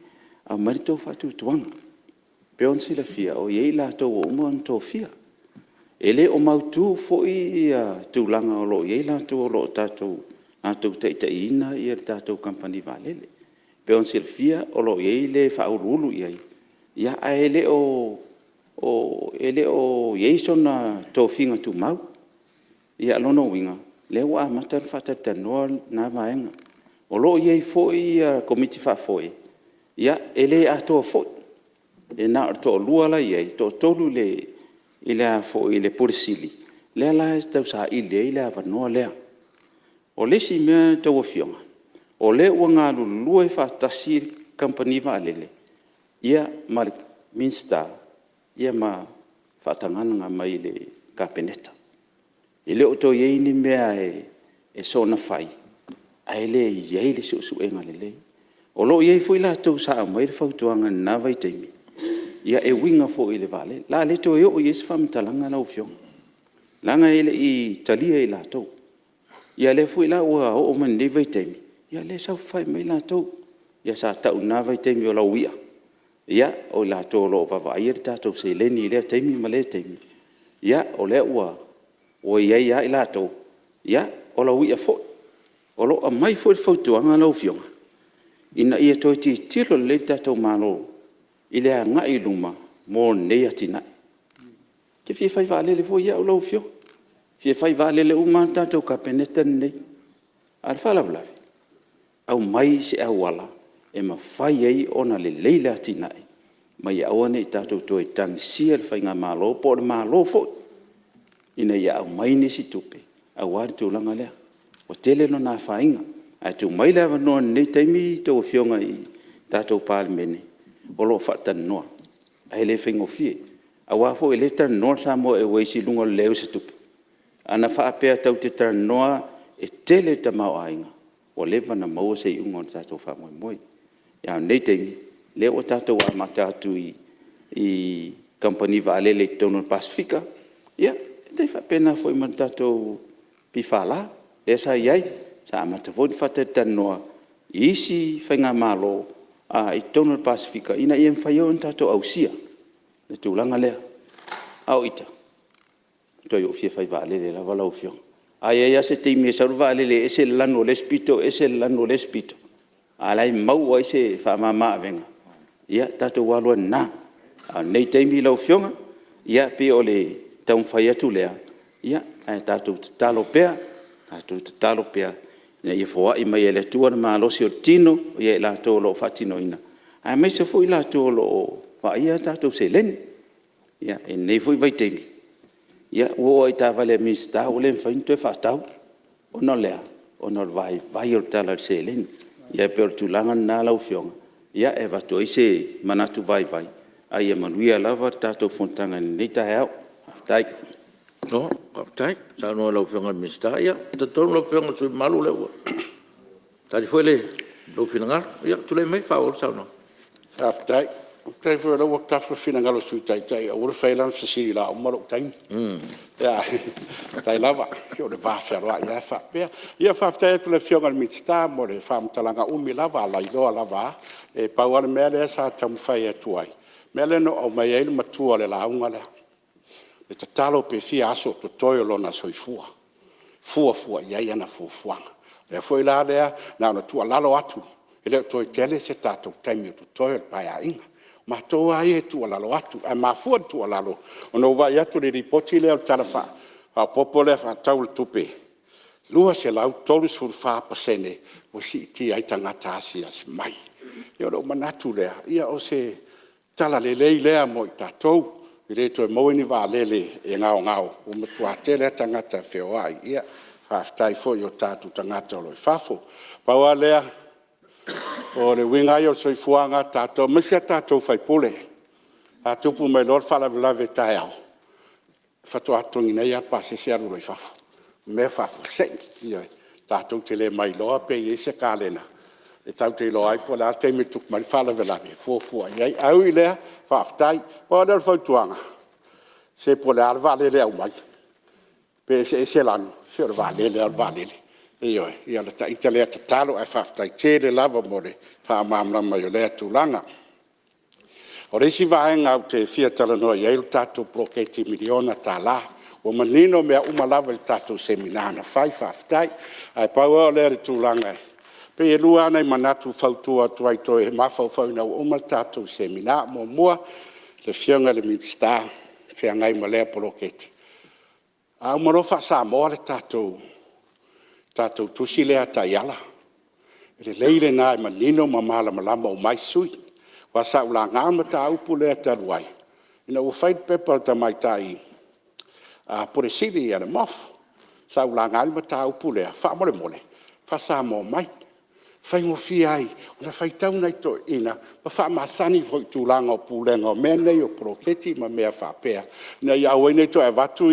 aumai lo outou faatuatuaga. E pei ona silafia o i ai i latou ua uma ona tofia. E le o mautu foi tulaga o lo o i ai latou o lo o latou taitaiina le tatou kamupani vaalele. E pei ona silafia o lo o i ai le e faauluulu i ai, ae le o i ai sona tofiga tumau. O lona uiga, o lea ua amata ona faatalatalanoa lena vaega. O lo o i ai foi Komiti Faafoe, e le atoa foi, e na o le toalua la e i ai, e toatolu i le Pule Sili, lea la e tausaili ai le avanoa lea. O le isi mea a outou Afioga, o lea ua galulue faatasi le kamupani vaalele ma le Minisita ma faatagaga mai le Kapeneta. E le o toe i ai ni mea e soona fai ae le i ai le suesuega lelei. O lo o i ai foi latou sa aumai le fautuaga i lena vaitaimi e uiga foi i le vaalele. O le a le toe oo i ai se faamatalaga lau Afioga, leaga e le i talia e latou. Ia o lea foi la ua oo mai lenei vaitaimi, ia o lea e saofafai mai latou. Ia sa tau i lena vaitaimi o lauia, o i latou o lo o vaavaaia le tatou seleni i lea taimi ma lea taimi, ia o lea ua i ai lava i latou, o lauia foi. O lo o aumai foi le fautuaga lau Afioga, ina ia toe tilotilo lelei le tatou Malo i le agai i luma mo lenei atinae. Ou te fia fai vaalele foi au lau Afioga, e fia fai vaalele uma lava le tatou Kapeneta lenei. A o le faalavelave, aumai se auala e mafai ai ona lelei le atinae, ma ia aua ne i tatou toe tagisia le faigamalo po o le Malo foi ina ia aumai nisi tupe aua le tulaga lea, ua tele lona afaina. Ae tuu mai le avanoa i lenei taimi a outou Afioga i le tatou Palemene, o lo o faatalanoa, ae le faigofie. Aua foi o lea e talanoa le Samoa Airways i luga o le leai o se tupe. Ana faapea tatou te talanoa e tele le tamaoaiga, ua leva ona maua se iuga o le tatou faamoemoe. A o lenei taimi, o lea ua tatou amata atu i kamupani vaalele i totonu o le Pasefika, ia, e tai faapena foi ma le tatou PFL lea sa i ai, sa amata foi ona faatalatalanoa i isi faigamalo i totonu o le Pasefika ina ia mafai ai ona tatou ausia le tulaga lea. A o ita, matuai ou fia fai vaalele lava lau Afioga. A i ai lava se taimi e sau ai le vaalele e ese le lanu o le isi pito ese le lanu o le isi pito, a o la e maua ai se faamama-avega, ia tatou alu ai i lena. A o lenei taimi lau Afioga, ia pei o le taumafai atu lea, ae tatou tatalo pea, tatou tatalo pea ina ia foai mai e le Atua le malosi o le tino ia i latou o lo o faatinoina, aemaise foi i latou o lo o vaaia a tatou seleni. I lenei foi vaitaimi, ua oo lava i taavale a Minisita ua le mafai ona toe faatau. Ona o le a? Ona o le vaivai o le tala i le seleni. Ia pei o le tulaga lena lau Afioga e avatu ai se manatu vaivai, ae ia manuia lava le tatou fonotaga i lenei taeao. Faafetai. Malo faafetai saunoa i lau Afioga i le Minisita. Ia, e talitonu lau Afioga i le sui usufono mamalu o lea ua tali foi lou finagalo. Ia, tulai mai e faaauau le saunoaga. Faafetai. Faafetai foi o lea ua tafa le finagalo o le Sui Taitai e aua le faia lana fesili o le a uma lou taimi. Faafetai lava. Se o le va fealoai lava e faapea. Ia faafetai atu i le Afioga i le Minisita mo le faamatalaga umi lava a lailoa lava a. E pau lava le mea lea sa taumafai atu ai, le mea lea na ou aumaia ai le matua o le lauga lea, e tatalo pe fia aso o totoe o lona soifua, fuafua i ai ana fuafuaga. O le mea foi la lea na ona tuualalo atu, e le o toe tele se tatou taimi o totoe o le Paeaiga. O matou lava ia e tuualalo atu, ae mafua le tuualalo ona ua ou vaai atu i le Lipoti lea o le Tala Faaopoopo lea faatatau o le Tupe, 234% ua siitia ai tagata asiasi mai. Ia ona ou manatu lea, ia o se tala lelei lea mo i tatou, e le toe maua ni vaalele e gaogao, ua matua tele lava tagata e feoai. Ia faafetai foi i o tatou tagata o lo o i fafo. Pau lava lea, o le uiga lava ia o le soifuaga a tatou aemaise lava tatou o sui usufono, a tupu mai loa le faalavelave taeao, faatoa totogi nei lava le pasese alu loa i fafo, mea faafuasei. Ioe. Tatou te le mailoa pe i ai se kalena e tatou te iloa ai po o le a le taimi e tupu mai ai le faalavelave e fuafua i ai. Ae ui i lea, faafetai. Pau lava lea o le fautuaga, se po o le a le vaalele e aumai, pe eseese lanu, se o le vaalele lava o le vaalele. Ioe. Ia o lata ita lea tatalo ae faafetai tele lava mo le faamalamalama mai o lea tulaga. O le isi vaega ou te fia talanoa i ai o le tatou poloketi $1 miliona. Ua manino mea uma lava i le tatou Semina na fai, faafetai. Ae pau lava lea o le tulaga, pei e lua lava nai manatu e fautua atu ai e toe mafaufau ina ua uma le tatou Semina. Muamua, lau Afioga i le Minisita e feagai ma lea poloketi, a uma loa faa-Samoa le tatou tusi lea taiala, lelei lena e manino ma malamalama uma ai sui usufono. Aua sa ou laga le mataupu lea talu ai ina ua fai le pepa a le tamaitai Pule Sili a le MOF, sa ou laga ai le mataupu lea, faamolemole, faa-Samoa mai, e faigofie ai ona faitau nai toeaiina ma faamasani foi i tulaga o pulega o mea nei o poloketi ma mea faapea, ina ia aua ai ne i toe avatu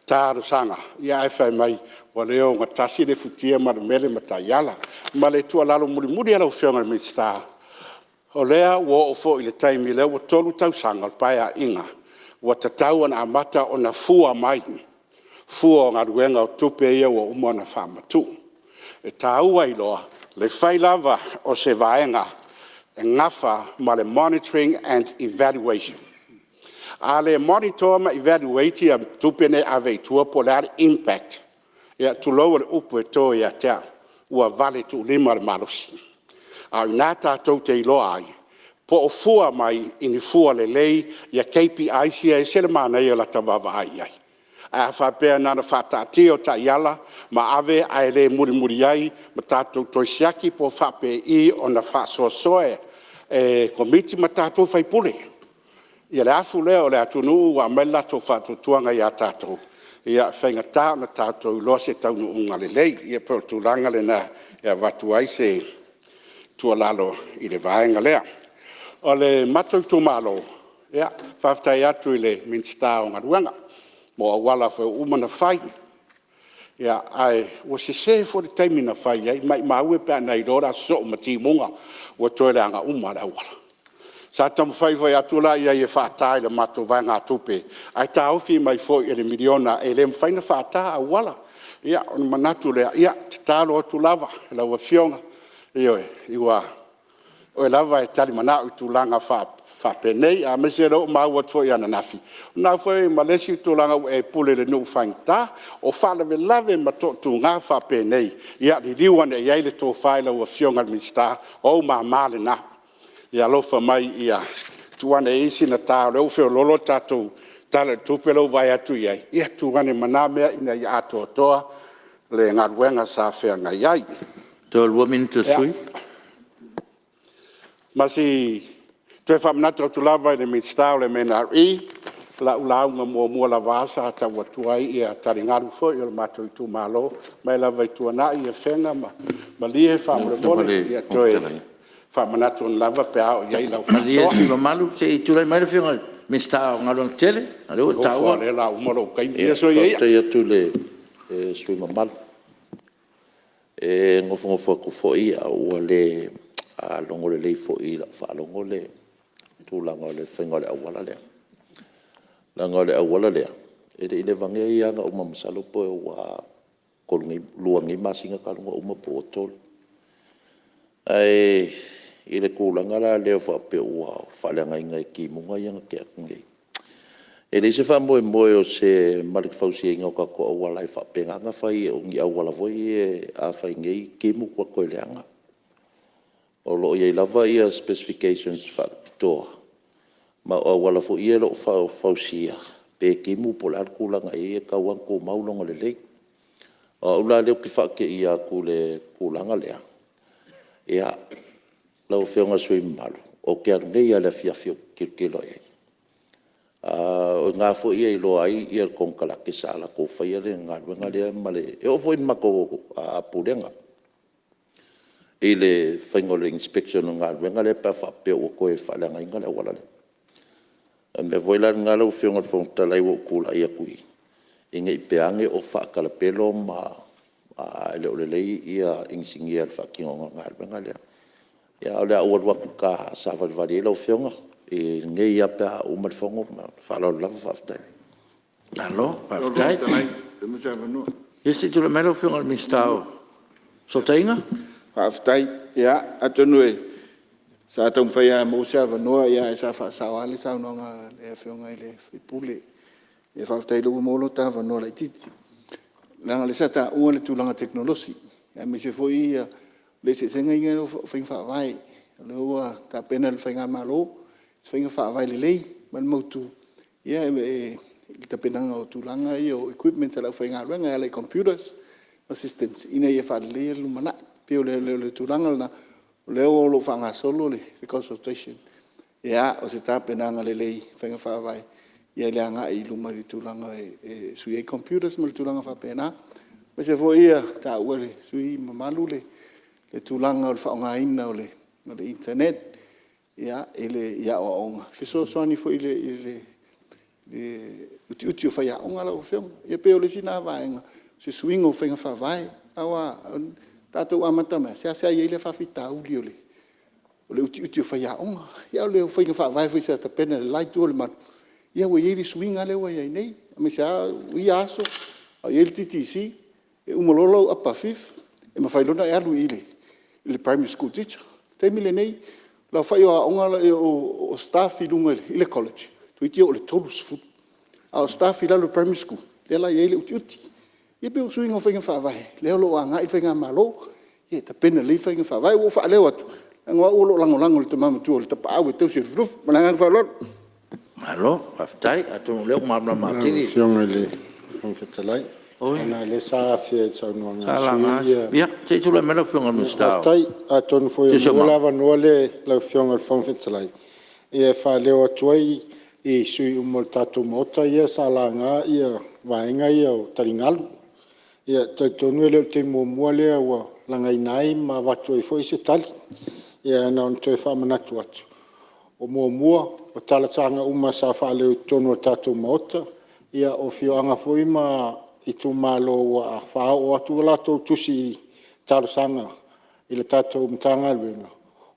talosaga ae fai mai ua le ogatasi le futia ma le umele ma taiala. Ma le tuualalo mulimuli lava lau Afioga i le Minisita, o lea ua oo foi i le taimi o lea ua 3 tausaga o le Paeaiga, ua tatau ona amata ona fua mai fua o galuega o tupe ia ua uma ona faamatuu. E taua ai loa le fai lava o se vaega e nafa ma le monitoring and evaluation. A le monitor ma evaluate tupe nei e ave i tua po o le a le impact, ia tulou o le upu e to ia te au, ua valetuulima le malosi. A o i ina tatou te iloa ai po o fua mai i ni fua lelei KPIs ia e ese le manaia o lata vaavaai i ai. Ae a faapea na ona faataatia o taiala ma ave ae le mulimuli ai ma tatou toe siaki po o faapei ona faasoasoa e Komiti ma tatou sui usufono le afu lea o le atunuu ua aumai le latou faatuatuaga ia tatou, e faigata ona tatou iloa se taunuuga lelei. Ia pei o le tulaga lena e avatu ai se tuualalo i le vaega lea. O le matou itumalo, ia, faafetai atu i le Minisita o Galuega mo auala foi ua uma ona fai, ae ua sese foi le taimi na fai ai, maumau e pe ana iloa o le a sosoo ma timuga ua toe leaga uma lava le auala. Sa taumafai foi atu la i ai e faata i le matou vaegatupe, ae taofi mai foi e le miliona e le mafai ona faata auala. Ia ona manatu lea, ia e tatalo atu lava i lau Afioga, ioe, o oe lava e talimanao i tulaga faapenei, aemaise o lea ua maua atu foi ananafi, o lena foi ma le isi tulaga ua e pule i le nuu faigata. O faalavelave ma toatuga faapenei, ia liliu ane i ai le tofa i lau Afioga i le Minisita, o ou mama na. Ia alofa mai ia tuu ane i ai sina ta o lea ua feoloolo le tatou Tala o le Tupe lea ua ou vaai atu i ai, ia tuu ane ma na mea ina ia atoatoa le galuega sa feagai ai. Toe 2 minute o le sui usufono. Ma si… Toe faamanatu atu lava i le Minisita o le MNRE, o lau lauga muamua lava sa tau atu ai taligalu foi o le matou itumalo, mai lava i Tuanai, Afega ma Malie faamolemole, ia toe faamanatu ane lava pe a oo i ai lau Malie le faasoa. sui usufono mamalu, se i tulai mai le Afioga i le Minisita o Galuega Tetele, leaga o lea ua e Ou te ofo taua… o lea o le a uma lou taimi. Ia soia ia. Faafetai atu i le sui usufono mamalu. E nofonofo atu foi ae ua le logo lelei foi i lau faalogo le tulaga o le faiga o le auala lea. Leaga o le auala lea, e le i leva nei lava ona uma masalo pe ua 2 nei masina talu ona uma po ua 3. Ae i le tulaga la lea faapea ua faaleagaina e timuga lea na tea atu nei, e leai se faamoemoe o se ma le fausiaina o tatou auala e faapena ona fai o ni auala foi ia a fai nei timu ua toe leaga. O lo o i ai lava specifications faapitoa ma o auala foi ia o lo o fausia, Pe timu po o le a le tulaga e i ai, e tatau lava ona tumau lona lelei. O au la lea ou te faateia atu i le tulaga lea, lau Afioga i le sui usufono mamalu, ou te alu nei lava i le afiafi ou te tilotilo i ai. O i ina foi e iloa ai le konekarate sa latou faia le galuega lea ma le… E oo foi i le matou Pulega i le faiga o le inspection o le galuega lea pe a faapea ua toe faaleagaina le auala lea. O le mea foi la lena lau Afioga i le Fofoga Fetalai ua ou tulai atu ai ne i pea ane o faatalapelo ma… ae le o lelei inisinia i le faatinoina o le galuega lea. Ae o le a ou alu atu ou te savalivali ai lau Afioga nei lava pe a uma le fono. Ma le faaaloalo lava faafetai. Malo faafetai. Ia se i tulai mai lau Afioga i le Minisita o Fesootaiga. Faafetai. Ia atonu sa taumafai lava ia maua se avanoa ae sa faasao lava le saunoaga a le Afioga i le sui usufono. Ia faafetai o lea ua maua lota avanoa laitiiti. Leaga o lea sa taua le tulaga tekonolosi aemaise foi le eseesega ia o faiga faavae. O lea ua tapena e le Faigamalo se faiga faavae lelei ma le mautu i le tapenaga o tulaga ia o equipment a le aufaigaluega e ala i computers ma systems ina ia faaleleia le lumanai. E pei o le tulaga lena o lea o lo o faagasolo le consultation, o se tapenaga lelei i faiga faavae i le agai i luma i le tulaga e sui ai computers ma tulaga faapena. Aemaise foi na taua e le sui usufono mamalu le tulaga o le faaaogaina o le internet i aoaoga e fesoasoani foi i le utiuti o faiaoga lau Afioga. Ia pei o le isi lena vaega o se suiga o faiga faavae. Aua na tatou amata mai lava, e seasea i ai lea faafitauli o le utiuti o faiaoga. Ia a o faiga faavae foi sa tapena e le la itu o le malu, ia ua i ai le suiga lea ua i ai nei, aemaise lava o ia aso a o i ai le TTC, e uma loa lau Upper Fifth e mafai loa ona e alu i le Primary School Teacher. O le taimi lenei, o le aofai o staff i luga i le College toeitiiti oo i le 30, a o staff i lalo i le Primary School lea la e i ai le utiuti. Ia pei o suiga o faiga faavae lea o lo o agai le Faigamalo e tapena lelei faiga faavae. Ua ou faaleo atu leaga o au o lo o lagolago i le Tama Matua o le Tapaau e tausi e Lufilufi. Ma le agaga faaaloalo. Malo faafetai, atonu o lea ua malamalama atili. Lau Afioga i le Fofoga Fetalai, ona o lea sa afea i le saunoaga a le sui usufono ia… Ia se i tulai mai lau Afioga i le Minisita o Faafetai. Atonu foi ua maua le avanoa lea lau Afioga i le Fofoga Fetalai e faaleo atu ai i sui usufono uma o le tatou Maota ia sa laga vaega ia o taligalu. E talitonu e le o le taimi muamua lea ua lagaina ai ma avatu ai foi se tali. Ae na ona toe faamanatu atu, muamua, o talosaga uma sa faaleo i totonu o le tatou Maota, o afioaga foi ma itumalo ua faaoo atu a latou tusi talosaga i le tatou Matagaluega,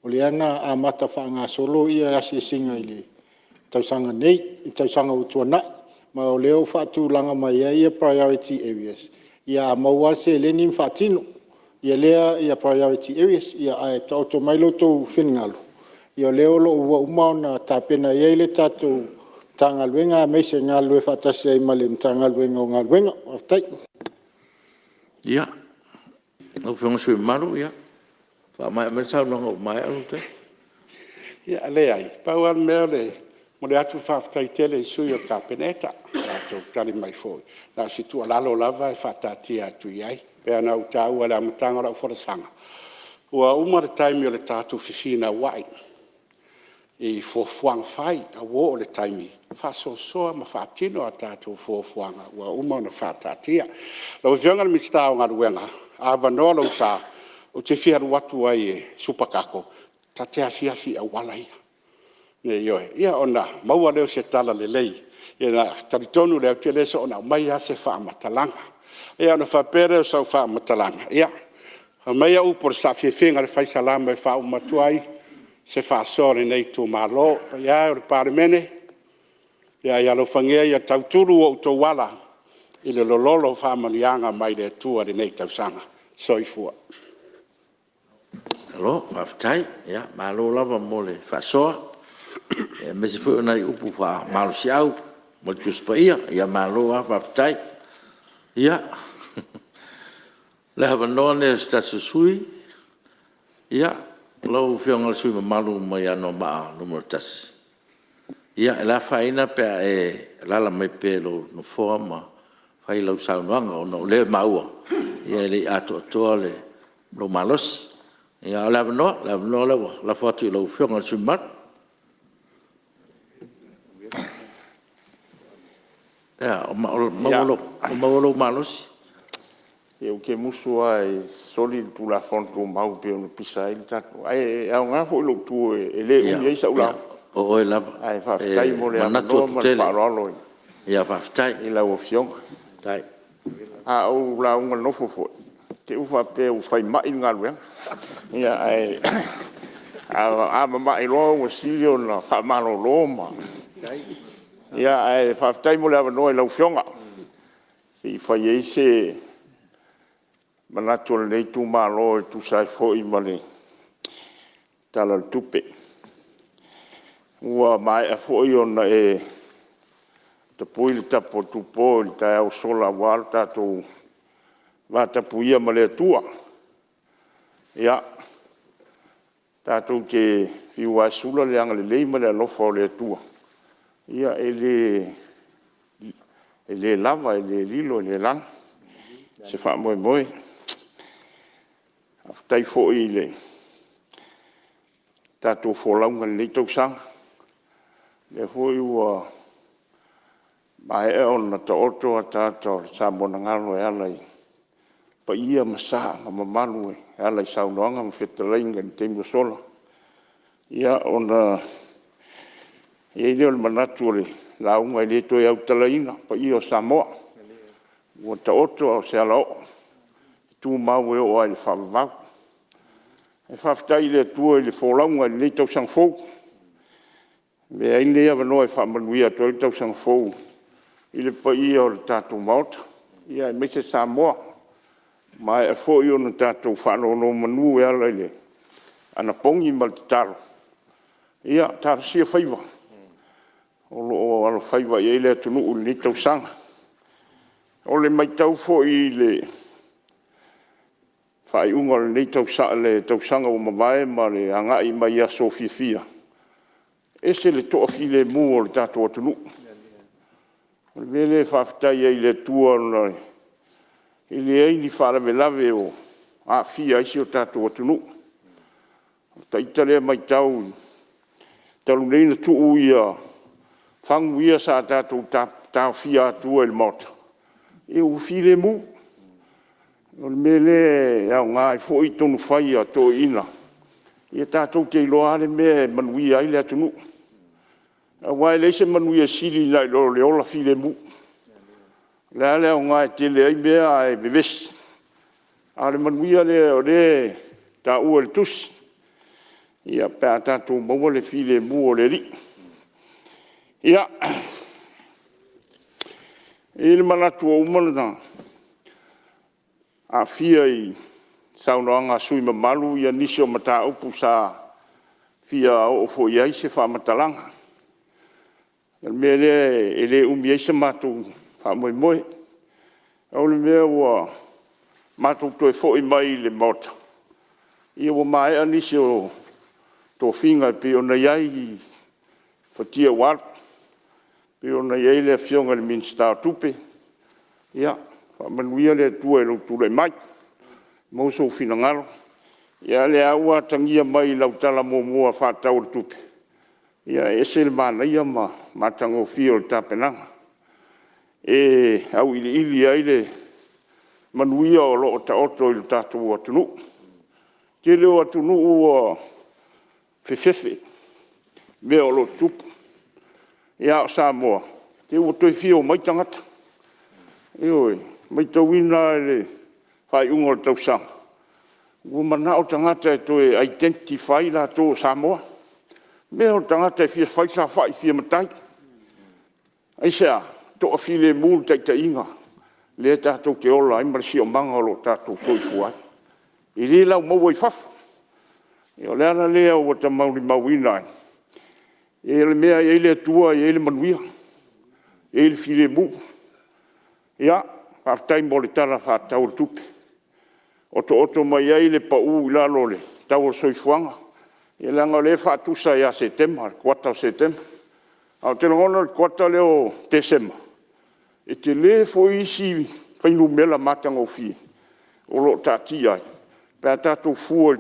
o lea na amata faagasolo asiasiga i le tausaga nei, i le tausaga ua tuanai. Ma o lea ua faatulaga mai ai priority areas, ia a maua lava le seleni ma faatino lea priority areas. Ae taoto mai lo outou finagalo, o lea ua uma ona tapena i ai le tatou Matagaluega aemaise e galulue faatasi ai ma le Matagaluega o Galuega. Faafetai. Ia, lau Afioga i le sui usufono mamalu, faamaea mai le saunoaga ua maea lou taimi. Ia, leai, pau lava le mea e momoli atu le faafetai tele i sui o le Kapeneta i le latou tali mai foi. Na o se tuualalo lava e faataatia atu i ai. E pei ona ou taua i le amataga o lau folasaga, ua uma le taimi o le tatou fefinauai i fuafuaga fai, ae ua oo i le taimi e faasoasoa ma faatino a tatou fuafuaga ua uma ona faataatia. Lau Afioga i le Minisita o Galuega, a avanoa lou sa, ou te fia alu atu ai e supa tako ta te asiasi i auala ia. Ioe. Ia ona maua lea o se tala lelei, ona talitonu lea ou te le soona aumaia lava se faamatalaga. Ia ona faapea lea o sau faamatalaga, ia, aumaia upu o le saafiafiaga a le Fai Salamo e faauma atu ai se faasoa a lenei itumalo. Le paia e o le Palemene, ia alofagia ia tautulu outou ala i le lololo o faamanuiaga mai le Atua i lenei tausaga. Soifua. Malo faafetai, malo lava mo le faasoa aemaise foi o nai upu faamalosiau mai le Tusi Paia. Malo lava faafetai. Ia, o le avanoa lenei o se tasi o sui usufono. Ia, lau Afioga i le sui usufono mamalu mai Anoamaa 1. Ia, e le afaina pe a e alaala mai pea i lou nofoa ma fai lau saunoaga ona o lea e maua e le i atoatoa lou malosi. A o le avanoa, o le avanoa lea ua lafo atu i lau Afioga i le sui usufono mamalu. Ua maua lou malosi? Ia ou te musu lava e soli le Tulafono Tumau e pei ona pisa ai le tatou… Ae aoga foi lou tu e le umi ai sau lauga. O oe lava. Ae faafetai mo le avanoa ma le faaaloalo i lau Afioga. A ou lauga nofo foi, i te i ua faapea ua fai ma'i le galuega. Ae a mamai loa ua sili ona faamalolo ma… Ae faafetai mo le avanoa i lau Afioga se i fai ai se manatu o lenei itumalo e tusa ai foi ma le Tala o le Tupe. Ua maea foi ona e tapui le tapu a Tupo i le taeao ua sola aua lo tatou vatapuia ma le Atua. Ia, tatou te fiu lava e sula le agalelei ma le alofa o le Atua, ia e le lava, e le lilo e le lanu se faamoemoe. Faafetai foi i le tatou folauga i lenei tausaga, o lea foi ua maea ona taoto ataata o Samoanagalo e ala i paia ma sa ma mamalu e ala i saunoaga ma fetalaiga i le taimi ua sola. Ia ona i ai lea o le manatu o le lauga e le toe autalaina paia o Samoa, ua taoto a o se alaoo e tumau e oo lava i le faavavau. Ae faafetai i le Atua i le folauga i lenei tausaga fou. E avea ai lenei avanoa e faamanuia atu ai le tausaga fou i le paia o le tatou Maota, aemaise Samoa. Ua maea foi ona tatou faanonomanu e ala i le anapogi ma le tatalo, ia talosia faiva o lo o alofaiva i ai le atunuu i lenei tausaga. O le maitau foi i le faaiuga o le tausaga ua mavae ma le agai mai i aso fiafia, e ese le toafilemu o le tatou atunuu. O le mea lea e faafetai ai i le Atua ona e leai ni faalavelave o aafia ai si o tatou atunuu. O ita lea matau talu nei ona tuu fagu ia sa tatou taofia atua i le maota, ia ua filemu. O le mea lea e aoga ai foi tonufai a toeaiina, ia tatou te iloa lava le mea e manuia ai le atunuu. Aua e leai se manuia e sili nai lo le ola filemu. O le a le aoga e tele ai mea ae vevesi? A o le manuia lea o lea e taua e le Tusi, pe a tatou maua le filemu o le Alii. Ia, e i ai le manatu ua uma ona aafia i saunoaga a sui usufono mamalu nisi o mataupu sa fia oo foi i ai se faamatalaga. O le mea lea e le umi ai se matou faamoemoe. Pau le mea ua matou toe foi mai le Maota, ia ua maea nisi o tofiga e pei ona i ai fatia ua alu, e pei ona i ai le Afioga i le Minisita o Tupe, ia faamanuia le Atua i lou tulai mai, maua sou finagalo. Ia o lea lava ua atagia mai i lau Tala Muamua Faatatau o le Tupe, ia e ese le manaia ma le matagofie o le tapenaga. E auiliili ai le manuia o lo o taoto i le tatou atunuu. O le tele o atunuu ua fefefe i mea o lo o tutupu, a o Samoa, se ua toe fia omai tagata. Ioe. E matauina lava i le faaiuga o le tausaga, ua mananao tagata e toe identify latou o Samoa. O le tagata e fia fai saofai, e fia matai. Aisea? Toafilemu le taitaiga lea tatou te ola ai ma le siosiomaga o lo o tatou soifua ai. E le laumaua i fafo. O le ala lea ua ta molimauina ai, o le mea lava e i ai le Atua e i ai le manuia, e i ai le filemu. Ia, faafetai mo le Tala Faatatau o le Tupe, ua otooto mai ai le pau i lalo o le tau o le soifuaga, leaga o lea e faatusa ia Setema, le kuata o Setema. Ae ou te lagona o le kuata lea o Tesema, e tele foi isi fuainumera matagofie o lo o taatia ai pe a tatou fua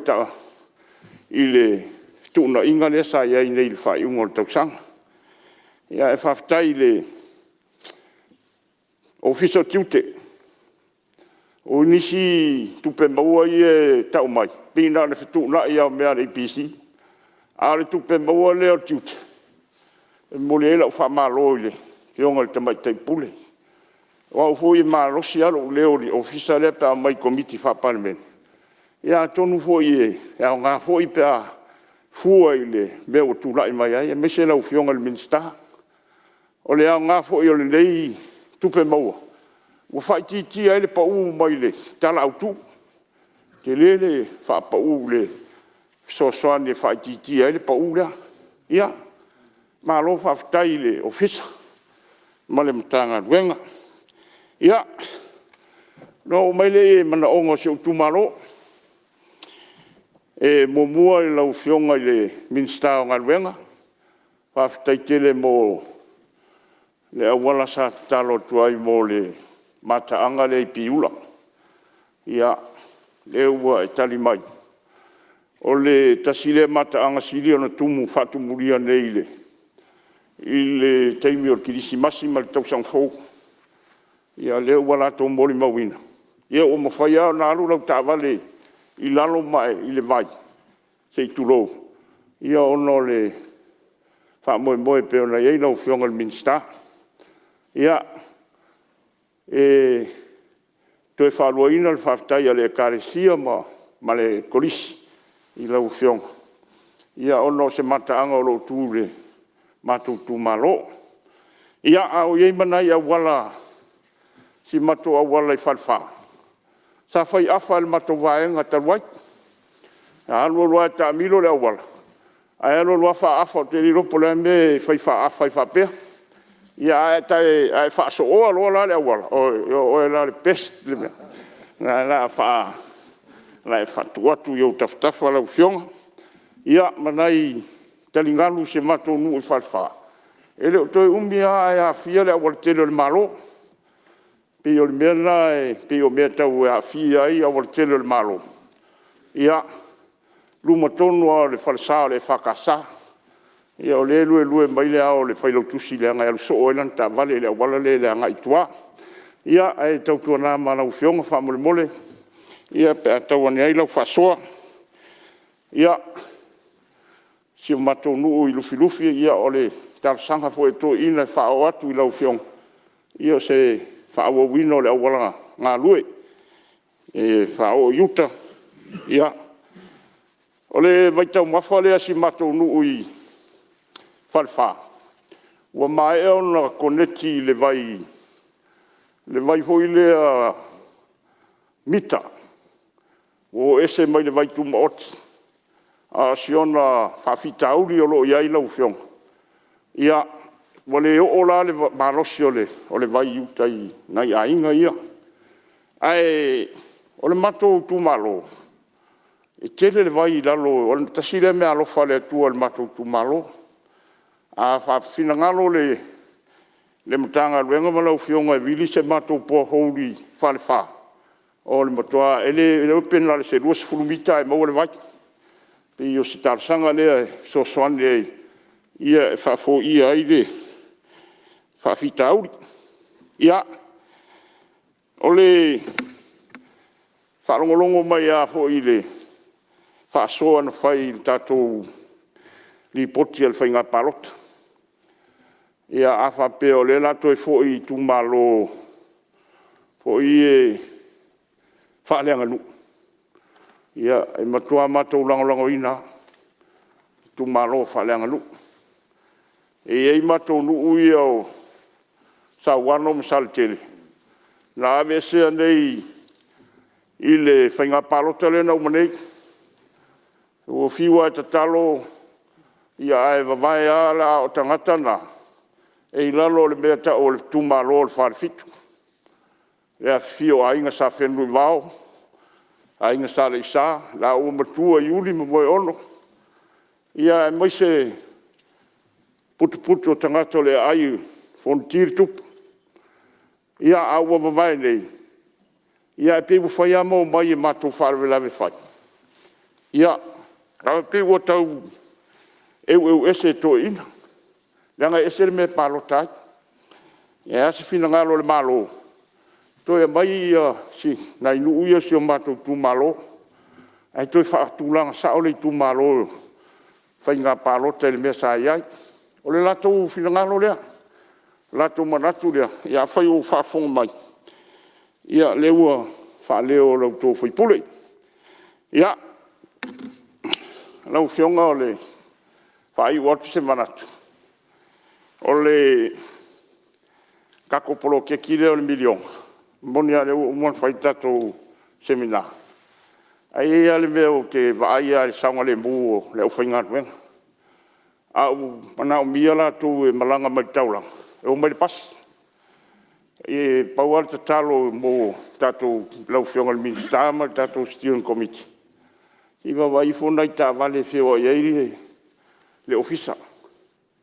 i le fetuunaiga lea sa i ai nei i le faaiuga o le tausaga. Ae faafetai i le Ofisa o Tiute. O nisi tupe maua ia e tau mai, pei na o le fetuunai lava o mea a le EPC, a o le tupe maua lea o le tiute, e momoli ai lau faamalo i le Afioga i le Tamaitai Pule. O au foi e malosi lava lou leo i le Ofisa lea pe a omai i Komiti Faa-Palemene, ia atonu foi e aoga foi pe a fua i le mea ua tulai mai ai, aemaise lau Afioga i le Minisita. O le aoga foi o lenei tupe maua, ua faaitiitia ai le pau mai le Tala Autu. E tele le faapau i le fesoasoani e faaitiitia ai le pau lea. Ia, malo faafetai i le Ofisa ma le Matagaluega. Ia, ona oo mai lea i manaoga o si ou itumalo. E muamua i lau Afioga i le Minisita o Galuega, faafetai tele mo le auala sa tatalo atu ai mo le mataaga lea i Piula. Ia, lea ua e tali mai, o le tasi lea mataaga sili ona faatumulia nei i le taimi o le kerisimasi ma le tausaga fou. Ia o lea ua latou molimauina, ia ua mafai lava ona alu lau taavale i lalo i le vai, se i tulou, ona o le faamoemoe pei ona i ai lau Afioga i le Minisita. Ia, e toe faaluaina le faafetai a le Ekalesia ma le Kolisi i lau Afioga ona o se mataaga o lo o tu i le matou itumalo. Ia, a o i ai ma nai auala, si o matou auala i Falefa, sa fai afa e le matou vaega talu ai. Na alu alu lava taamilo le auala, ae alu alu lava faaafa, ou te le iloa po o le a le mea e fai faaafa ai faapea. Ae a e faasooa loa la le auala, o oe la o le best le mea. O le a tuu atu i ou tafatafa lau Afioga. Ia, ma nai taligalu o si o matou nuu i Falefa, e le o toe umi lava ae aafia le aualatele o le Malo. E pei o le mea lena e pei o mea e tau aafia ai aualatele o le Malo, ia luma tonu lava o le falesa o le EFKS. Ia o lea e luelue mai le ao o le failautusi leaga e alu soo ai lana taavale i le auala lea i le agai i tua. Ia, ae tautuana ma lau Afioga faamolemole pe a tau ane ai lau faasoa. Ia, si o matou nuu i Lufilufi, ia o le talosaga foi a toeaiina e faaoo atu i lau Afioga, ia o se faaauauina o le auala galue e faaoo i uta. Ia, o le vaitaumafa lea a si o matou nuu i Falefa, ua maea ona koneti i le vai foi lea mita, ua o ese mai le vai tumaoti. A o si ona faafitauli o lo o i ai lau Afioga, ia, ua le oo la le malosi o le vai i uta i nai aiga ia. Ae o le matou itumalo, e tele le vai i lalo, tasi lea meaalofa a le Atua i le matou itumalo. A finagalo le Matagaluega ma lau Afioga e vili se matou borehole i Falefa, o le matua… e le iloa pe na o se 20 mita ae maua le vai. E pei o se talosaga lea e fesoasoani ai e faafoia ai le faafitauli. Ia, o le faalogologo mai lava foi i le faasoa na fai i le tatou Lipoti a le Faiga Palota. Ia a faapea o lea o le a toe foi i itumalo foi ia faaleaganuu, ia e matua matou lagolagoina lava itumalo faaleaganuu. E i ai matou nuu ia o Sauano ma Saletele, na aveesea nei i le faiga palota lea na uma nei. Ua fiu lava e tatalo ae vavae lava, a o tagata na, e i lalo o le mea e tau o le itumalo o le Falefitu, le afifio o Aiga Sa Fenunuivao, Aiga Sa Alaiasa, laua Matua o Iuli ma Moeono, aemaise putuputu o tagata o le aai e fonoti le tupu. Ia ae ua vavae nei, ia ae pei ua fai lava ma omai i matou faalavelave fai, ia ae pei ua tau eueu ese e toeaiina, leaga e ese le mea e palota ai. O le a se finagalo o le Malo, toe aumai nai nuu ia o si o matou itumalo, ae toe faatulaga sao le itumalo i faiga palota i le mea sa i ai. O le latou finagalo lea, o le latou manatu lea, ia afai o faafofoga mai, ia o lea ua faaleo e lo outou sui usufono. Ia, lau Afioga e faaiu atu se manatu, o le tatou poloketi lea o le miliona, e moni lava o lea ua uma ona fai le tatou semina, ae i ai lava le mea ou te vaai lava i le saogalemu o le aufaigaluega. A ua manaomia latou e malaga mai i le taulaga, e omai i le pasi. E pau lava le tatalo mo tatou lau Afioga i le Minisita ma le tatou Steering Committee, se i vaavaai ifo nai taavale e feoai ai le Ofisa,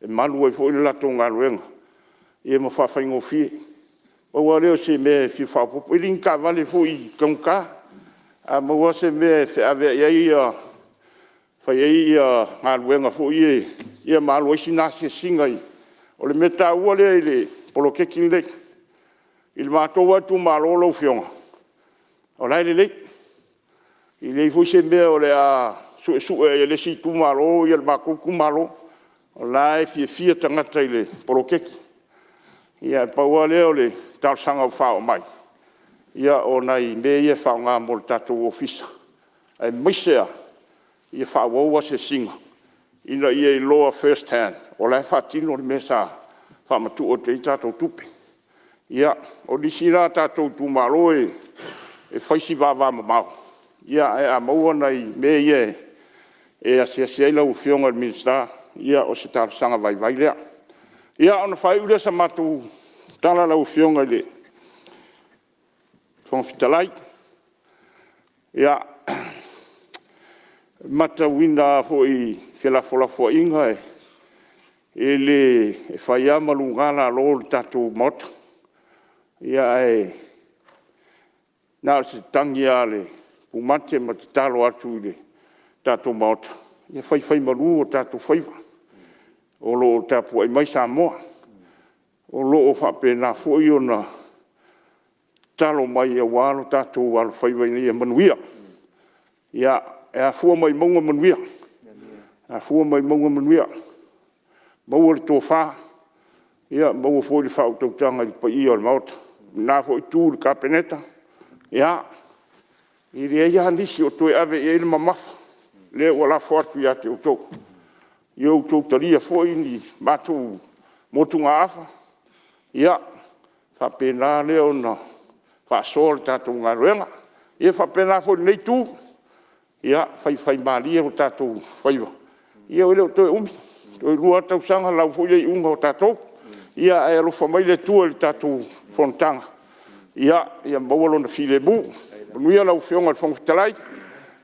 e malu ai foi le latou galuega ma faafaigofie. Pau lava lea o se mea e fia faaopoopo, e le o ni taavale foi taugata. A maua se mea e feaveai ai fai ai galuega foi ia ma alu ai sina asiasiga. O le mea taua lea i le poloketi lenei. I le matou lava itumalo lau Afioga, o la e lelei, e leai foi se mea o le a suesue ai e le isi itumalo le matou itumalo, o la e fiafia tagata i le poloketi. Ae pau lava lea o le talosaga ua faaoo mai, ia o nai mea ia e faaaoga mo le tatou ofisa, aemaise lava ia faaauau asiasiga ina ia iloa first hand o la e faatino le mea sa faamatuu atu i ai tatou tupe. Ia, o nisi la tatou itumalo e fai si vavamamao, ae a maua nai mea ia e asiasi ai lau Afioga i le Minisita, ia o se talosaga vaivai lea. Ia, ona faaiu lea o se matou tala lau Afioga i le Fofoga Fetalai. Ia, e matauina lava foi i felafolafoaiga e fai lava ma luga lalo le tatou Maota. Ae na o se tagi lava a le pumate ma tatalo atu i le tatou Maota, ia faifaimalu o tatou faiva, o lo o tapuai mai Samoa, o lo o faapena foi ona tatalo mai aua lo tatou alofaiva ina ia manuia. Ia, e afua mai mauga manuia, e afua mai mauga manuia. Maua le tofa, maua foi le faautautaga i le paia o le Maota, i lena foi Itu i le Kapeneta, ia, e leai lava nisi o toe ave i ai le mamafa, o lea ua lafo atu ia te outou. Ia outou talia foi ni matou motugaafa, ia faapena lea ona faasoa le tatou galuega. Ia faapena foi i lenei Itu, ia faifaimalie o tatou faiva, ia e le o toe umi, toe 2 lava tausaga lau foi le iuga o tatou. Ae alofa mai le Atua i le tatou fonotaga, ia maua Lona filemu. Manuia lau Afioga i le Fofoga Fetalai,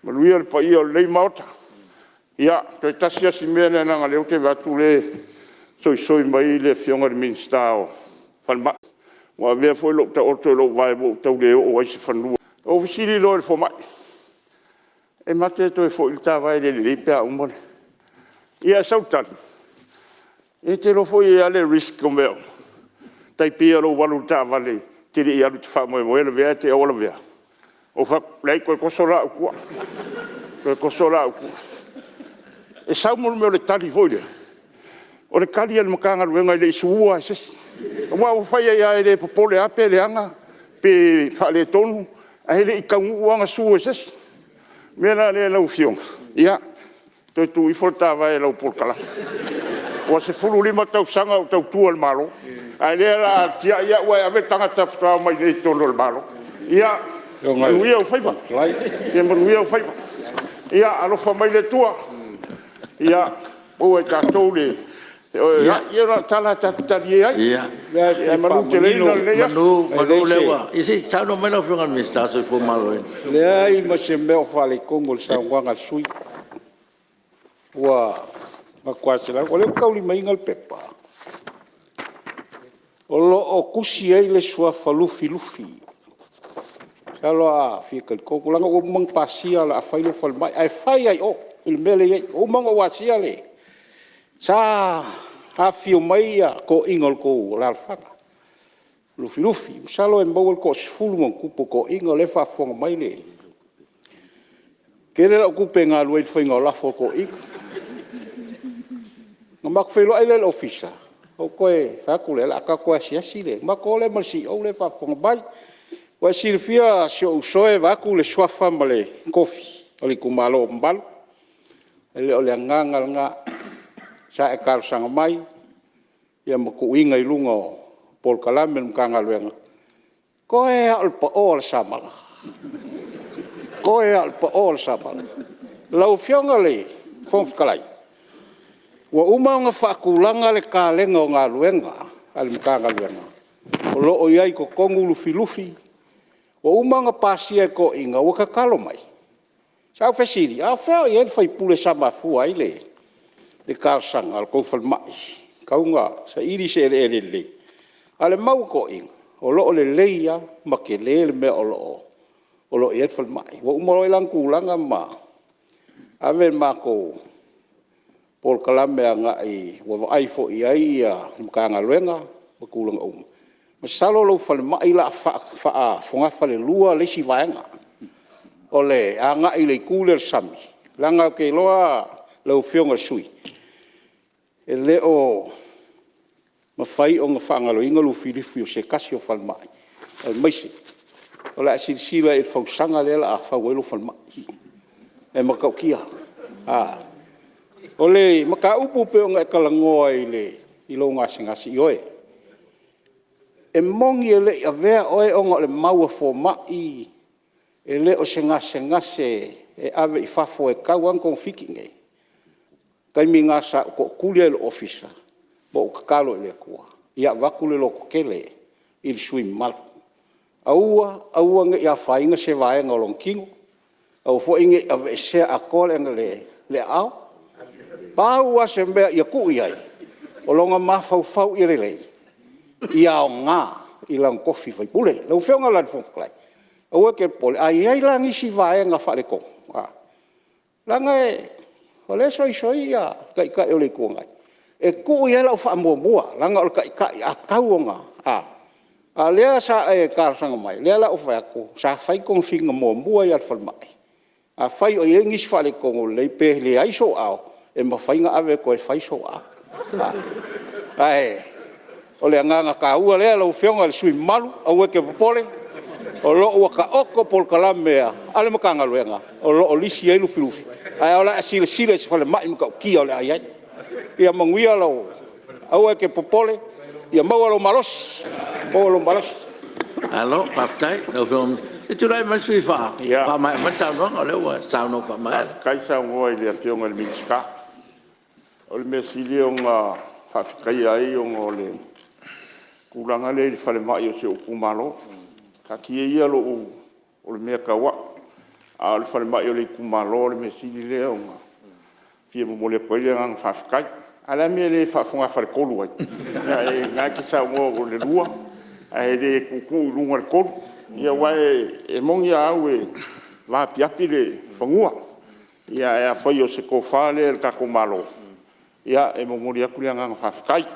manuia le paia o lenei Maota. Ia, toe tasi lava si mea lea leaga o lea ou te vaai atu o lea e soisoi mai le Afioga i le Minisita o le Falemai. Ua avea foi lou taoto i lou vae ua ou tau le oo ai se fanua. Ou fesili loa i le fomai, e ma te toe foi le ta vae e le lelei pe a uma ona… Ia ae sau le tali, e te iloa foi e i ai lava le risk o mea uma, e tai pei o lou alu i le taavale e te le i alu e te faamoemoe e lavea ae te i lava ua lavea. Ou fai atu, leai, toe toso la au i tua, toe toso la au i tua. E sau le mea o le tali foi lea, o le tali a le Matagaluega e le i sue ina lava e se isi. Aua ua fai ai lava e le popole lava pe leaga pe faaletonu, ae le i taunuu lava ona sue e se isi. O le mea la lea lau Afioga, ia, toe tuu ifo le ta vae i lau polokalame. Ua 15 tausaga o ou tautua i le Malo, a o lea o le a tiai au ae ave le tagata faatoa omai nei i totonu o le Malo. Ia manuia ou faiva, ia manuia ou faiva. Ia alofa mai le Atua ia maua e tatou le feoeoeai. Ia na o tala lava ta te talie ai, ae manuteleina lenei aso. Meamanu o lea ua… Ia se i saunoa mai lau Afioga i le Minisita o le Soifua Maloloina. E leai ma se mea o faaletonu o le saunoaga a le sui usufono. Ua Matua selau... O lea ou te taulimaina le pepa, o lo o tusi ai le suafa Lufilufi. Masalo a fia talitonu, leaga ua uma ona pasia o le a fai lau falemai, ae fai lava i o i le mea lea e i ai. Ua uma ona ou asia le... Sa afifio mai toeaiina o le tou alaalafaga o Lufilufi. Masalo e maua le toasefulu ma ona tupu o toeaiina o lea e faafofoga mai le... Tele lau tupe na alu ai i le faiga o lafo a toeaiina. Ona matou feiloai lea i le ofisa, ou toe fai atu lea, o le a tatou toe asiasi ona matou o lea ma le CEO lea e faafofoga mai. Ua e silafia si ou uso e, vaeatu le suafa ma le tofi o le itumalo mamalu, e le o le agaga lena. Sa e talosaga mai ma tuuina i luga o polokalame a le Matagaluega, toe lava o le pao o le samala, toe lava o le pao o le samala. Lau Afioga i le Fofoga Fetalai, ua uma ona faatulaga le kalena o galuega a le Matagaluega o lo o i ai i totonu Lufilufi. Ua uma ona pasia e toeaiina, ua tatalo mai. Sa ou fesili, a o fea o i ai le sui usufono sa mafua ai le talosaga o le tou falemai e tatau ona saili se eleele lelei? A o le mau a toeaiina, o lo o lelei lava ma tele le mea o lo o i ai le falemai. Ua uma foi la ona tulaga ma ave le matou polokalame agai, ua vaai foi i ai le Matagaluega ma tulaga uma. Masalo o lau falemai o le a faa-fogafalelua le isi vaega, o le agai i le itu lea o le sami, leaga ou te iloa lau Afioga i le sui usufono, e le o mafai ona faagaloina Lufilufi o se tasi o falemai, aemaise o le a e silasila i le fausaga lea o le a fau ai lou falemai, e matautia. O le mataupu pei ona e talanoa i lou gasegase, ioe, e moni e le i avea oe ona o le mau a fomai e le o se gasegase e ave i fafo e tatau lava ona togafiti i inei. O le taimi lena sa ou tootuli ai i lou ofisa ma ou tatalo i le Atua ia avatu le lototele i le sui usufono mamalu, aua aua ne i afaina se vaega o lona tino, aua foi ne i aveesea atoa le aao. Pau lava se mea ia tuu i ai, o lona mafaufau ia lelei, ia aoga i lona tofi faipule. Lau Afioga la i le Fofoga Fetalai, aua e te popole, a i ai la nisi vaega faaletonu, leaga o lea e soisoi le Taitai o le Itu Agai, e tuu i ai lau faamuamua, leaga o le Taitai a tatau ona… a o lea sa e talosaga mai, o lea la ua ou fai atu, sa fai togafitiga muamua ia i le falemai. Afai o i ai nisi faaletonu lelei pe leai sou aao, e mafai ona ave e toe fai sou aao. Ae o le agaga taua lea lau Afioga i le sui usufono mamalu, aua e te popole, o lo o ua taoto polokalame a le Matagaluega o lo o lisi ai Lufilufi, ae o le a e silasila i se falemai matautia o le a i ai. Ia manuia lou… aua e te popole, ia maua lou malosi, maua lou malosi. Malo faafetai i lau Afioga. Se i tulai mai le sui usufono e faamaea mai le saunoaga o lea ua e saunoa faamaea. Faafetai saunoa i le Afioga i le Minisita. O le mea sili ona faafetaia ai ona o le tulaga lea i le falemai o si ou itumalo. Taatia ia lou… o le mea tau au, a o le falemai o le itumalo o le mea sili lea ona fia momoli atu ai le agaga faafetai. A o le a le mea e le faa-fogafaletolu ai? O lena e te saunoa o le lua ae le tuutuu i luga i le tolu. Aua e moni a au e vaapiapi le fanua, ae afai o se tofa lea i le tatou Malo, ia e momoli atu le agaga faafetai.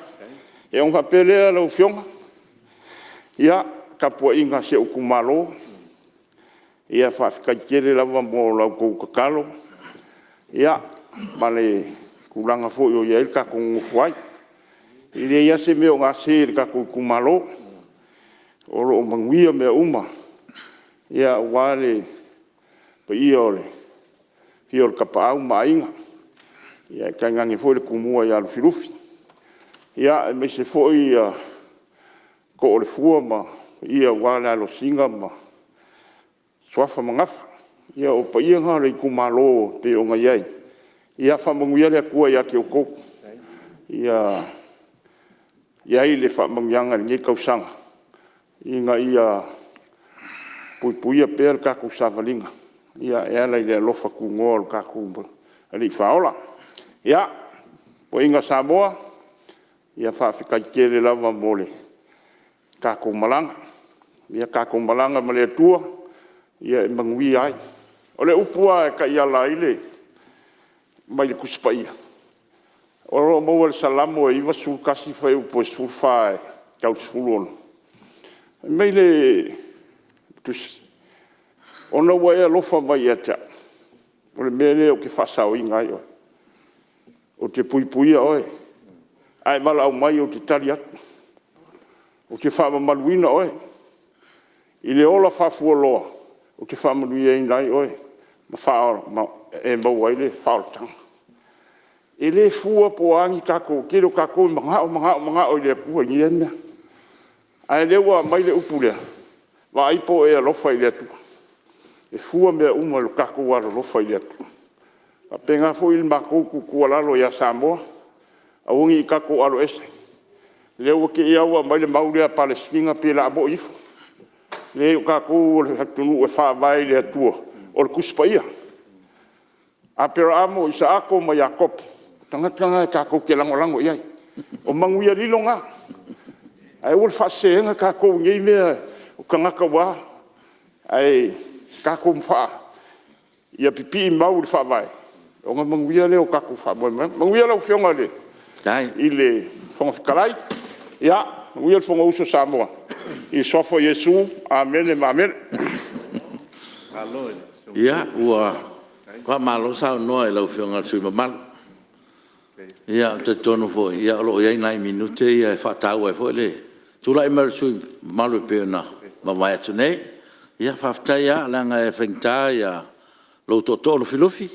Ia ona faapea lea lau Afioga, ia, le tapuaiga a si ou itumalo, faafetai tele lava mo la outou tatalo ma le tulaga foi o i ai le tatou nonofo ai. E leai lava se mea o gase i le tatou itumalo, o lo o manuia mea uma aua le paia o le afio o le Tapaau ma Aiga, ae tainane foi le Tumua ia Lufilufi, aemaise foi Too o le Fua ma paia aua le alo o Sina ma Suafa ma Gafa. Ia o paia na o le itumalo e pei ona i ai. Ia faamanuia le Atua ia te outou, ia i ai le faamanuiaga i lenei tausaga ina ia puipuia pea le tatou savaliga e ala i le alofa tunoa o le tatou Alii Faaola. Ia, Tapuaiga Samoa, ia faafetai tele lava mo le tatou malaga. Ia tatou malaga ma le Atua e manuia ai. O le upu lava e taiala ai mai le Tusi Paia, o lo o maua i le Salamo 91 fuaiupu e 14 e tau i le 16, fai mai le Tusi, “Ona ua e alofa mai ia te au, o le mea lea ou te faasaoina ai oe, ou te puipuia oe, a e valaau mai ou te tali atu, ou te faamamaluina oe i le ola faafualoa, ou te faamanuiaina ai oe ma e maua ai le faaolataga.” E le fua po o a ni tatou, o le tele o tatou e manao, manao, manao i le Atua i ia mea, a o lea ua aumai le upu lea, vaai po o e alofa i le Atua. E fua mea uma i lo tatou alolofa i le Atua. E faapena foi le matou tuutuualalo ia Samoa, aua ne i tatou aloese. O lea ua te i lava ua aumai le mau lea a Palesitina pei o le a moi ifo. Leai o tatou o le atunuu e faavae i le Atua. O le Tusi Paia, Aperamo, Isaako ma Iakopo, o tagata na tatou te lagolago i ai. O manuia lilo na, ae aua le faaseseina tatou i nei mea o tagata ua a… Ae tatou ia pipii mau i le Faavae ona manuia lea o tatou faamoemoega. Manuia lau Afioga i le Fofoga Fetalai, manuia le Fonousu a Samoa. I le suafa o Iesu, amene ma amene. Ia, ua faamalo saunoa i lau Afioga i le sui usufono mamalu. Ia, ou te talitonu foi o lo o i ai nai minute ia e faataua ai foi le tulai mai o le sui usufono mamalu e pei ona mavae atu nei. Ia faafetai lava leaga e faigata lou tootoo Lufilufi,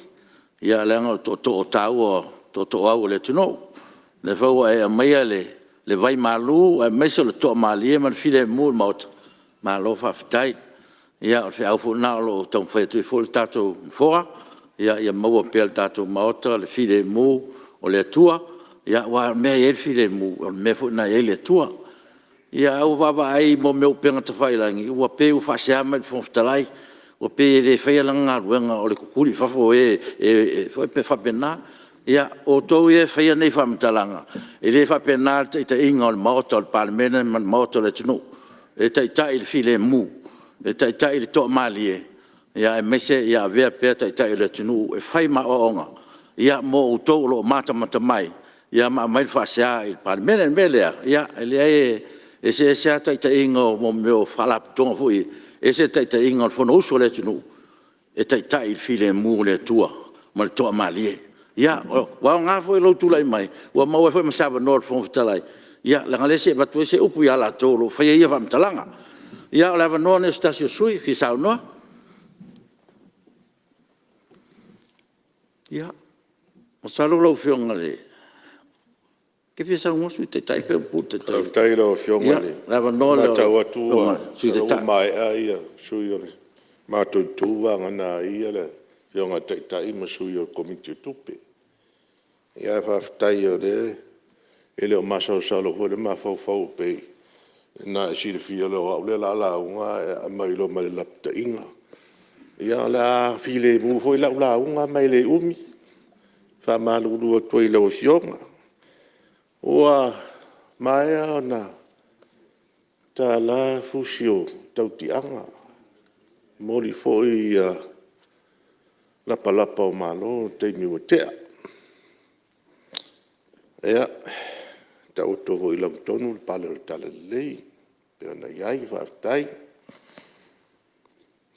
leaga o le tootoo taua o tootooau o le atunuu. O lea foi ua e aumaia le vaimalu aemaise o le toamalie ma le filemu i le Maota, malo faafetai. Ia o le feau foi lena o lo o taumafai atu ai foi le tatou Nofoa, ia maua pea e le tatou Maota le filemu o le Atua, aua o le mea e i ai le filemu, o le mea foi lena e i ai le Atua. Ae ua vaavaai i mea o upega tafailagi, ua pei ua faasea mai i le Fofoga Fetalai, ua pei e le faia lana galuega o le tutuli i fafo o e e… e faapena. Ia, outou ia e faia nei faamatalaga, e le faapena le taitaiga o le Maota o le Palemene ma le Maota o le atunuu. E taitai i le filemu, e taitai i le toamalie, aemaise ia avea pea Taitai o le atunuu e fai ma aoaoga mo outou o lo o matamata mai ma aumai le faasea i le Palemene. O le mea lea, ia e leai e eseese lava taitaiga o mea o Faalapotopotoga foi nei, ese le taitaiga o le Fonousu a le atunuu, e taitai i le filemu o le Atua ma le toamalie. Ia, ua aoga foi lou tulai mai ua maua ai foi ma se avanoa o le Fofoga Fetalai, leaga o lea se i avatu ai se upu ia i latou o lo o faia ia faamatalaga. Ia o le avanoa lenei o se tasi o sui usufono e fia saunoa. Ia, masalo lau Afioga i le… E te fia saunoa le Sui Taitai pe o le Taitai? Faafetai i lau Afioga. Ia, o le avanoa E lea o matau atu lau Afioga i le Sui masalo ua Taitai. maea sui o le matou Itu vagana ai le Afioga i le Taitai ma sui o le Komiti o Tupe. Ae faafetai o lea e le o masalosalo foi le mafaufau pei ona e silafia loa o au lea o le a lauga ae aumai loa ma le lapataiga. Ia o le a filemu foi lau lauga ma e le umi, e faamalulu atu ai i lau Afioga. Ua maea ona tala fusi o tautiaga, momoli foi lapalapa o malo i le taimi ua tea. Ia, taoto foi i lagatonu le pale o le talalelei e pei ona i ai. Faafetai.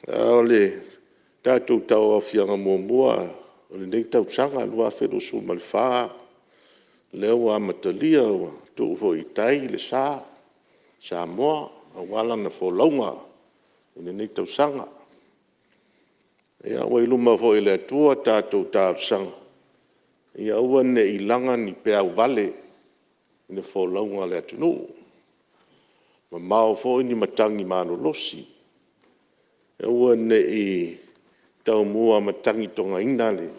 A o le tatou tauaofiaga muamua o lenei tausaga 2024 lea ua amatalia ua tuu foi i tai le sa o Samoa aua lana folauga i lenei tausaga. Ia ua i luma foi o le Atua a tatou talosaga ia aua ne i laga ni peau vale i le folauga a le atunuu, mamao foi ni matagi malolosi, aua ne i taumua matagitogaina le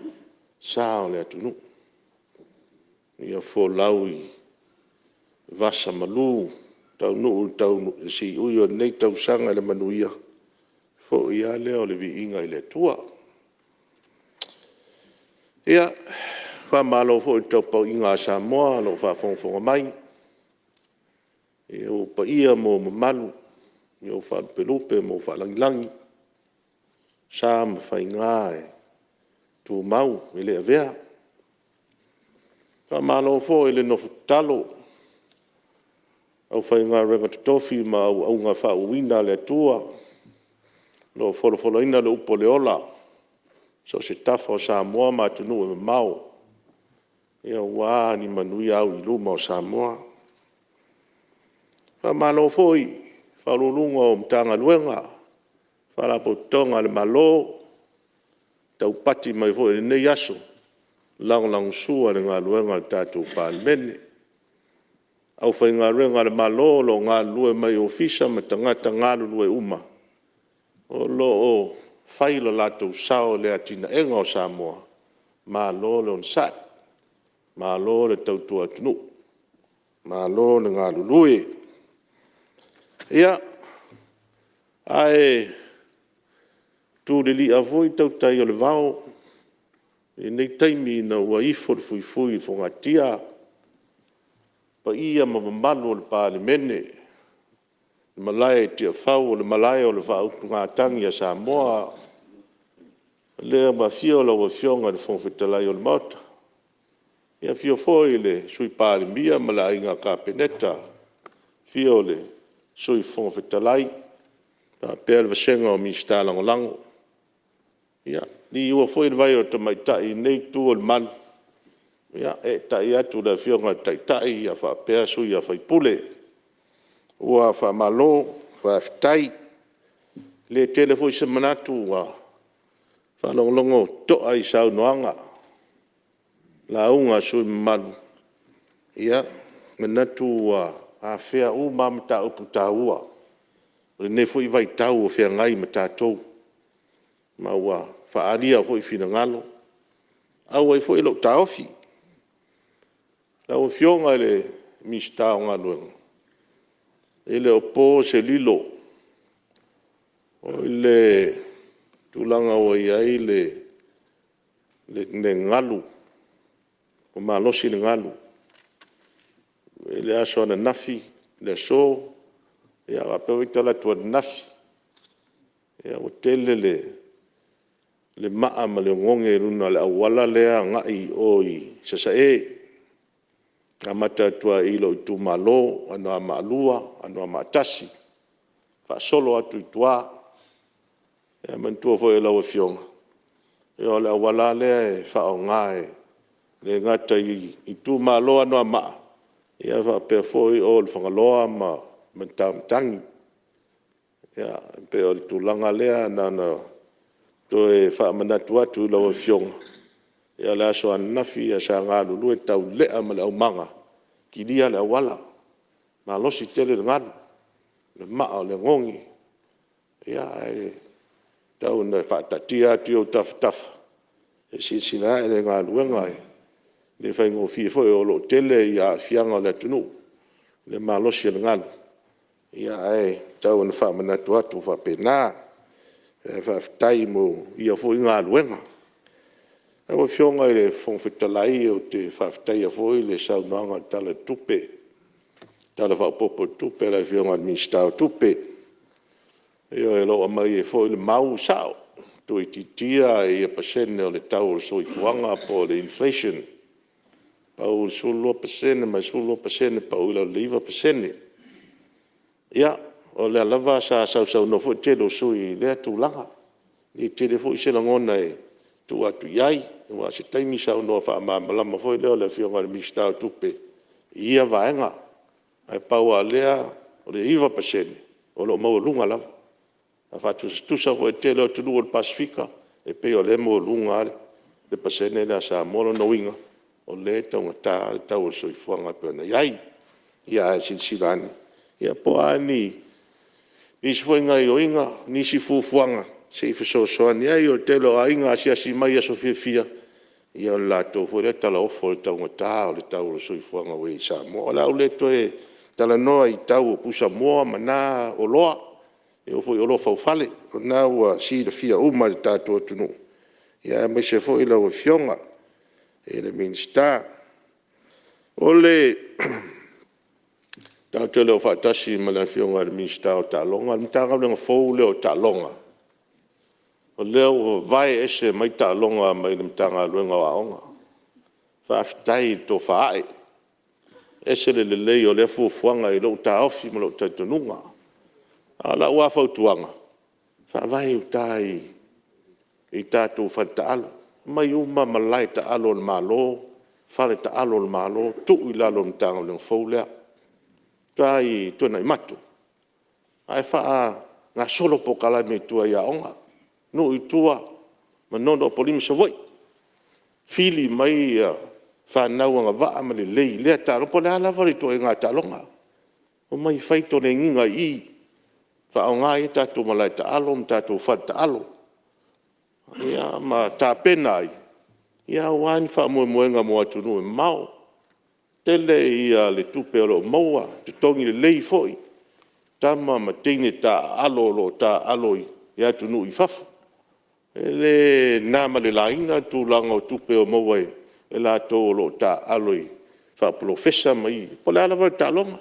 sa o le atunuu. Ia folau i vasa malu, taunuu i le siui o lenei tausaga i le manuia, foi lava lea o le viiga i le Atua. Ia, Faamalo foi i le tapuaiga a Samoa o lo o faafogafoga mai i ou paia ma ou mamalu, i ou faalupelupe ma ou faalagilagi, o sa ma faiga e tumau e le avea. Faamalo foi le nofo tatalo i le aufaigaluega totofi ma auauna faauuina a le Atua o lo o folafolaina le upu o le ola i so o se tafa o Samoa ma atunuu e mamao aua ni manuia auiluma o Samoa. Faamalo foi i Ofisa Sili o Pulega o Matagaluega ma Faalapotopotoga a le Malo ua taupati mai foi i lenei aso e lagolagosua i le galuega a le tatou Palemene. Aufaigaluega a le Malo o lo o galulue mai Ofisa ma tagata galulue uma o lo o fai lo latou sao i le atinaeina o Samoa, malo le onosai, malo le tautua atunuu, malo le galulue. Ia, ae tu lilia foi tautai o le vao i lenei taimi ina ua ifo le fuifui i fogatia i paia ma mamalu o le Palemene, le malae i Tiafau o le malae o le faautugatagi a Samoa, lea ua afio lau Afioga i le Fofoga Fetalai o le Maota, afio foi le Sui Palemia ma le Aiga Kapeneta, afio le Sui Fofoga Fetalai faapea le vasega o Minisita Lagolago. Ia, liua foi le vai o le tamaitai i lenei itu o le malu, eetai atu le Afioga i le Taitai faapea sui usufono. Ua faamalo faafetai. E le tele foi se manatu ua faalogologo totoa i saunoaga, lauga a sui usufono mamalu, ia, e manatu ua afea uma lava mataupu taua o lenei foi vaitau o feagai ma tatou, ma ua faaalia foi finagalo, e auai foi lou taofi. Lau Afioga i le Minisita o Galuega, e le o po se lilo i le tulaga ua i ai le galu, ua malosi le galu. I le aso ananafi, le aso, faapea foi talaatu ananafi, ua tele le maa ma le oneone i luga o le auala lea e agai i o i Sasae, e amata atu lava i lou itumalo, Anoamaa 2, Anoamaa 1, faasolo atu i tua. Ia manatua foi e lau Afioga, o le auala lava lea e faaaoga e le gata i itumalo o Anoamaa, ae faapea foi o i le Fagaloa ma Matamatagi. Ia, e pei o le tulaga lea na ona toe faamanatu atu i lau Afioga. O le aso ananafi sa galulue taulelea ma le aumaga e kilia le auala, e malosi tele le galu, le maa o le oneone. Ae tau ina faataatia atu i ou tafatafa se i silasila ane i le galuega, e le faigofie foi o lo o tele aafiaga o le atunuu i le malosi o le galu, ae tau ina faamanatu atu faapena. Ae faafetai mo ia foi galuega. Lau Afioga i le Fofoga Fetalai, ou te faafetaia foi le saunoaga i le Tala o le Tupe, le Tala Faaopoopo o le Tupe a le Afioga i le Minisita o Tupe. Ioe, o lo o aumai ai foi le mau, e sao, tuuitiitia pasene o le tau o le soifuaga po o le inflation, pau i le 12% mai le 12% pau i lalo i le 9%. Ia, o lea lava sa sausaunoa foi le tele o sui usufono i lea tulaga. E le tele foi se lagona e tuu atu i ai, aua o se taimi saunoa faamalamalama foi lea o le Afioga i le Minisita o Tupe i ia vaega. Ae pau lava o lea, o le 9% o lo o maualuga lava. A faatusatusa foi i le tele o atunuu o le Pasefika, e pei o lea e maualuga lava le pasene lea a Samoa. O lona uiga, o lea e taugata le tau o le soifuaga e pei ona i ai. Ae silasila ane po o a nisi foi gaoioiga, nisi fuafuaga se i fesoasoani ai. O le tele o aiga e asiasi mai i aso fiafia, ia o le latou foi lea talaofo i le taugata o le tau o le soifuaga ua i ai i Samoa. O le a ou le toe talanoa i tau o pusamoa ma na oloa, e oo foi i oloa faufale, o lena ua silafia uma e le tatou atunuu, aemaise foi lau Afioga. i le Minisita. O le tatou te le o faatasi ma le Afioga i le Minisita o Taaloga, o le Matagaluega fou lea o Taaloga, o lea ua vavae ese mai taaloga mai le Matagaluega o Aoga. Faafetai i le tofa ae, e ese le lelei o lea fuafuaga i lou taofi ma lou talitonuga. A o lau lava fautuaga, faavae i uta i tatou faletaalo, aumai uma malae taalo a le Malo, faletaalo a le Malo, tuu i lalo o le Matagaluega fou lea, i uta i Tuanaimato. Ae faagasolo polokalame i tua i aoga, nuu i tua, Manono, Apolima, Savaii, fili mai fanau agavaa ma lelei i lea taaloga, po o le a lava le ituaiga taaloga. Omai e fai toleniga i i, faaaoga ai tatou malaetaalo ma tatou faletaalo ma tapena ai aua ni faamoemoega mo atunuu e mamao. Tele le tupe o lo o maua, totogi lelei foi tama ma teine taaalo o lo o taaalo i atunuu i fafo. E le na ma le laina le tulaga o tupe o maua e latou o lo o taaalo faapolofesa ma isi, po o le a lava le taaloga.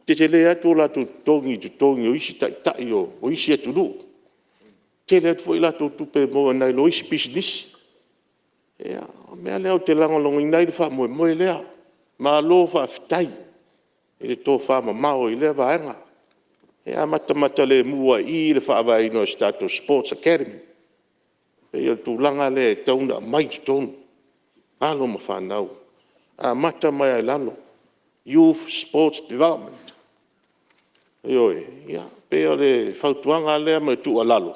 E tetele atu o latou totogi i totogi o isi taitai o isi atunuu. E tele atu foi a latou tupe e maua nai lo isi pisinisi. Ia, o le mea lea ou te lagolagoina ai le faamoemoe lea. Malo faafetai i le tofamamao i lea vaega. E amatamata lemu lava i i le faavaeina o se tatou Sports Academy. E pei o le tulaga lea e tatau ona aumai i totonu alo ma fanau, amata mai lava i lalo, Youth Sports Development. Ioe. Ia, pei o le fautuaga lea ma le tuualalo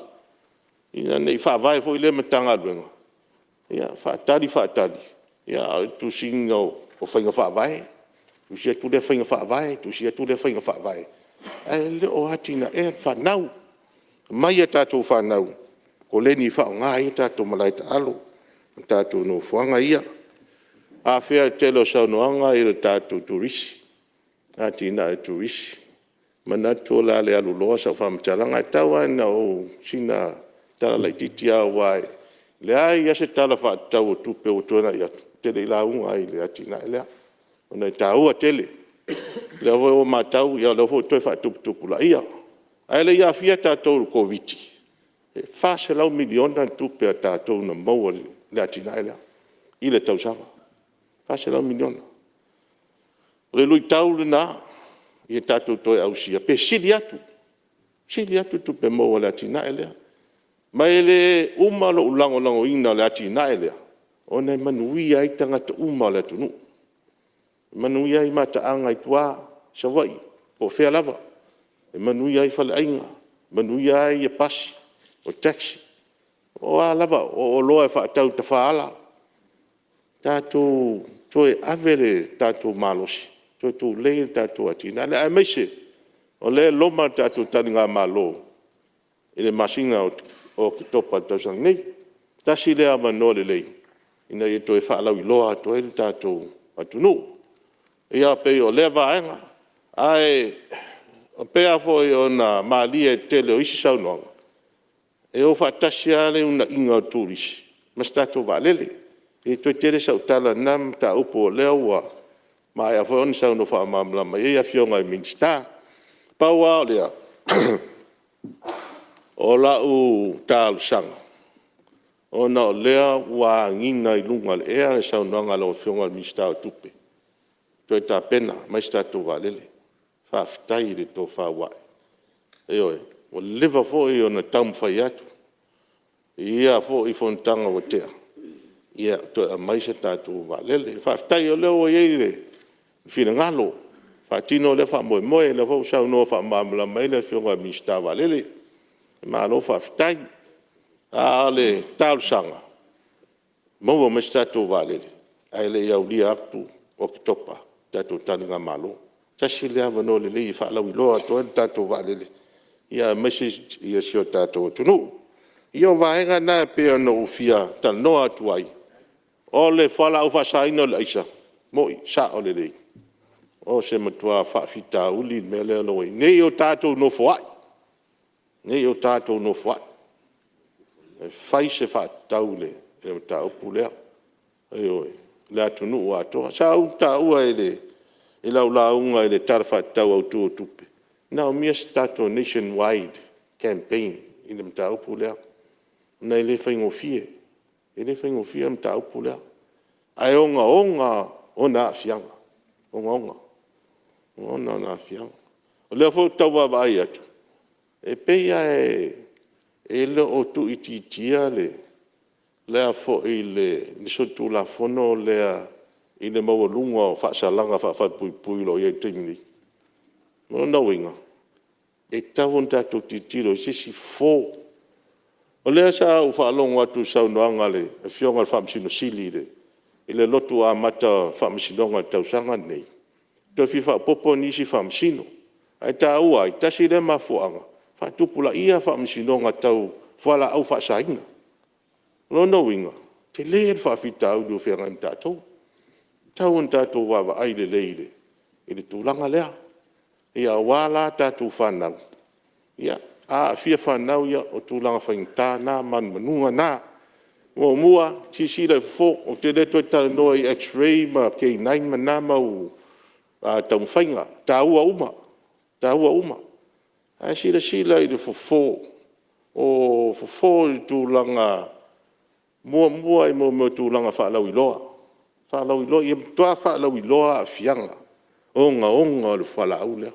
ina ne i faavae foi lea Matagaluega, faatali, faatali, a o le tusiga o faiga faavae, tusi atu lea faiga faavae, tusi atu lea faiga faavae, ae le o atinaeina fanau. Omai a tatou fanau e koleni e faaaoga ai tatou malae taalo ma tatou nofoaga ia. Afea i le tele o saunoaga le tatou Turisi, atinae o le Turisi. E manatu o le a le aluloa sau faamatalaga, ae tau lava na o sina tala laitiiti lava aua e leai lava se Tala Faatatau o Tupe ua tuanai atu ou te le i lauga ai i le atinae lea, ona e taua tele. O lea foi ua matau o lea foi ua toe faatuputupulaia. Ae le i aafia tatou i le Koviti-19, e $400 miliona le tupe a tatou na maua i le atinae lea i le tausaga, $400 miliona. O le luitau lena ia tatou toe ausia pe sili atu, sili atu tupe maua i le atinae lea. Ma e le uma lou lagolagoina o le atinae lea ona e manuia ai tagata uma o le atunuu, e manuia ai mataaga i tua, Savaii po o fea lava, e manuia ai faleaiga, manuia ai pasi, o taxi, o a lava, o oloa e faatau i tafaala. Tatou toe ave le tatou malosi e toe tulei le tatou atinae lea, aemaise o lea e loma le tatou taligamalo i le masina o Oketopa i le tausaga nei. Tasi lea avanoa lelei ina ia toe faalauiloa atu ai le tatou atunuu. Ia pei o lea vaega. Ae pei lava foi ona malie i le tele o isi saunoaga, e o faatasi lava le uunaiga o le turisi ma se tatou vaalele. E le toe tele sau tala i lena mataupu o lea ua maea foi ona saunoa faamalamalama i ai afioga i Minisita. Pau lava o lea, o lau talosaga, ona o lea ua agiga i luga o le ea le saunoaga a lau Afioga i le Minisita o Tupe, toe tapena mai se tatou vaalele. Faafetai i le tofa ua ae. Ioe. Ua leva foi ona taumafai atu i ia foi fonotaga ua tea, ia toe aumai se tatou vaalele. Faafetai o lea ua i ai le finagalo e faatino lea faamoemoe, o lea foi ua saunoa faamalamalama i ai le Afioga i le Minisita o Vaalele. Malo faafetai. A o le talosaga, maua mai se tatou vaalele ae le i aulia atu Oketopa i le tatou taligamalo. Tasi lea avanoa lelei e faalauiloa atu ai le tatou vaalele, aemaise si o tatou atunuu. Ia o vaega na e pei ona ou fia talanoa atu ai. O le fualaau faasaina o le aisa, e moni, e sao lelei, o se matua faafitauli le mea lea ua i ai, ne i o tatou nofoai, ne i o tatou nofoai e fai se faatatau i le mataupu lea. Ioe, le atunuu atoa. Sa ou taua i lau lauga i le Tala Faatatau Autu o Tupe, e manaomia se tatou nation wide campaign i le mataupu lea, ona e le faigofie, e le faigofie le mataupu lea, ae ogaoga ona aafiaga, e ogaoga ona aafiaga. O lea foi ou te tau vaavaai atu, e pei lava e le o tuuitiitia le solitulafono lea i le maualuga o faasalaga faa-falepuipui o lo o i ai i le taimi nei. O lona uiga, e tatau ona tatou tilotilo i se isi fofo. O lea sa ou faalogo atu i le saunoaga a le Afioga i le Faamasino Sili i le lotu amata o le Faamasinoga i le tausaga lenei, e toe fia faaopoopo nisi Faamasino. Ae taua ai, tasi lea mafuaaga, faatupulaia faamasinoga tau fualaau faasaina. O lona uiga, e tele le faafitauli o feagai ma tatou. E tatau ona tatou vaavaai lelei i le tulaga lea, aua la tatou fanau, a aafia fanau, ia o tulaga faigata na ma manumanuga na. Muamua, silasila i fofo. Ou te le toe talanoa i x-ray ma K9 ma na mau taumafaiga, e taua uma, e taua uma. Ae silasila i le fofo, o fofo i le tulaga, muamua i mea o tulaga faalauiloa, ia matua faalauiloa aafiaga ogaoga o le fualaau lea.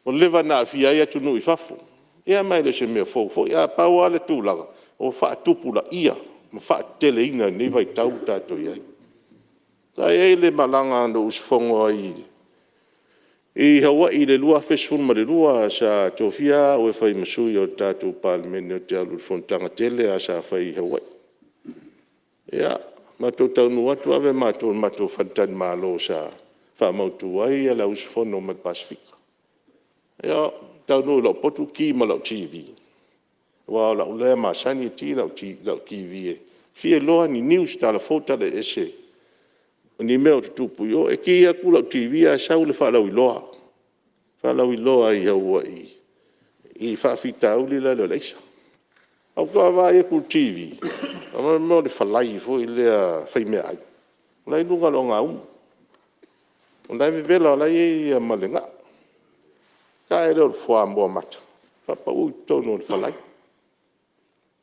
Ua leva ona aafia ai atunuu i fafo, ia ma e le o se mea fou foi. Ae pau lava le tulaga, ua faatupulaia ma faateteleina i lenei vaitau ua tatou i ai. Sa i ai le malaga na ou usufono ai i Hawaii i le 2012, sa tofia au e fai ma sui o le tatou Palemene ou te alu i le fonotaga tele lea sa fai i Hawaii. Ia, matou taunuu atu ave matou i le matou faletalimalo sa faamautu ai le au usufono mai le Pasefika. Ia, ou te taunuu i lou potu ki ma lau TV, aua o lau lea masani e ki lau TV e fia iloa ni news, tala fou tala ese o ni mea o tutupu i o. E ki atu lau TV ae sau le faalauiloa, faalauiloa i Hawaii i faafitauli lale o le aisa. Ae ou faatoa vaai atu i le TV, o le mea o le falai foi lea fai meaai o la e i luga o le ogaumu, o la e vevela o la e i ai ma le gao. Ona ta'e lea o le fuamoa mata faapau i totonu o le falai.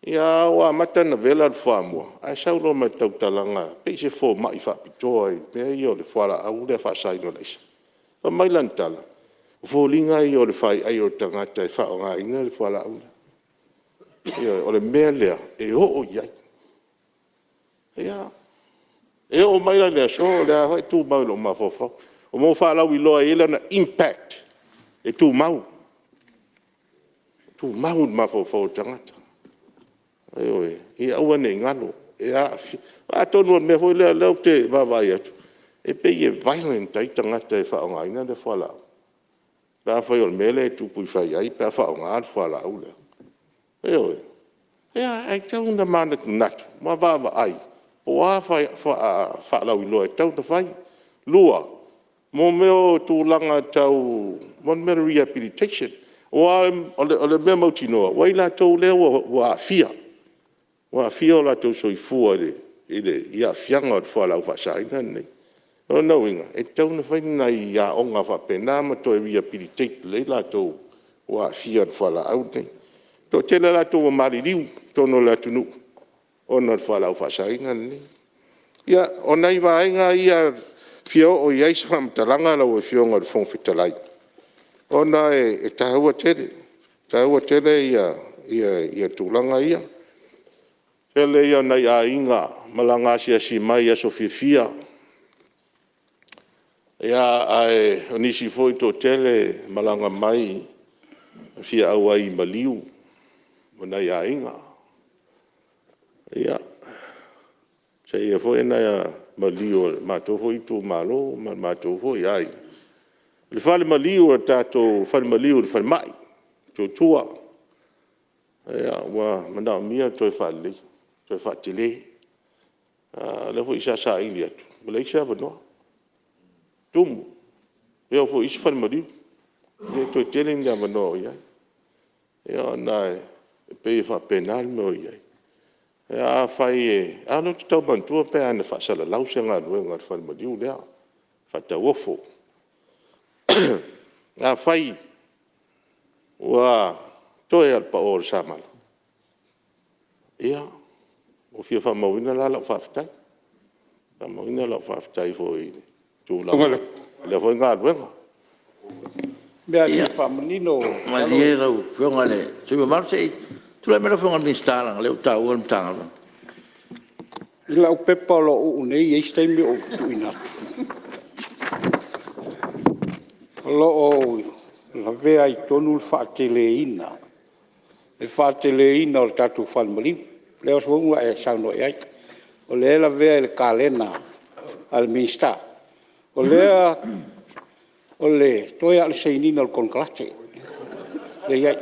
Ia ua amata ona vela le fuamoa ae sau loa ma le tautalaga pei se fomai faapitoa i mea ia o le fualaau faasaina o le aisa. Fai mai lana tala, o foliga ia o le faiai o le tagata e faaaogaina le fualaau lea. Ioe, o le mea lea e oo i ai. Ia, e oo mai la i le aso o lea lava e tumau i lou mafaufau. O mea o faalauiloa e i ai lana impact e tumau, e tumau i le mafaufau o le tagata. Ioe, ia aua ne i galo, e aafia. Atonu o le mea foi lea ou te vaavaai atu, e pei e violent ai tagata e faaaogaina le fualaau, pe afai o le mea lea e tupu i Faiai pe a faaaoga le fualaau lea. Ioe, ae tatau ona manatunatu ma vaavaai po o a faalauiloa e tatau ona fai. Lua, mo mea o tulaga tau rehabilitation. Aua o le mea mautinoa, o i latou ia ua aafia, ua aafia o latou soifua i aafiaga o le fualaau faasaina lenei. O lona uiga, e tatau ona fai ni nai aoga faapena ma toe rehabilitate lelei latou ua aafia i le fualaau lenei. E toatele i latou ua maliliu i totonu o le atunuu ona o le fualaau faasaina lenei. Ia, o nai vaega ia e fia oo i ai se faamatalaga lau Afioga i le Fofoga Fetalai, ona e taua tele, e taua tele tulaga ia. O le tele ia o nai aiga e malaga asiasi mai i aso fiafia, ae o nisi foi e toatele e malaga mai e fia auai i maliu o nai aiga. Ia, sa i ai foi nai maliu o le matou foi itumalo ma le matou foi aiga i le falemaliu o le tatou falemaliu i le falemai i Motootua. Ua manaomia le toe faaleleia, toe faatele. O lea foi sa saili atu, ua leai se avanoa, tumu. E oo foi i isi falemaliu, e le toe tele ni avanoa o i ai. Ia ona e pei e faapena le mea o i ai. Afai e… a lea ou te tau manatua pe ana faasalalau se galuega a le falemaliu lea faatauofo. Afai ua toe lava o le pao o le samala, ia, ua fia faamauina la lau faafetai, faamauina lau faafetai foi i le tulaga o lea foi galuega. Malie lau Afioga i le sui usufono mamalu se i tulai mai lau Afioga i le Minisita leaga o lea ua taua le Matagaluega. I lau pepa o lo o uu nei, e i ai se taimi ou tuuina atu, o lo o lavea ai totonu le faateleina o le tatou falemaliu lea foi ua e saunoa i ai. O lea e lavea i le kalena a le Minisita. O lea toe lava o le sainiga o le konekarate lea e i ai,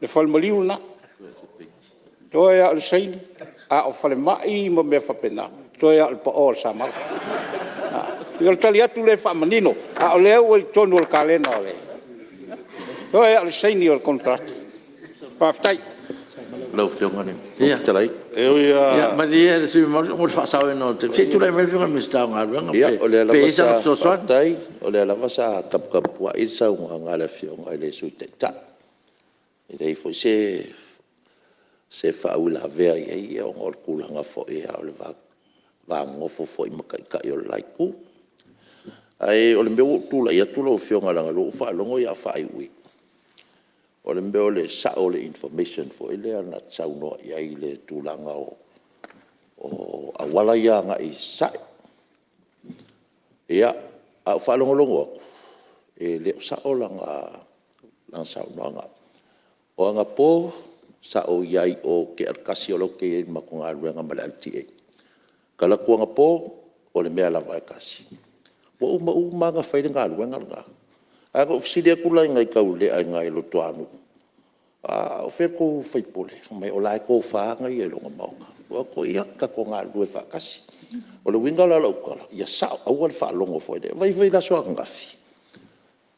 le falemaliu lena. Toe lava o le saini, a o falemai ma mea faapena, toe lava o le pao o le samala. Ia o le tali atu lea e faamanino, a o lea ua i totonu o le kalena, toe lava o le saini o le konekarate. Faafetai. Ia malie le sui usufono mamalu mo le faasaoina o le taimi, se i tulai mai le Afioga i le Minisita o Galuega pe i ai sana fesoasoani. Faafetai. O lea lava sa taputapuai le saunoaga a le Afioga i le Sui Taitai. E leai foi se faauilavea i ai ona o le tulaga foi o le va nonofo foi ma Taitai o le la Itu. Ae o le mea ua ou tulai atu lau Afioga leaga o lea ua ou faalogo o le a faaiuiu, o le mea o le sao o le information foi lea na te saunoa i ai i le tulaga o auala ia agai i Sasae. Ia, ae ou faalogologo atu, e le o sao lana saunoaga. O anapo sa ou i ai i o i le tea o le 1 o la e ou te i ai i le matou galuega ma le LTA. O talaatu anapo, o le mea lava e tasi. Ua uma uma lava ona fai le galuega lena. Ae na ou fesili atu la i nai taulelea i ina i Luatuanuu, a o fea le tou sui usufono? Fai mai o la e tofa ia i lona maota. Ou fai atu, ia, tatou galulue faatasi. O le uiga la o lau tala, ia sao, aua le faalogo foi lea. Vaai foi i le aso ananafi,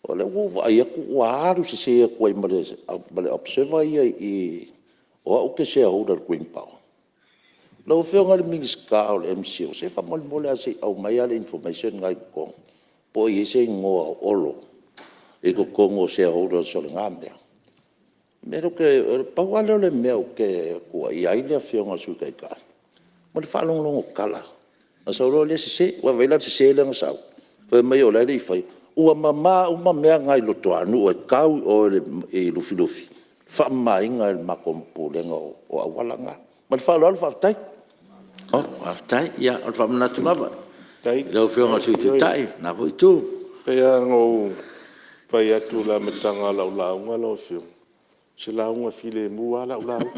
o lea ua ou vaai atu ua alu sese atu ai ma le Observer ia i i, o au ou te shareholder i le Green Power. Lau Afioga i le Minisita o le MCIL, se faamolemole lava se i aumai lava le information lena i totonu, po o i ai se igoa o Olo i totonu o shareholders o lena mea. Pau lava lea o le mea ou te tuuaia ai le Afioga i le Sui Taitai, o le faalogologo tala ona sau loa lea sese. Ua vaai la i le sese lea na sau fai mai o la e le i faia. Ua mama uma mea na i Luatuanuu e tau i o i Lufilufi, faamamaina e le matou Pulega o auala na. Ma le faaaloalo faafetai. Faafetai. Ia, o le faamanatu lava i lau Afioga i le Sui Taitai o lena foi itu. E pei lava ona ou fai atu i le amataga o lau lauga lau Afioga, o se lauga filemu lava lau lauga.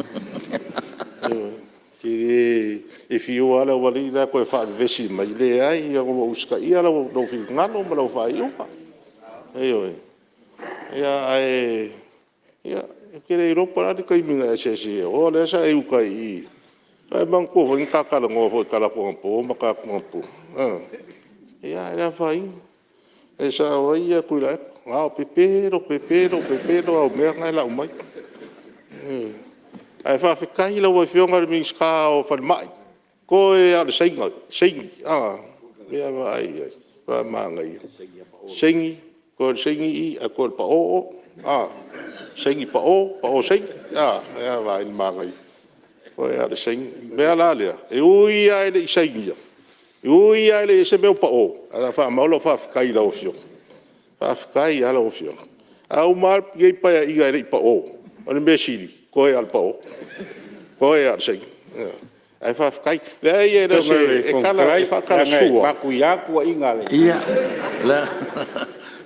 Ioe. E fiu lava le aualii la e toe faavevesi mai, leai ua ou usitaia lou finagalo ma lau faaiuga. Ioe. Ae ou te le iloa po o le a le taimi na e asiasi ai i o, o lea sa e i uta i i. Ae manatua foi na ta talanoa foi talaatu anapo ma talaatu anapo? Ia ae le afaina. E sao ai Tuilaepa, na o pepelo, pepelo, pepelo au mea na e lau mai. Ae faafetai i lau Afioga i le Minisita o Falemai, toe lava o le saini. Ia vaai i ai, matua manaia. Saini, toe o le saini i, ae toe o le pao o. Saini pao, pao saini. Ae a vaai i le manaia? Toe lava o le saini. O le mea la lea, e ui lava e le i sainia, e ui lava e le i i ai se mea o pao, ae o le a faamau lau faafetai i lau Afioga. Faafetai lava lau Afioga. A uma lava lenei Paeaiga e le i pao, o le mea sili, toe lava o le pao, toe lava o le saini. Ae faafetai. Leai e le o se… e faa-talasua. Ia,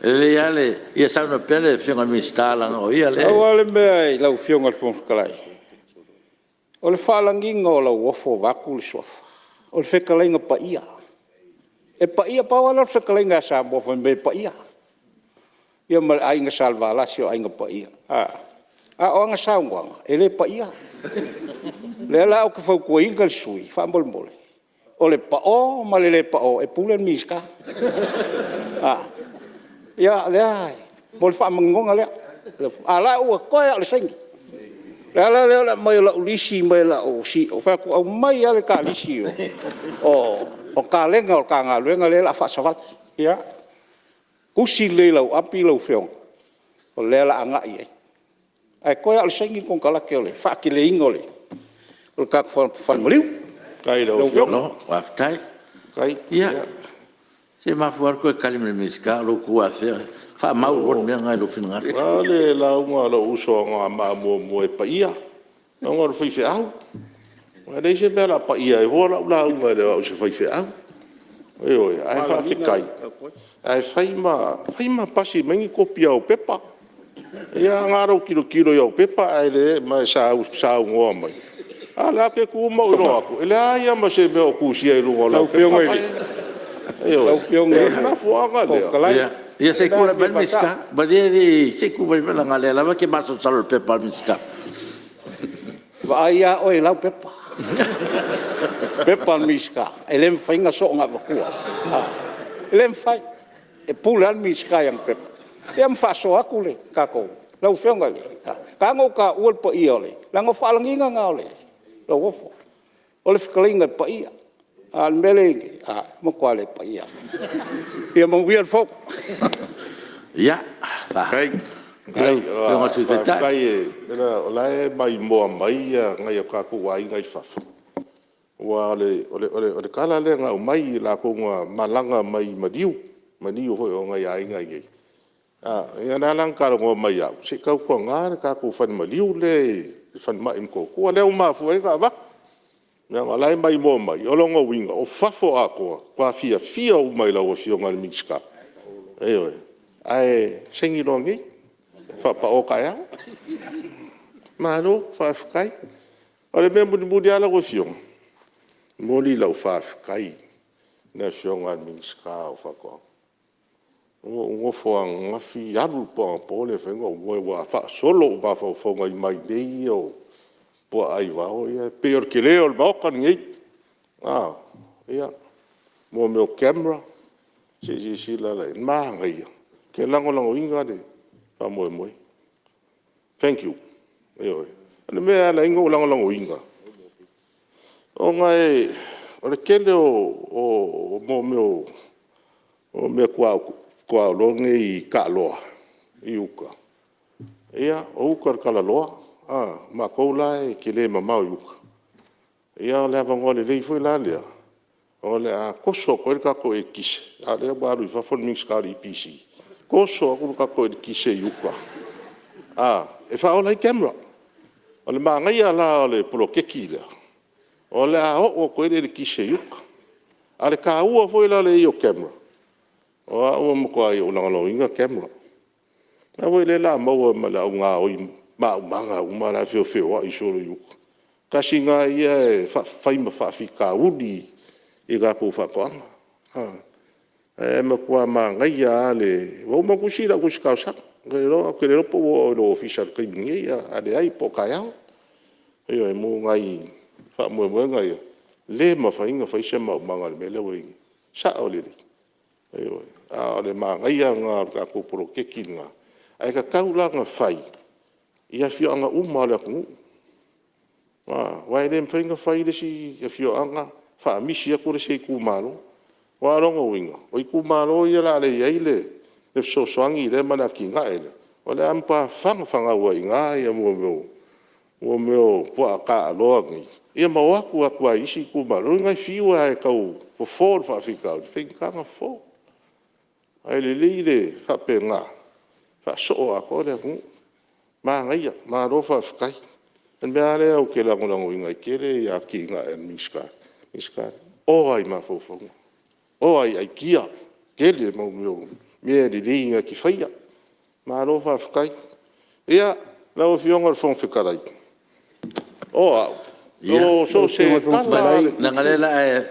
e lelei lava le… Ia saunoa pea le Afioga i le Minisita leaga o ia lea e… Pau lava le mea lau Afioga i le Fofoga Fetalai, o le faalagiga o Lauofo vaeatu le suafa, o le fetalaiga paia. E paia, pau lava lea o le fetalaiga ia Samoa fai mai e paia, ia ma le Aiga Salevalasi o Aiga Paia. A o ana saunoaga, e le paia. O lea la ou te fautuaina le sui usufono, faamolemole, o le pao ma le le pao, e pule le Minisita. Ia, mo le faamaninoga lea, a o la ua toe lava o le saini. le ala lea o le aumai o lau lisi mai lau CEO, ou fai atu, aumai lava le ta lisi o kalena o le ta galuega lea o le a faasavali. Ia tusi lelei i lau api lau afioga, o lea o le a agai i ai. Ae toe lava o le saini le konekarate o le faateleina o le tatou falemaliu. Lau Afioga. Faafetai. Ia, se e mafua lava le toe tali mai o le Minisita o lou tu afea. Faamau loa le mea lena i lou finagalo. O le lauga a lou uso a Anoamaa 1 e paia, leaga o le faifeau. E leai se mea o le a paia ai fua lau lauga e le o au o se faifeau. Ioe. Ae faafetai, ae fai ma pasi mai ni kopi o au pepa. Ia na o lou tilotilo i au pepa ma e saunoa mai, a o lea ou te tu ma ou iloa atu, e leai lava ma se mea o tusia i luga o lau pepa. Ioe. O le mafuaaga lea… Ia se i tulai mai le Minisita. Malie se i tulai mai leaga o lea lava e te masalosalo i le pepa a le Minisita. Vaai lava oe i lau pepa, pepa a le Minisita, e le mafai ona soona avatua, e le mafai. E pule lava le Minisita i ana pepa, ia ma faasoa atu le tatou… Lau Afioga i le… E ala ona ou taua le paia, leaga o faalagiga na o Lauofo, o le fetalaiga i le Paia. A o le mea lea e i ai nei, e matua le paia lava. Ia manuia le Fono. Lau Faafetai o la e maimoa mai nai o tatou aiga i fafo, aua o le tala lea na aumai i latou na malaga mai i maliu, maliu foi o nai aiga i inei, ia lea la na talanoa mai ia au, se i tautuana le tatou falemaliu lea i le falemai i Motootua. Lea ua mafua ai ona avatu, leaga o la e maimoa mai. O lona uiga, o fafo atoa, ua matua fiafia uma i lau Afioga i le Minisita. Ioe. Ae saini loa nei, faapao taeao. Malo faafetai. O le mea mulimuli lava lau Afioga, e momoli lau faafetai i le Afioga i le Minisita o Faatoaga. Ua ou nofo ananafi, alu le po anapo le mafai ona ou moe ua faasolo ou mafaufauga i mailei ia o puaa aivao ia, e pei o le tele o le Maota lenei. Mo mea o camera, se i silasila la i ai? Manaia, ou te lagolagoina le faamoemoe. Thank you. Ioe. O le mea e ala ai ona ou lagolagoina, ona o le tele o mea o meatuaolo nei taaloa i uta, o uta i le talaloa. O matou la e tele mamao i uta, ia o le avanoa lelei foi la lea o le a toso atu ai le tatou eletise, a o lea ua alu i fafo le Minisita o le EPC, toso atu le tatou eletise i uta e faaola ai camera. O le manaia la o le poloketi lea, o le a oo atu ai le eletise i uta. A o le taua foi la o le i ai o camera, o au e matuai ou lagolagoina camera. Aua foi o lea o le a maua ma le au gaoi maumaga uma la e feofeoai solo i uta. Tasi lena ia e fai ma faafitauli i tatou faatoaga. Ae matua manaia lava le… Ua uma ona tusi lau tusi talosaga, ou te le iloa po ua oo i lou ofisa i le taimi nei, a leai po o taeao. Ioe, mo nai faamoemoega ia, e le mafai ona fai se maumaga i le mea lea ua i ai nei, e sao lelei. Ioe. A o le manaia lena o le tatou poloketi lena, ae tatau la ona fai i afioaga uma lava o le atunuu, aua e le mafai ona fai le isi afioaga faamisi atu le isi itumalo. Aua o lona uiga, o itumalo ia o le a le i ai le fesoasoani lea ma le atinae lea, o le a matua fanafanau ai i ina mea o puaa taaloa nei, ia ma o atu atu lava i isi itumalo. O lona uiga e fiu lava e tau fofo le faafitauli, e faigata ona fofo. Ae lelei le faapena, faasoo atoa le atunuu. Manaia, malo faafetai. O le mea lava lea ou te lagolagoina ai tele atinae a le Minisita e ova i mafaufauga, ova i aitia, tele mau mea lelei na te faia. Malo faafetai. Ia, lau Afioga i le Fofoga Fetalai, o au, so o se tala lava… Leaga o lea o le a e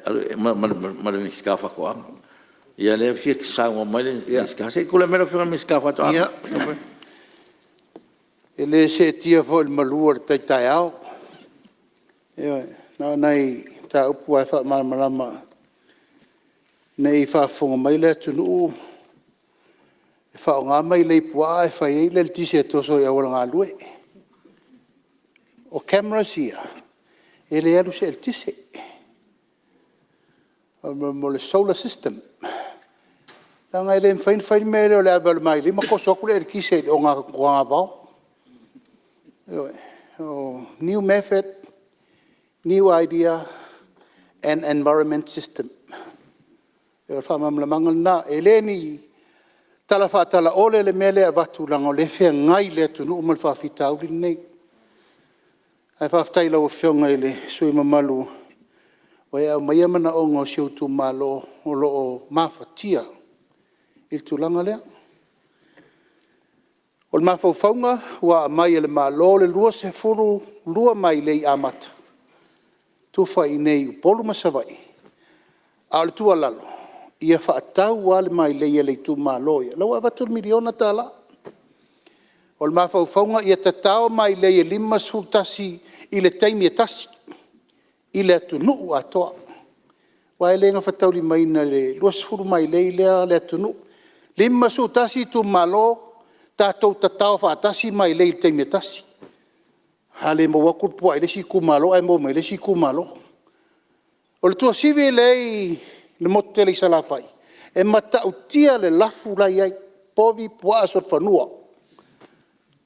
alu ma le Minisita o Faatoaga. Ia o lea e fia saunoa mai le Minisita. Se i tulai mai lau Afioga i le Minisita o Faatoaga. Ia, e le seetia foi i le malu o le tai taeao. Ioe, na o nai mataupu lava e faamalamalama ne i faafofoga mai le atunuu e faaaoga mailei puaa ae fai ai le eletise e toso i auala galue. O cameras ia, e le alu i se eletise, o le solar system. E leaga e le mafai ona fai le mea lea o le ave lava o le mailei ma toso atu le eletise i le togavao. New method, new idea and environment system. O le faamalamalamaga lena. E le o ni tala faatalaole le mea lea e avatu, leaga o lea e feagai le atunuu ma le faafitauli lenei. Ae faafetai i lau afioga i le sui usufono mamalu ua e aumaia manaoga o si ou itumalo o lo o mafatia i le tulaga lea. O le mafaufauga ua aumai e le Malo le 22 mailei amata, tufa i inei i Upolu ma Savaii. A o le tuualalo, ia faatau lava le mailei a le itumalo ia, o la ua avatu le $1miliona. O le mafaufauga ia tatao mailei e 51 i le taimi e tasi i le atunuu atoa. Aua e le gafataulimaina e le 20 mailei lea le atunuu. E 51 itumalo, tatou tatao faatasi mailei i le taimi e tasi. A le maua atu le puaa i le isi itumalo ae maua mai e le isi itumalo. O le tuasivi lea e i le motu tele i Salafai, e matautia le lafu la e i ai, povi, puaa, solofanua,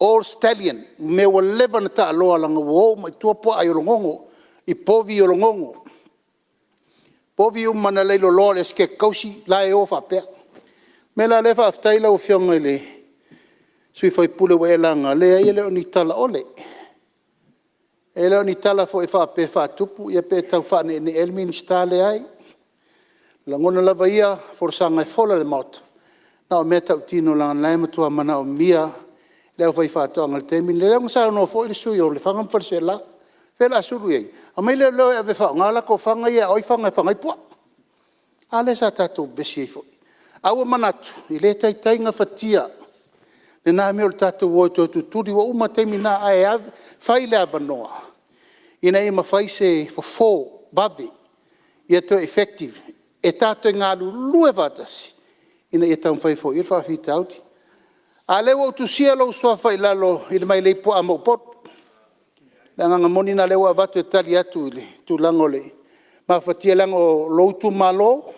old stallion, mea ua leva ona taaloa leaga ua o uma i tua puaa i Ologogo, i povi i Ologogo. O povi uma na leiloloa a le Esetete Tausi la e o faapea. O le mea la lea faafetai i lau afioga i le sui usufono ua e laga, leai e le o ni talaole. E le o ni tala foi faapea e faatupu pe tau faaneenee ai le Minisita, leai. O lagona lava ia o folasaga e fola i le Maota, na o mea tautino leaga o lena e matua manaomia e le aufaifaatoaga i le taimi lenei. O lea na saunoa foi le sui usufono o Lefaga ma Faleaseela, o fea o le a sulu i ai? Aumai leoleo e ave e faaaoga latou fana ia e ao ai fana e faga ai puaa. A lea sa tatou vevesi ai foi. Ae ua manatu, e le taitai gafatia lena mea o le tatou o e toe tutuli, ua uma taimi na, ae fai le avanoa ina ia mafai se fofo vave ia toe effective e tatou te galulue faatasi ina ia taumafai e foia le faafitauli. A o lea ua ou tusia lou suafa i lalo i le mailei puaa mo Upolu. O le agaga moni lena o lea ua avatu e tali atu i le tulaga o le mafatia, leaga o lou itumalo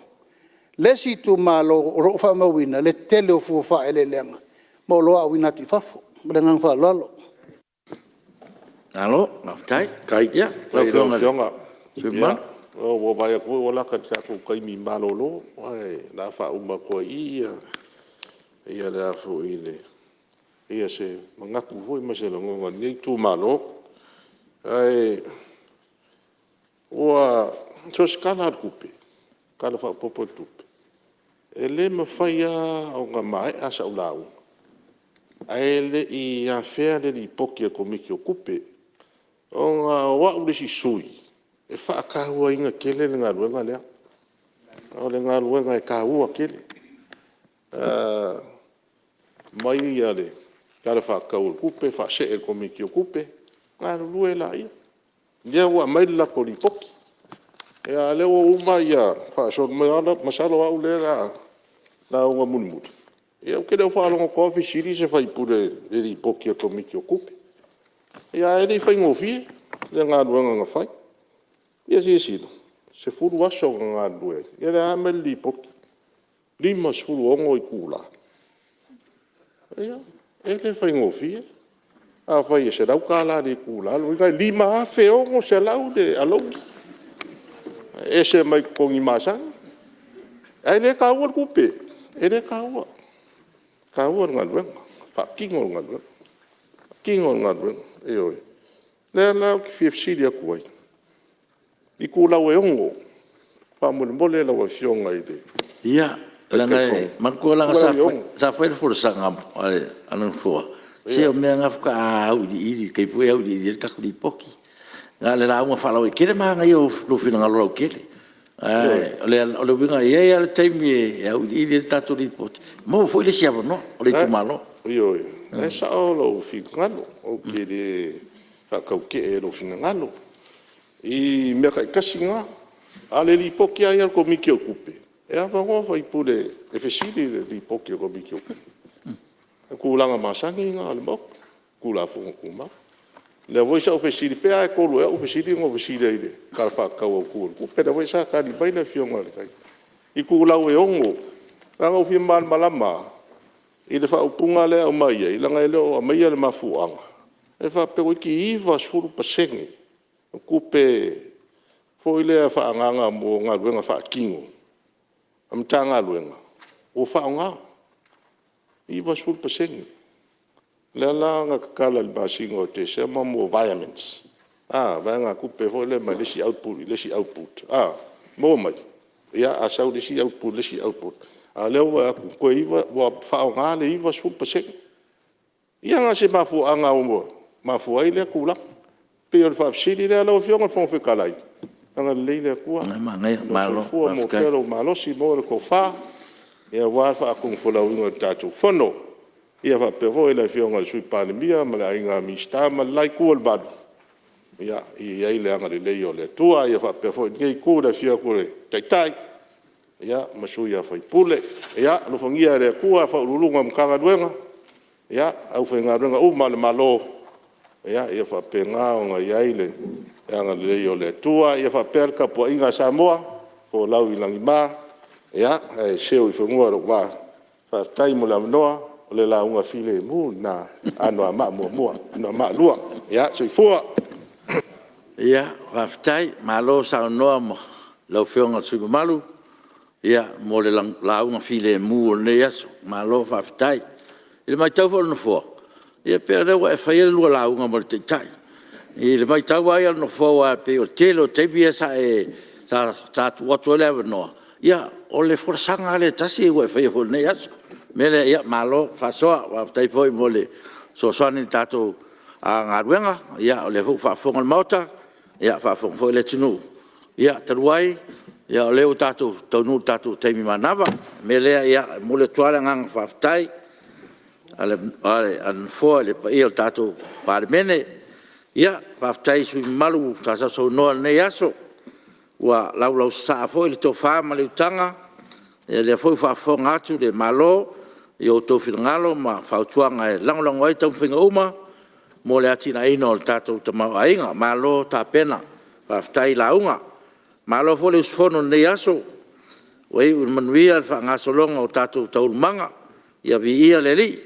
le isi itumalo o lo o faamauina le tele o fua o faaeleeleaga ma oloa auina atu i fafo. Ma le agaga faaaloalo. Malo faafetai. Faafetai Ia lau i lau Afioga i le Afioga. sui usufono mamalu. Ua ou vaai atu foi ua lata i le tatou taimi malolo, ae o le a faauma atu ai i i se manatu foi ma se lagona o lenei itumalo. Ae so o se Tala lava o le Tupe, Tala Faaopoopo o le Tupe, e le mafai lava ona maea sau lauga ae le i afea le Lipoti a le Komiti o Tupe, ona o au le isi sui usufono e faatauaina tele le galuega lea. O le galuega e taua tele. E aumai le Tala Faatatau o le Tupe faasee i le Komiti o Tupe, galulue laia. Lea ua aumai le latou Lipoti, a o lea ua uma faasolo mai, masalo o au lea o le a lauga mulimuli. Ia ou te le o faalogo atu lava o fesili se sui usufono i le Lipoti a le Komiti o Tupe. Ae le i faigofie le galuega na fai. Ia silasila, 10 aso na galulue ai, ia o lea lava e aumai le Lipoti, 56 itula. Ia, e le faigofie. Afai e $100 i le itula, o lona uiga e $5,600 le alauni e ese mai totogi masani. Ae le taua le tupe, e le taua, e taua le galuega, faatino le galuega, faatino le galuega, ioe. O lea la ou te fia fesili atu ai, itulau e 6 faamolemole lau Afioga i le Ia, Taitaifono. Manatua leaga sa fai le folasaga a le Nofoa, se o mea na faatoa auiliili i le taimi foi lea e auiliili ai le tatou Lipoti. Na o le lauga faalauaitele manaia o lou finagalo lautele. Ae o le uiga, e i ai lava le taimi e auiliili ai le tatou Lipoti, maua foi le isi avanoa o le itumalo. Ioe, o lena e sao lou finagalo, ou te le faataute'e i lou finagalo i mea taitasi na. A o le Lipoti lava ia a le Komiti o Tupe, e avanoa sui usufono e fesili i le Lipoti a le Komiti o Tupe. O tulaga masani na o le Maota i Tulafono Tumau. Lea foi sa ou fesili, pe lava e 3 ea au fesili na ou fesili ai i le Tala Faatatau Autu o le Tupe, lea foi sa tali mai le Afioga i le itulau e 6. Na ona ou fia malamalama lava i le faaupuga lea e aumai ai, leaga e le o aumaia le mafuaaga, e faapea toeitiiti 90% o tupe foi lea faaagaaga mo galuega faatino a Matagaluega ua faaaoga, 90%. Lea la na tatala i le masina o Tesema mea o virements, vaegatupe foi lea mai le isi output i le isi output maua mai. Ia, a sau i le isi output i le isi output, a o lea ua vaai atu ua faaaoga le 90%. Ia la o se mafuaaga ua mafua ai lea tulaga? E pei o le faafesili lea. Lau Afioga i le Fofoga Fetalai, agalelei le Atua i lou soifua, maua pea lou malosi, maua le tofa aua le faatonufolauina o le tatou Fono. Ia faapea foi le Afioga i le Sui Palemia ma le Aiga Minisita ma le la itu o le malu, ia i ai le agalelei o le Atua. Ia faapea foi lenei itu i le afio atu o le Taitai ma sui usufono. Ia alofagia e le Atua Ofisa Sili o Pulega o Matagaluega, aufaigaluega uma a le Malo, ia faapena ona i ai le agalelei o le Atua. Ia faapea le tapuaiga a Samoa, folau i lagima ae seu i fanua lou vaa. Faafetai mo le avanoa, o le lauga filemu lena a Anoamaa 1, Anoamaa 2. Ia, soifua. Faafetai, malo saunoa i lau Afioga i le sui usufono mamalu mo le lauga filemu o lenei aso. Malo faafetai. I le matau foi a le Nofoa, ia pei o lea ua e faia le lua lauga ma le Taitai. I le matau lava ia a le Nofoa aua pei o le tele o taimi ia sa tuu atu ai le avanoa, ia o le folasaga lava lea e tasi ua e faia foi i lenei aso. O le mea lea, ia malo faasoa, faafetai foi mo le fesoasoani i le tatou galuega. O lea foi ua faafofoga le Maota, faafofoga foi le atunuu. Ia talu ai o lea ua tatou taunuu i le tatou taimi manava. O le mea lea e momoli atu lava le agaga faafetai a le Nofoa i le paia o le tatou Palemene. Ia, faafetai i sui usufono mamalu sa sausaunoa i lenei aso, ua laulausasaa foi le tofa ma le utaga, o lea foi ua faafofoga atu le Malo i o outou finagalo ma fautuaga e lagolago ai taumafaiga uma mo le atinaeina o le tatou tamaoaiga. Malo tapena, faafetai lauga. Malo foi le usufono i lenei aso, ua iu ma le manuia le faagasologa o tatou taualumaga, ia viia le Alii.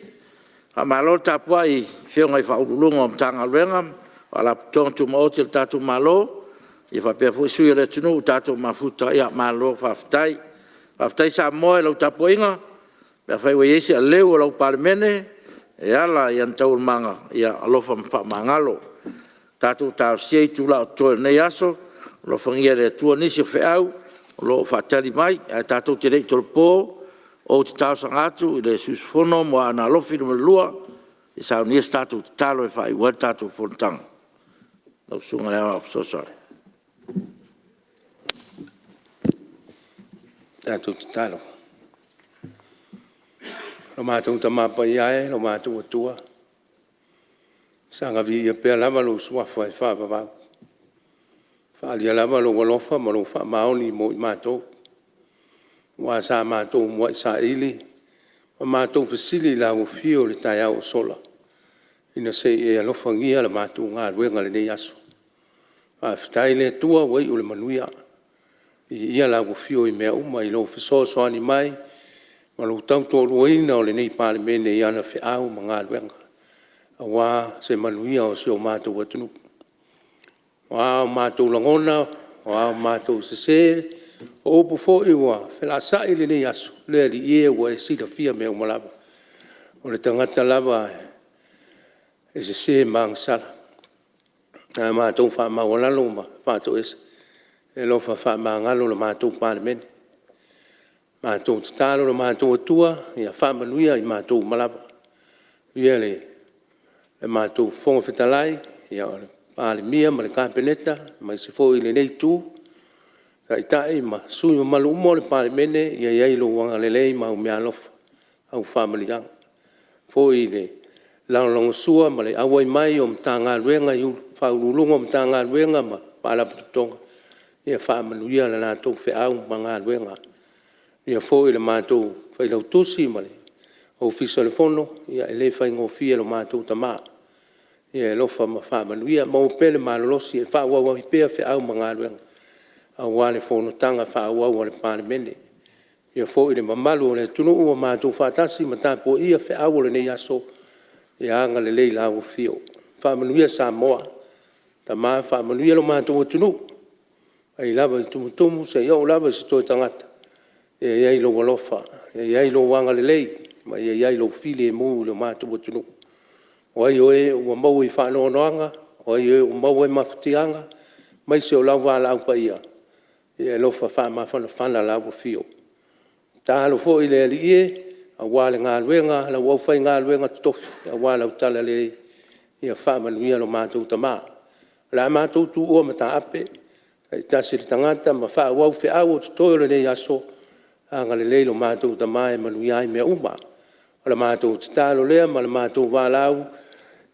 Faamalo le tapuai i Afioga i Ofisa Sili o Pulega o Matagaluega ma Faalapotopotoga Tumaoti a le tatou Malo, faapea foi sui o le atunuu ua tatou mafuta, malo faafetai. Faafetai Samoa i lau tapuaiga, pe afai ua i ai se aleu o lau Palemene e ala i ana taualumaga, ia alofa ma faamagalo. Tatou talosia itula o totoe o lenei aso, alofagia e le Atua nisi o feau o lo o faatali mai. Ae tatou te le i tolopo, ou te talosaga atu i le sui usufono mo Aana Alofi 2 e saunia se tatou tatalo e faaiu ai le tatou fonotaga. Lau Susuga i le Aoao Fesoasoani. Tatalo. Lo matou Tama Paia e, lo matou Atua, saga viia pea lava lou Suafa e faavavau, faaalia lava lou alofa ma lou faamaoni mo i matou, aua sa matou muai saili ma matou fesili i lau afio i le taeao ua sola ina se i e alofagia la matou galuega i lenei aso. Faafetai le Atua ua iu i le manuia. Viia lau Afio i mea uma i lou fesoasoani mai ma lou tautoaluaina o lenei Palemene i ana feau ma galuega aua se manuia o si o matou atunuu. O a o matou lagona, o a matou sese, o upu foi ua felaasai i lenei aso, le Alii e, ua e silafia mea uma lava. O le tagata lava e sese ma agasala. Ae matou faamaualalo ma faatoese, e alofa faamagalo le matou Palemene. Matou tatalo i lo matou Atua ia faamanuia i matou uma lava. Manuia le matou Fofoga Fetalai, le Palemia ma le Kapeneta aemaise foi lenei Itu, Taitai ma sui usufono mamalu uma o le Palemene, ia i ai lou agalelei ma au meaalofa, au faamanuiaga. Foi le lagolagosua ma le auai mai o Matagaluega i Ofisa Sili o Pulega o Matagaluega ma Faalapotopotoga, ia faamanuia le latou feau ma galuega. Faamanuia foi i le matou Failautusi ma le Ofisa o le Fono, ia e le faigofie lo matou tama. Ia e alofa ma faamanuia, maua pea le malolosi e faaauau ai pea feau ma galuega aua le fonotaga faaauau a le Palemene. Faamanuia foi i le mamalu o le atunuu ua matou faatasi ma tapuaia feau o lenei aso, ia agalelei i lau Afio, faamanuia Samoa. Tama faamanuia lo matou atunuu mai lava i tumutumu seia oo lava i se toe tagata, ia i ai lou alofa, ia i ai lou agalelei ma ia i ai lou filemu i lo matou atunuu. O ai o e ua maua i faanoanoaga, o ai o e ua maua i mafatiaga, aemaise o lau valaau paia, ia e alofa faamafanafana lau Afio. Tatalo foi le Alii e, aua le galuega a lau aufaigaluega totofi aua lau talalelei, ia faamanuia lo matou Tama. O le a matou tuua mataape taitasi le tagata ma faaauau feau o totoe o lenei aso, agalelei lo matou Tama e manuia ai mea uma. O le matou tatalo lea ma le matou valaau,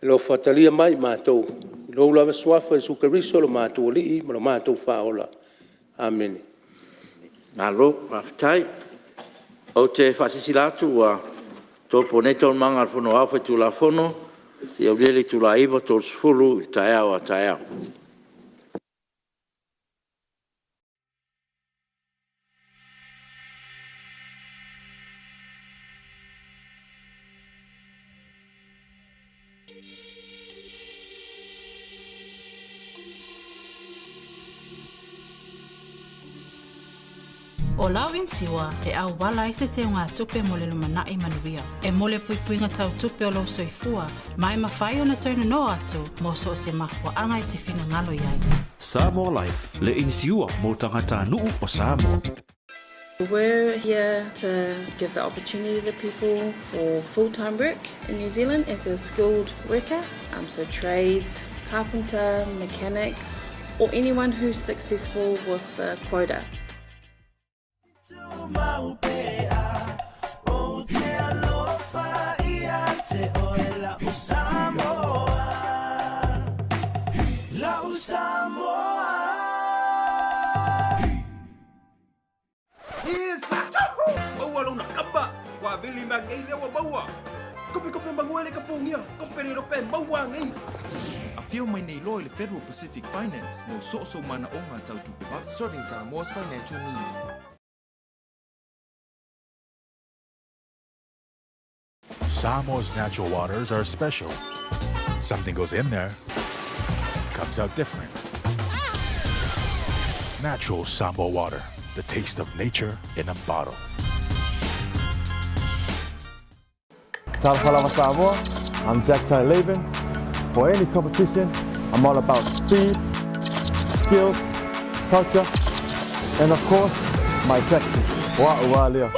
alofa talia mai matou i lou lava Suafa Iesu Keriso o lo matou Alii ma lo matou Faaola. Amene. Malo faafetai. Ou te faasilasila atu ua tolopo nei Taualumaga a le Fono Aoao Faitulafono seia aulia le itula e 9:30 i le taeao a taeao. O lau inisiua e auala ai se teugatupe mo le lumanai manuia. E mo le puipuiga tau tupe o lou soifua ma e mafai ona toe nono atu mo so o se mafuaaga e te finagalo i ai. Samoa Life, le inisiua mo tagatanuu o Samoa. We're here to give the opportunity to people for full-time work in New Zealand as a skilled worker, so trades, carpenter, mechanic, or anyone who's successful with the quota. Afio mai nei loa i le Federal Pacific Finance mo so o sou manaoga tau tupe serving Samoa's financial needs. Samoa's natural waters are special. Something goes in there, comes out different. Natural Samoa water, the taste of nature in a bottle. Talofa lava Samoa, I'm Jack Tai Laban. For any competition, I'm all about speed, skills, culture, and of course, my taxi. Wa ua lea.